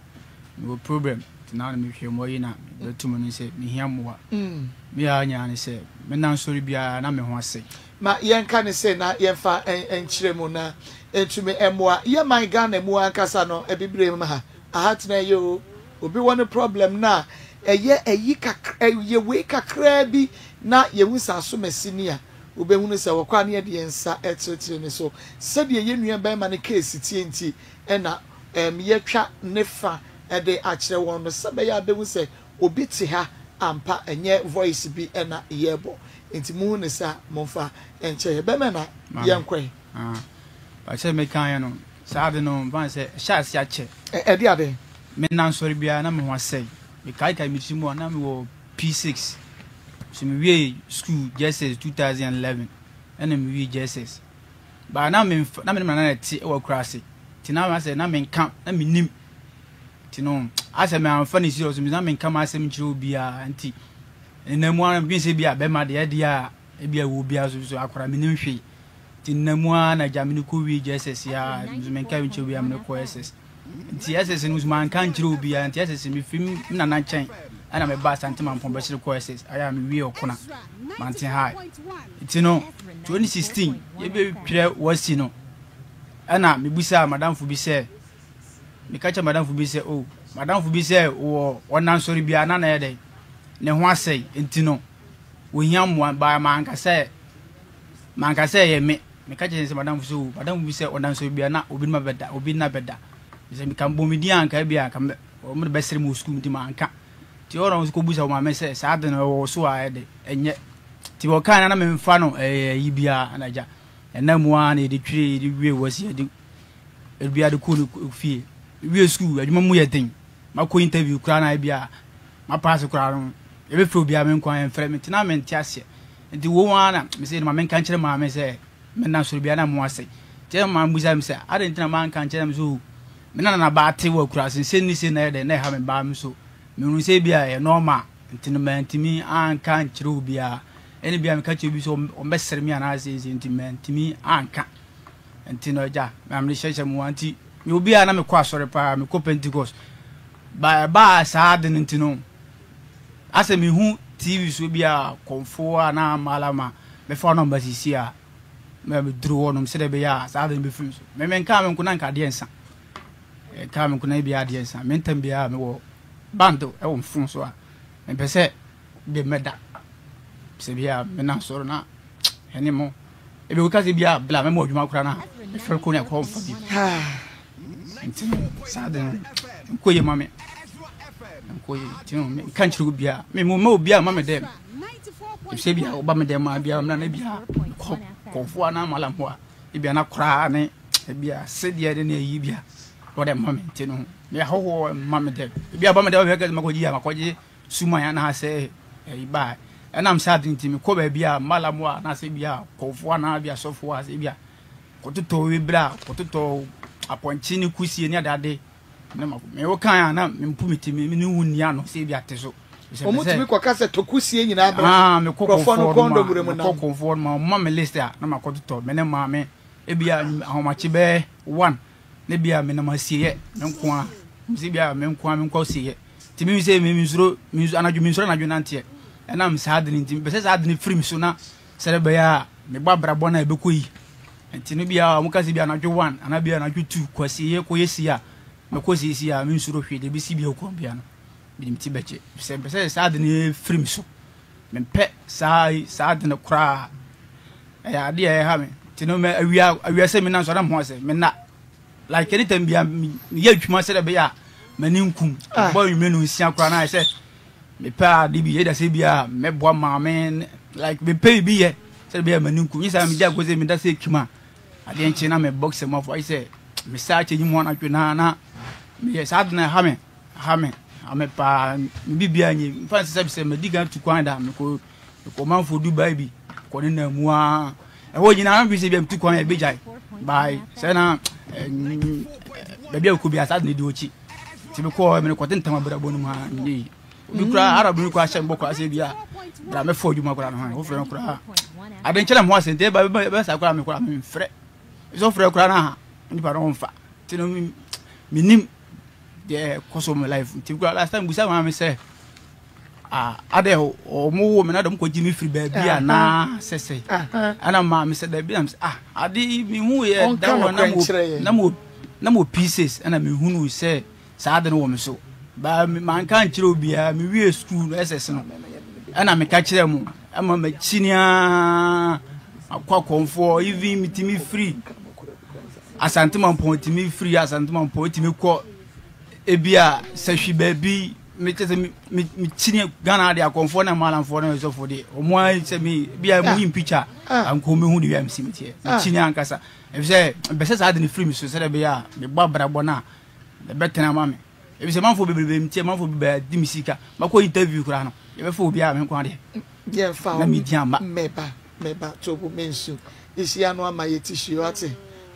Me wɔ problem nti na me hwɛ mu ayi na me bɛ to mu ne sɛ me hia mmoa. Me yaa nyinaa ne sɛ me nan sɔre biara na me ho asɛe. Ma yɛnka no sei na yɛmfa nkyerɛ mu na ɛntumi mmoa yɛ man Ghana mu ankasa no abibirem ha aha tena yɛ oo obi wɔ ne problem no a ɛyɛ ayi kakra ɛyɛ wei kakraa bi na yɛhu sɛ asomasi ni a wobɛhunu sɛ wɔkɔ a na yɛde yɛn nsa kyerɛkyerɛ ne so sɛdeɛ yɛn nua barima no case teɛ nti na ɛm yɛtwa ne fa de akyerɛ wɔn no sɛ bɛyɛ a bɛhu sɛ obi te ha ampa ɛnyɛ voice bi na yɛrebɔ nti mohu no saa momfa nkyɛ yɛn bɛmɛ na yɛnkɔ ɛ. Ah, sɛ mekaeɛ no saa ade no mfa no sɛ ɛhyɛ ase akyɛ. Ɛde ade? Me nan sɔre biara na me ho asɛe. Mekaekae me tiri mu a na mewɔ P6. So mewiee school JSS 2011 ɛna mewiee JSS. But na me na me ne me nana na ɛte wɔ akuraase. Nti na asɛ na menka na mennim. Nti no asɛ me amfa ne serious na menka m'asɛm nkyerɛ obiara nti nna mu ara medwene sɛ bi a bɛma deɛ ɛdeɛ a ebi a ɛwɔ obiara so so akora menim hwee. Nti nna mu ara na agya me ne kɔ wie JSS a nso menka nkyerɛ obiara me ne kɔ SS. Nti SS no nso manka nkyerɛ obiara nti SS mefiri me nana nkyɛn ɛna meba Asante Mampɔn bɛkyere kɔ SS ayɛ a mewie ɔkona Mante High. Nti no 2016 yɛbɛtwerɛ wasi no ɛna mebusaa madamfo bi sɛ meka kyerɛ madamfo bi sɛ oh madamfo bi sɛ wɔ ɔnansɔre biara na na yɛ dɛ ne ho asɛe nti no ohia mmoa baa manka sɛ manka sɛ ɛyɛ me meka kyerɛ sɛ madamfo sɛ oh madamfo bi sɛ ɔnansɔre biara na obi ma bɛda obi na bɛda sɛ meka bɔ me din anka bi a ka wɔn de bɛsere mu wɔ sukuu nti manka nti ɔno nso kɔbusa wɔn maame sɛ saa de no ɛwɔ so a ɛde ɛnyɛ nti wɔkaa na na memfa no ɛyɛ yi biara na agya ɛna mu ara na yɛde twere yɛde wie wɔ si yɛde Ebia de kɔ ne fie. Wie sukuu, adwuma mu yɛ den. Makɔ interview koraa na ebia mapaase koraa no, yɛbɛfrɛ obiara me nko ara yɛmfrɛ me nti na mente aseɛ. Nti wɔ mu ara na mese ma menka nkyerɛ maame sɛ mena soro biara na mo ase. Nti ɛna maame bisa me sɛ adɛn nti na manka nkyerɛ me sɛ o me nana na ba ate wɔ akuraase sei ne sei na ɛyɛ dɛn na ɛha me baa me so. Mehunu sɛ ebia ɛyɛ normal nti no mantumi anka nkyerɛ obiara. Ɛna ebia meka kyerɛ obi sɛ ɔmbɛsere me anaasɛ sei nti mantumi anka. Nti no agya, na mede hyɛhyɛ mu nti me obi a na mekɔ asɔre paa, mekɔ Pentecost. Ba ɛbaa saa ade no nti no, asɛ mehu TV so bi a kɔmfo a na malama mɛfa nɔmba sisi a mɛ meduru hɔ nom sɛdeɛ ɛbɛyɛ a saa ade no bɛfiri so. Me menkaa me nko na nka adeɛ nsa. Nkaa me nko na ebi adeɛ nsa. Me ntam biara mewɔ band ɛwɔ mfon so a mepɛ sɛ de mɛda. Sɛ bi a mena asɔre na ɛne mo ebi woka sɛ bi a bla mɛma adwuma koraa na mefɛre kɔ ne ɛkɔ mfa bi nti no saa de no nkɔ yie ma me nkɔ yie nti no nka nkyerɛ obiara me mo ma obiara ma me dɛm efisɛ bi a ɔba me dɛm a bi a mena na bi a kɔ kɔfoɔ anaa malam hɔ a ebi a na koraa ne ebi a sedeɛ de ne ayi bi a wɔde ma me nti no me ahɔhoɔ ma me dɛm ebi a ba me dɛm ɔbɛka sɛ makɔgye a makɔgye suman anaasɛ ɛyi ba a, ɛnam saa ade nti mekɔ baabi a malam a anaasɛ bi a kɔfoɔ anaa bi asɔfoɔ a sɛ bi a kɔtotɔ wei berɛ a kɔtotɔ apɔnkye ne kusie ne adeade ne ma me wo kan a na mempu me ti me ne wo nni ano sɛ bi ate so. Wɔn tumi kɔka sɛ tɔ kusie nyinaa bra. Ah, mekɔ kɔfoɔ no ma mekɔ kɔfoɔ no ma wɔma me list a na makɔtotɔ me ne maame ebi a ahomakye bɛɛ one ne bi a menam asieɛ me nko a mesɛ bi a me nko a menkɔ asieɛ nti mehu sɛ mensuro anadwo mensuro anadwo nanteɛ ɛnam saa ade no nti mepɛ sɛ saa ade no firi me so na sɛdeɛ ɛbɛyɛ a mebɔ abrabɔ no a ɛbɛkɔ yi nti no bia wɔn ka sɛ bi anadwo one anaa bi anadwo two kɔ asieɛ kɔyɛ sie a mɛkɔ siesie a mensuro hwee deɛ ɛbɛsi bi akɔ bia no mede me ti bɛgye sɛ mepɛ sɛ saa ade no firi me so mempɛ saa saa ade no koraa ɛyɛ adeɛ a ɛha me nti no mɛ awia awia sɛ menna nso na mo asɛ menna like anytime bia meyɛ adwuma sɛ ɛbɛyɛ a m'ani nkum ah. bɔ nwumire no nsia koraa na ayɛ sɛ mepɛ ade bi yɛ da sɛ bia mɛboa maame like mepɛ bi yɛ sɛ ɛbɛyɛ a m'ani nkum nyɛ sɛ megya ko sɛ meda sɛ kim a adeɛ nkye na me box mu afɔ ayɛ sɛ mesaa kyɛ nyi mu anadwo na na meyɛ saa ade na ɛha me ha me ha me paa me biribiara nye mfa nsɛ sɛ sɛ madi kan tu kwan da mekɔ mekɔ manfo Dubai bi kɔ ne nam mu a ɛhɔ nyinaa na bi sɛ bi tu kwan ɛbɛgyae bae sɛ na baabi a wokɔ bi asa ne di wɔkyi nti mekɔ mene kɔte ntam abrabɔ no mu ha nyɛ yi. Obi koraa Arab ni koraa hyɛ mbɔ koraa sɛ bi a bra mɛfɔ adwuma koraa no ho wofrɛ no koraa ade nkyɛn na mo asɛ nti ɛba bɛ saa koraa me koraa memfrɛ sɛ wofrɛ koraa no aha nipa no ɔmfa nti no menim deɛ ɛkɔ so me life nti koraa last time busa maa me sɛ ah adɛ ɔmo wo me na dɔm kɔgye me firi baabi anaa sɛ sɛ ɛna maa me sɛ daabi na me sɛ ah ade mehu yɛ da wɔ na mo na mo pieces ɛna mehunu sɛ Saa ade no wɔ me so. But manka ankyerɛ obiara. Mewie sukuu no SS no, ɛna meka kyerɛɛ mo. Ɛma makyini ara akɔ akɔmfoɔ. Even metumi firi Asante Mampɔn, tumi firi Asante Mampɔn, tumi kɔ ebi a sɛhwi baabi. Mekyɛ sɛ mekyini Ghana de akɔmfoɔ na malamfoɔ na ɛsɔfoɔ deɛ. Wɔn ara sɛ me bi a mo yi picture anko mehu de wi a mesi meteɛ. Mekyini ankasa. Efisɛ bɛsɛ saa ade no firi me so sɛdeɛ ɛbɛyɛ a mebɔ abrabɔ no a Ɛbɛtena ama me. Efisɛ manfoɔ bebrebe nti, manfoɔ bebrebe adi me sika. Makɔ interview koraa no, yɛbɛfa obiara me nko ara deɛ. Yɛmfa Na medi amma. Mɛba, mɛba, Tobu mensu. Isi ano ama yɛ tissue ate.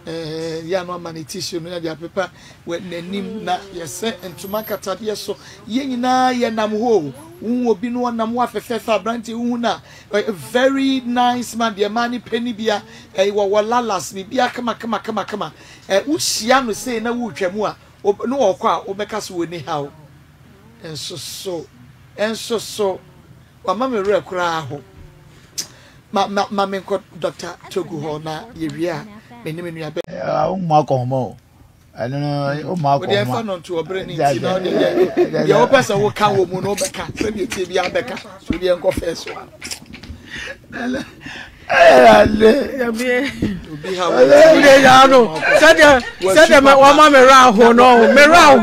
Eh, yɛ ano ama ne tissue no yɛde apepa wɔ n'anim na yɛsɛ ntoma nkatadeɛ so. Yɛn nyinaa yɛnam hɔ o. Wohu obi no ɔnam hɔ afɛfɛɛfɛ aberanteɛ wohu no a, very nice man deɛ mmaa no pɛ ne bia, eh, wɔwɔ lalas, biribiara kama kama kama kama. Ɛ, wohyia no sei na woretwa mu a, ob, na ɔrekɔ a, wobɛka sɛ ɔnni haw. Nso so, nso so, wama me werɛ koraa aho. Ma, ma, ma menkɔ Dɔkta Togu hɔ na yɛwie a, me ne me nua bɛ. Ɛ, womma akɔnhoma o. Ɛno no, womma akɔnhoma. Wodeɛ mfa no nto ɔberɛ no nti na wodeɛ deɛ, deɛ wopɛ sɛ woka wɔ mu no wobɛka, sɛdeɛ ɛteɛ biara bɛka. So wodeɛ nkɔ first one. Sɛdeɛ wama me werɛ aho no me werɛ aho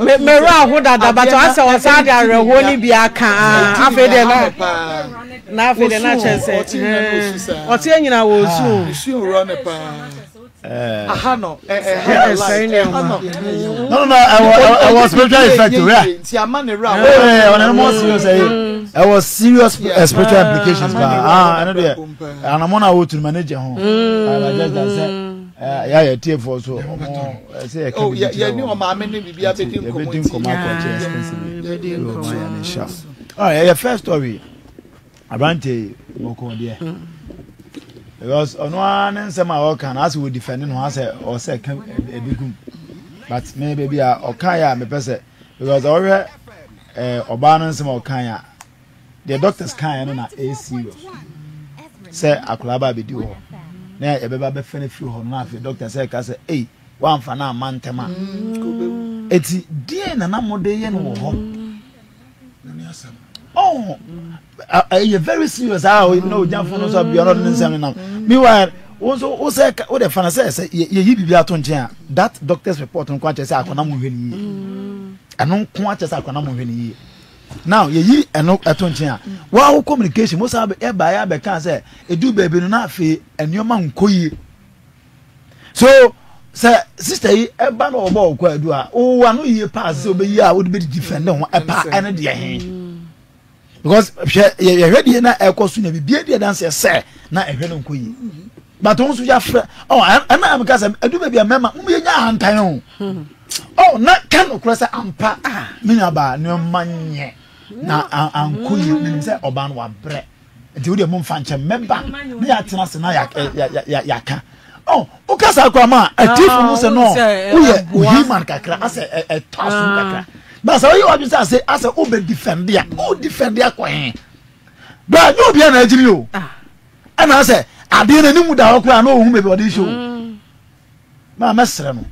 me werɛ aho dada but asɛ ɔsan de awerɛhoɔ no bi aka afei deɛ na na afei deɛ na kyerɛ sɛ ɔteɛ nyina wɔ osu. Aha no, ɛha no light, ɛha no. No, no, no, ɛwɔ ɛwɔ spiritual effect o, yeah. Nti ama ne ra. Ee, ɔno more serious ɛyɛ. Ɛwɔ serious spiritual implications paa. Ah, ɛno deɛ, anamɔ na awotu no ma ne gye ho. Ah, just that sɛ, yɛ ayɛ tie fo so, ɔmo ɛsɛ yɛ ka bibi kyerɛ wɔn. Yɛ ne ɔmaame ne bibi abɛdi nkɔmɔ nti. Yɛbɛdi nkɔmɔ akɔ kyerɛ extensively. Yɛbɛdi nkɔmɔ. Alright, ɛyɛ first story. Aberanteɛ yi bɔkɔɔ deɛ because ɔno ara ne nsɛm a ɔka no asɛ wɔ defend no asɛ ɔsɛ ka ebi gum but me baabi a ɔka yɛ a mepɛ sɛ because ɔhwɛ ɛɛ ɔbaa no nsɛm a ɔka yɛ a deɛ doctors ka yɛ no na ɛyɛ serious sɛ akwadaa ba abɛdi hɔ na yɛbɛba bɛfɛ no firi hɔ no na afei doctor sɛ ɛka sɛ ei wamfa no amma ntɛm a eti deɛ na na mo de yɛ no wɔ hɔ. Oh, ɛyɛ very serious ah na ogya fo no so abia na ɔde ne nsɛm nenam meanwhile wo nso wo sɛ wo de fa no sɛ sɛ yɛyi biribi ato nkyɛn a that doctor's report nko akyerɛ sɛ akɔna mo nhwɛ ne yie ɛno nko akyerɛ sɛ akɔna mo nhwɛ ne yie now yɛyi ɛno ɛto nkyɛn a wɔawo communication mo san ɛba yɛ abɛka sɛ edu baabi no na afei nneɛma nkɔ yie so sɛ sista yi ɛba na ɔbɔ ɔkɔ adu a ɔwɔ ano yie paa sɛ ɔbɛyi a ɔde bɛdidi fɛn ne ho ɛpa ɛne deɛ he because hwɛ yɛhwɛ deɛ na ɛkɔ so na bibie deɛ danseɛ sɛ na ɛhwɛ no nkɔ yie but wɔn nso yɛafrɛ ɔ ɛna ɛmu ka sɛ ɛdu baabi a mɛma mo yɛ nya ahantan o ɔ na ka nokorɛ sɛ ampa me nua baa nneɛma nyɛ na ankɔ yie menim sɛ ɔbaa no wabrɛ. Nti wo deɛ momfa nkyɛ mɛba na yɛatena ase na yɛaka. Oh, woka saa koraa ma atiefo mu sɛ no woyɛ human kakra asɛ ɛtɔ asom kakra. Ba sɛ woyɛ w'adwene sɛ ase asɛ wobɛ defend a wo defend akɔ he. Ba nyɛ obiara na agyiri o. Ɛna asɛ adeɛ no anim da hɔ koraa na ɔhu baabi ɔde hyɛ o. Maa mɛsrɛ no.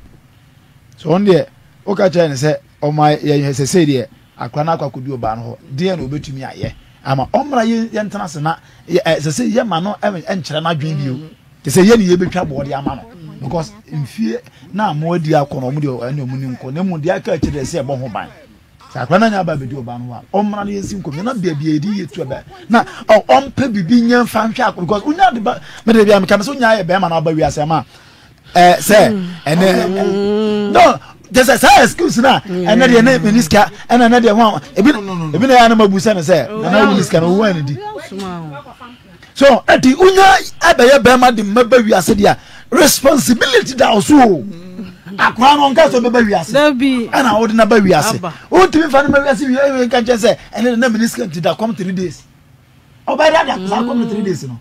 So ɔno deɛ woka kyerɛ no sɛ ɔma yɛhwɛ sɛ sei deɛ akora no akɔ akɔdi ɔbaa no hɔ deɛ na ɔbɛtumi ayɛ ama ɔmmra yɛntena ase na sɛ sɛ yɛma no nkyerɛ no adwene bio te sɛ yɛne yɛbɛtwa boɔ de ama no because mfie na mo adi akɔ no ɔmo deɛ ɛne ɔmo ni nkɔ na mmom deɛ aka akyire deɛ sɛ ɛbɔ ho ban sɛ akora no anya aba abɛdi ɔbaa no hɔ a ɔmmra no yɛnsi nkɔmmɔ na baabi a yɛde yɛ tu ɛbɛ na ɔmpɛ biribi nyɛ mfa nhwɛ akɔ because wonya de ba mede bia meka me sɛ wonya ayɛ bɛrima na aba wiase ama ɛ sɛ ɛnɛ no kyɛ sɛ saa excuse na ɛnɛ deɛ ne meni sika ɛna ɛnɛ deɛ ho ebi ebi na yɛ anam abu sɛ no sɛ nana wo ni sika no wo ani di so ɛti wonya ɛbɛyɛ bɛrima de mmɛba wiase deɛ responsibility da ɔso o. Akwadaa no ɔnka sɛ ɔbɛba wiase. Ɛna ɔde no aba wiase. Wontumi nfa no ma wiase wie ɛwɛ nka nkyɛn sɛ ɛne de na mini sika nti da kɔm three days. Ɔbɛyɛ dɛ ada saa kɔm no three days no.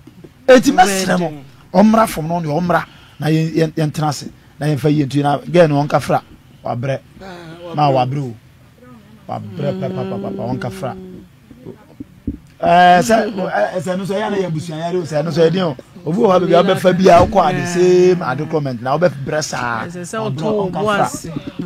Eti mɛsrɛ no ɔmmra fam no ɔno ɔmmra na yɛn yɛn tena ase na yɛn fa yie nti na gɛɛ no ɔnka fra wabrɛ ma wabrɛ o wabrɛ papapapa ɔnka fra. Ɛɛ sɛ ɛsɛ no so ɛyɛ na yɛ abusua yare o sɛ ɛno so ɛden o obi wɔ hɔ baabi a wobɛfa bi a wokɔ ade same ade comment na wobɛbrɛ saa ɔbrɛ ɔnkafra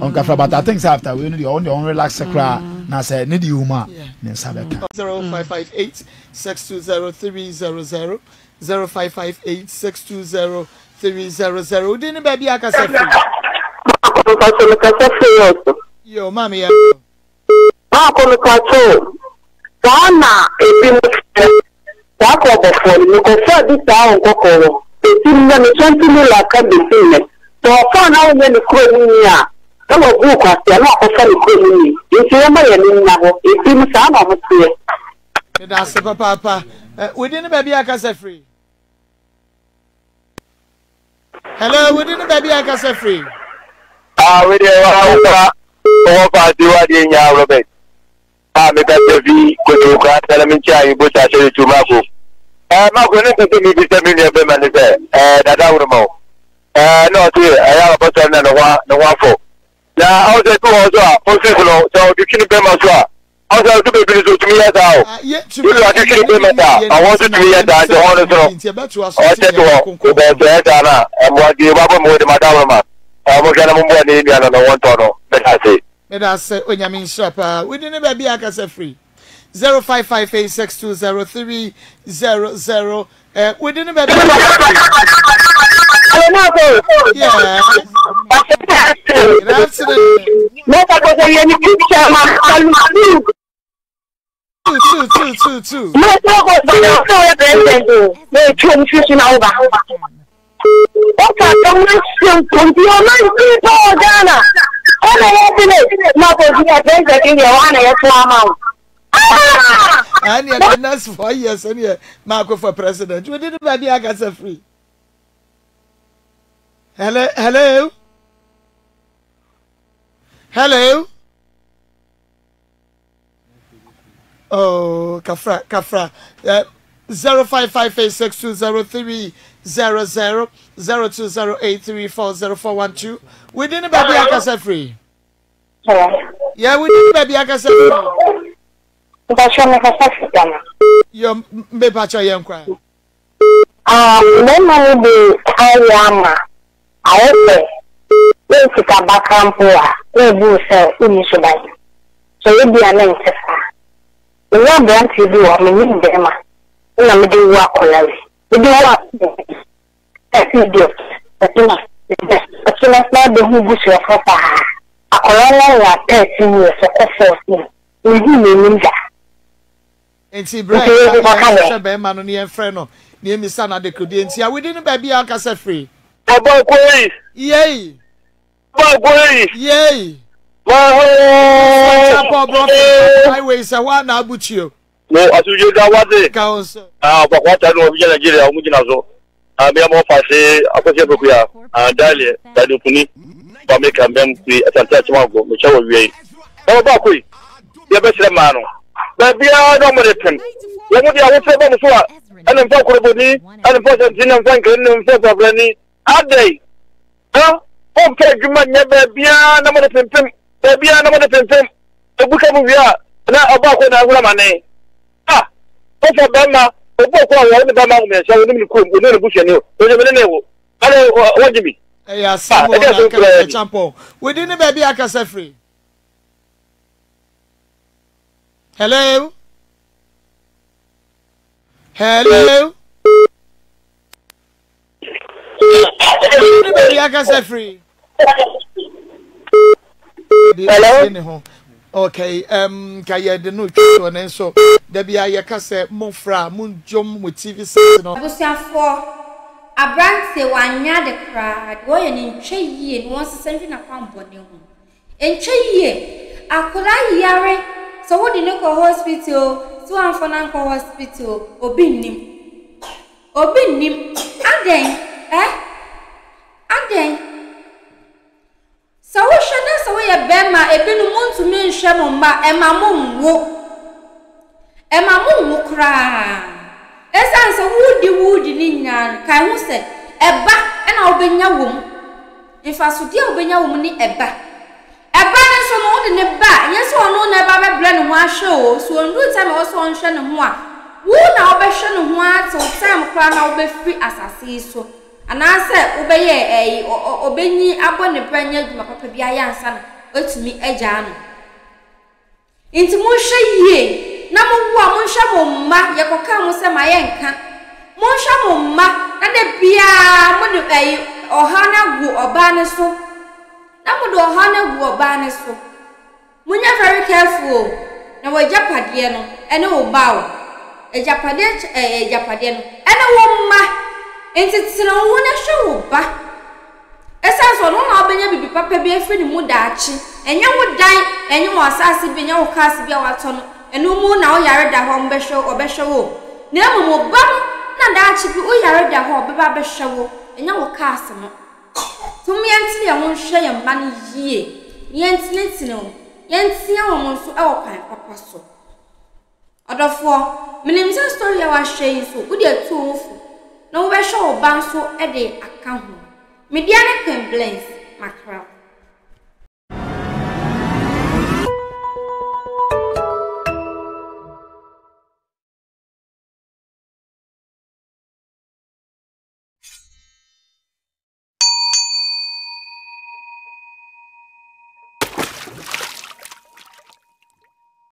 ɔnkafra but I think sɛ after wei no deɛ ɔno deɛ ɔn relax koraa na sɛ ne deɛ ɔmu a ne nsa bɛka. 0558 620 300 0558 620 300 Wodin ne baabi a akasa firi? Mpakyɛ mekasa firi Wales. Yo, maame yɛ. Maako mepakyɛw o, saa na ebinom teɛ, saa kɔɔbɔfoɔ no, mekɔfaa bi saa wɔ nkɔkɔɔ hɔ, bɛsi nnɛ me twenty mil aka bɛsi nnɛ, sɛ ɔfaa na wonyɛ ne kurom ni a, na wabu wo kwasea na wakɔfa ne kurom ni, nti yɛmma yɛn ani nna hɔ, ebinom saa na wɔn teɛ. Meda ase papaapa. Wo din ne baabi a kasa firi? Hello, wo din ne baabi a kasa firi? Ah, we deɛ wa wo wɔ fa ase wa deɛ nya Robert. Ah, me kasa fi koto kura sɛ me nkyɛn ayi bosa sɛ tu mako. Eh, mako ne mpɛ mi bi sɛ mi nua bɛma ne sɛ eh dada wuro ma o. Eh, na ɔte ɛyɛ abɔ sɛ na ne ho ne ho afɔ. Na ɔsɛ bi wɔ so a ɔsi so no sɛ ɔtwitwi ne bɛma so a Ɔsɛ nso bebree nso tumi yɛ saa o. Ebi ɔde twere bi mɛta a, ɔwɔ nso tumi yɛ saa nti hɔ no so no ɔkyɛ to hɔ. Because sɛ ɛyɛ saa no a, mmoa nti yɛbɔ abɔ mu de ma daworo ma ɔmo hwɛ na mo mmoa ne nua no no wɔn tɔ no. Meda ase. Meda ase Onyame nhyira paa. Wo din ne baabi a akasa firi? 0558620300 Eh, wo din ne baabi a akasa firi? Hello, Marco. Yeah. Good afternoon. Mẹ́ta kọ́sẹ̀ yẹn ni picture ma salute. Two, two, two, two, two. Mẹ́ta kọ́sẹ̀ yẹn sọ yẹ president o. Mẹ́ tí o ń fi sinna ọba. Ọkà tó ń ṣe nkonti ọmọ ìpín tó wọ Ghana. Ọ̀nà yẹn ti lè máa kò sí ẹ̀ president yẹn wà á nà yẹ tó ama o. Ɛnneɛ the next four years ɛnneɛ maako for president. Wo din ne baabi a akasa firi? Hello, hello, hello. Oh, kafra, kafra. Uh, 0558620300 0208340412. We didn't baby akasa free. Hello. Yeah, we didn't baby akasa free. Mpacho me kasa fi Ghana. Yo, mbe pacho yen kwa. Ah, mmarima no bi ayɛ ama ayɛ sɛ wo sika ba koraa mpo a na ebu wo sɛ wonni suban. So ebia na ɛnte saa. Menya aberanteɛ bi wɔ hɔ, mennim barima, ɛna mede wo akwadaa bi. Mede wo akwadaa bi. Ɛsi idiot. Ɛtena, ɛtena na abɛhu busuafoɔ paa. Akwadaa no anya 13 years, ɔkɔ 14. Menhuu n'anim da. Nti berɛ a yɛhwehwɛ bɛrima no ne yɛmfrɛ no ne yɛmmisa no adekodeɛ nti a wodi no baabi a ɔkasa firi. Ɔba koi. Yei. Ɔba koi. Yei. Maho. Chapɔ brɔfo highway sɛ hɔ a na abutuo. Mo asomdwe da wase. Ka ho nso. Ah, ɔfa kwata no ɔbi gyina Nigeria ɔmo gyina so. Ah, me ama ɔfa se akɔsi afɔkuya. Ah, dalie, dalie kuni. Ba me ka mbɛm kuri asante akyem ago me kyɛ wɔ wia yi. Na ɔba koi. Yɛ bɛsrɛ maa no. Baabiara na ɔmo de pem. Wɔn de ahokyerɛ ba mo so a, ɛna mfa koroboni, ɛna mfa santini, ɛna mfa nkrani, ɛna mfa safrani. Adɛn? Ha? Mompɛ adwuma nyɛ baabiara na mode pempem, baabiara na mode pempem. Ebu ka mu wie a, na ɔbaako na ahuru amane. Ah! Wofa bɛrima, obi wɔ kɔ a wɔne ne bɛrima ahomiɛnsa, wɔnim ne kurom, wɔnim ne busuani o, wɔnim ne ne wo. Ɛna wɔgye bi. Ɛyɛ asɛm o, na kɛlɛ kyampɔn. Wodi ne baabi akasa firi. Hello? Hello? Ne baabi akasa firi. Hello? Ne ho. Okay, um, ka yɛde no twa soɔ ne nso da bi a yɛka sɛ mofra a mondwom mo TV set no. Abusuafoɔ, abranteɛ wanyɛ ade koraa, deɛ ɔyɛ no ntwa yie na wɔnsesa mfiri n'akwammɔne ho. Ɛntwa yie. Akwadaa yare, sɛ wode no kɔ hospital o, sɛ woamfa no ankɔ hospital o, obi nnim. Obi nnim. Adɛn? Eh? Adɛn? ebinom montumi nhwɛ mo mma, ɛma monwo. Ɛma monwo koraa. Esiane sɛ woredi woredi ne nyinaa no, kae ho sɛ, ɛba na wobɛnya wɔ mu. Mfasodeɛ a wobɛnya wɔ mu ne ɛba. Ɛba no nso no, wode no ba a, ɛnyɛ sɛ ɔno na ɛba bɛbrɛ ne ho ahwɛ o. Sɛ ɔnnuru time a ɛwɔ sɛ ɔnhwɛ ne ho a, wo na wobɛhwɛ ne ho ara till time koraa na wobɛfiri asase yi so. Anaasɛ wobɛyɛ ɛyi, ɔbɛnyin abɔ ne bra anya adwuma papa bi ayɛ ansa na watumi agyaa no. Nti monhwɛ yie na mowo a monhwɛ mo mma, yɛkɔkaa mo sɛ ma yɛnka, monhwɛ mo mma na da biara mode ɛyi ɔhaw no agu ɔbaa no so, na mode ɔhaw no agu ɔbaa no so. Monyɛ very careful o, na w'agyapadeɛ no ɛne wo ba o, agyapadeɛ kyɛ ɛɛ agyapadeɛ no ɛne wo mma, nti tene wo ho na hwɛ wo ba. Esiane sɛ ɔno na wobɛnya biribi papa bi afiri ne mu daakye, ɛnyɛ wo dan, ɛnyɛ wo asase bi, ɛnyɛ wo cars bi a woatɔ no, ɛno mu na wo yare da hɔ a wɔbɛhwɛ wo, ɔbɛhwɛ wo o. Na mmom wo ba no na daakye bi wo yare da hɔ a ɔbɛba abɛhwɛ wo, ɛnyɛ wo cars no. Nti mom yɛntene yɛn ho nhwɛ yɛn mma no yie, na yɛntenetene wɔn, yɛntea wɔn nso wɔ kwan papa so. Ɔdɔfoɔ, menim sɛ story a wahwɛ yi nso wode atu wo ho fo na wobɛhwɛ wo ba nso de aka ho. Me dea ne Queen Blings, makra wo.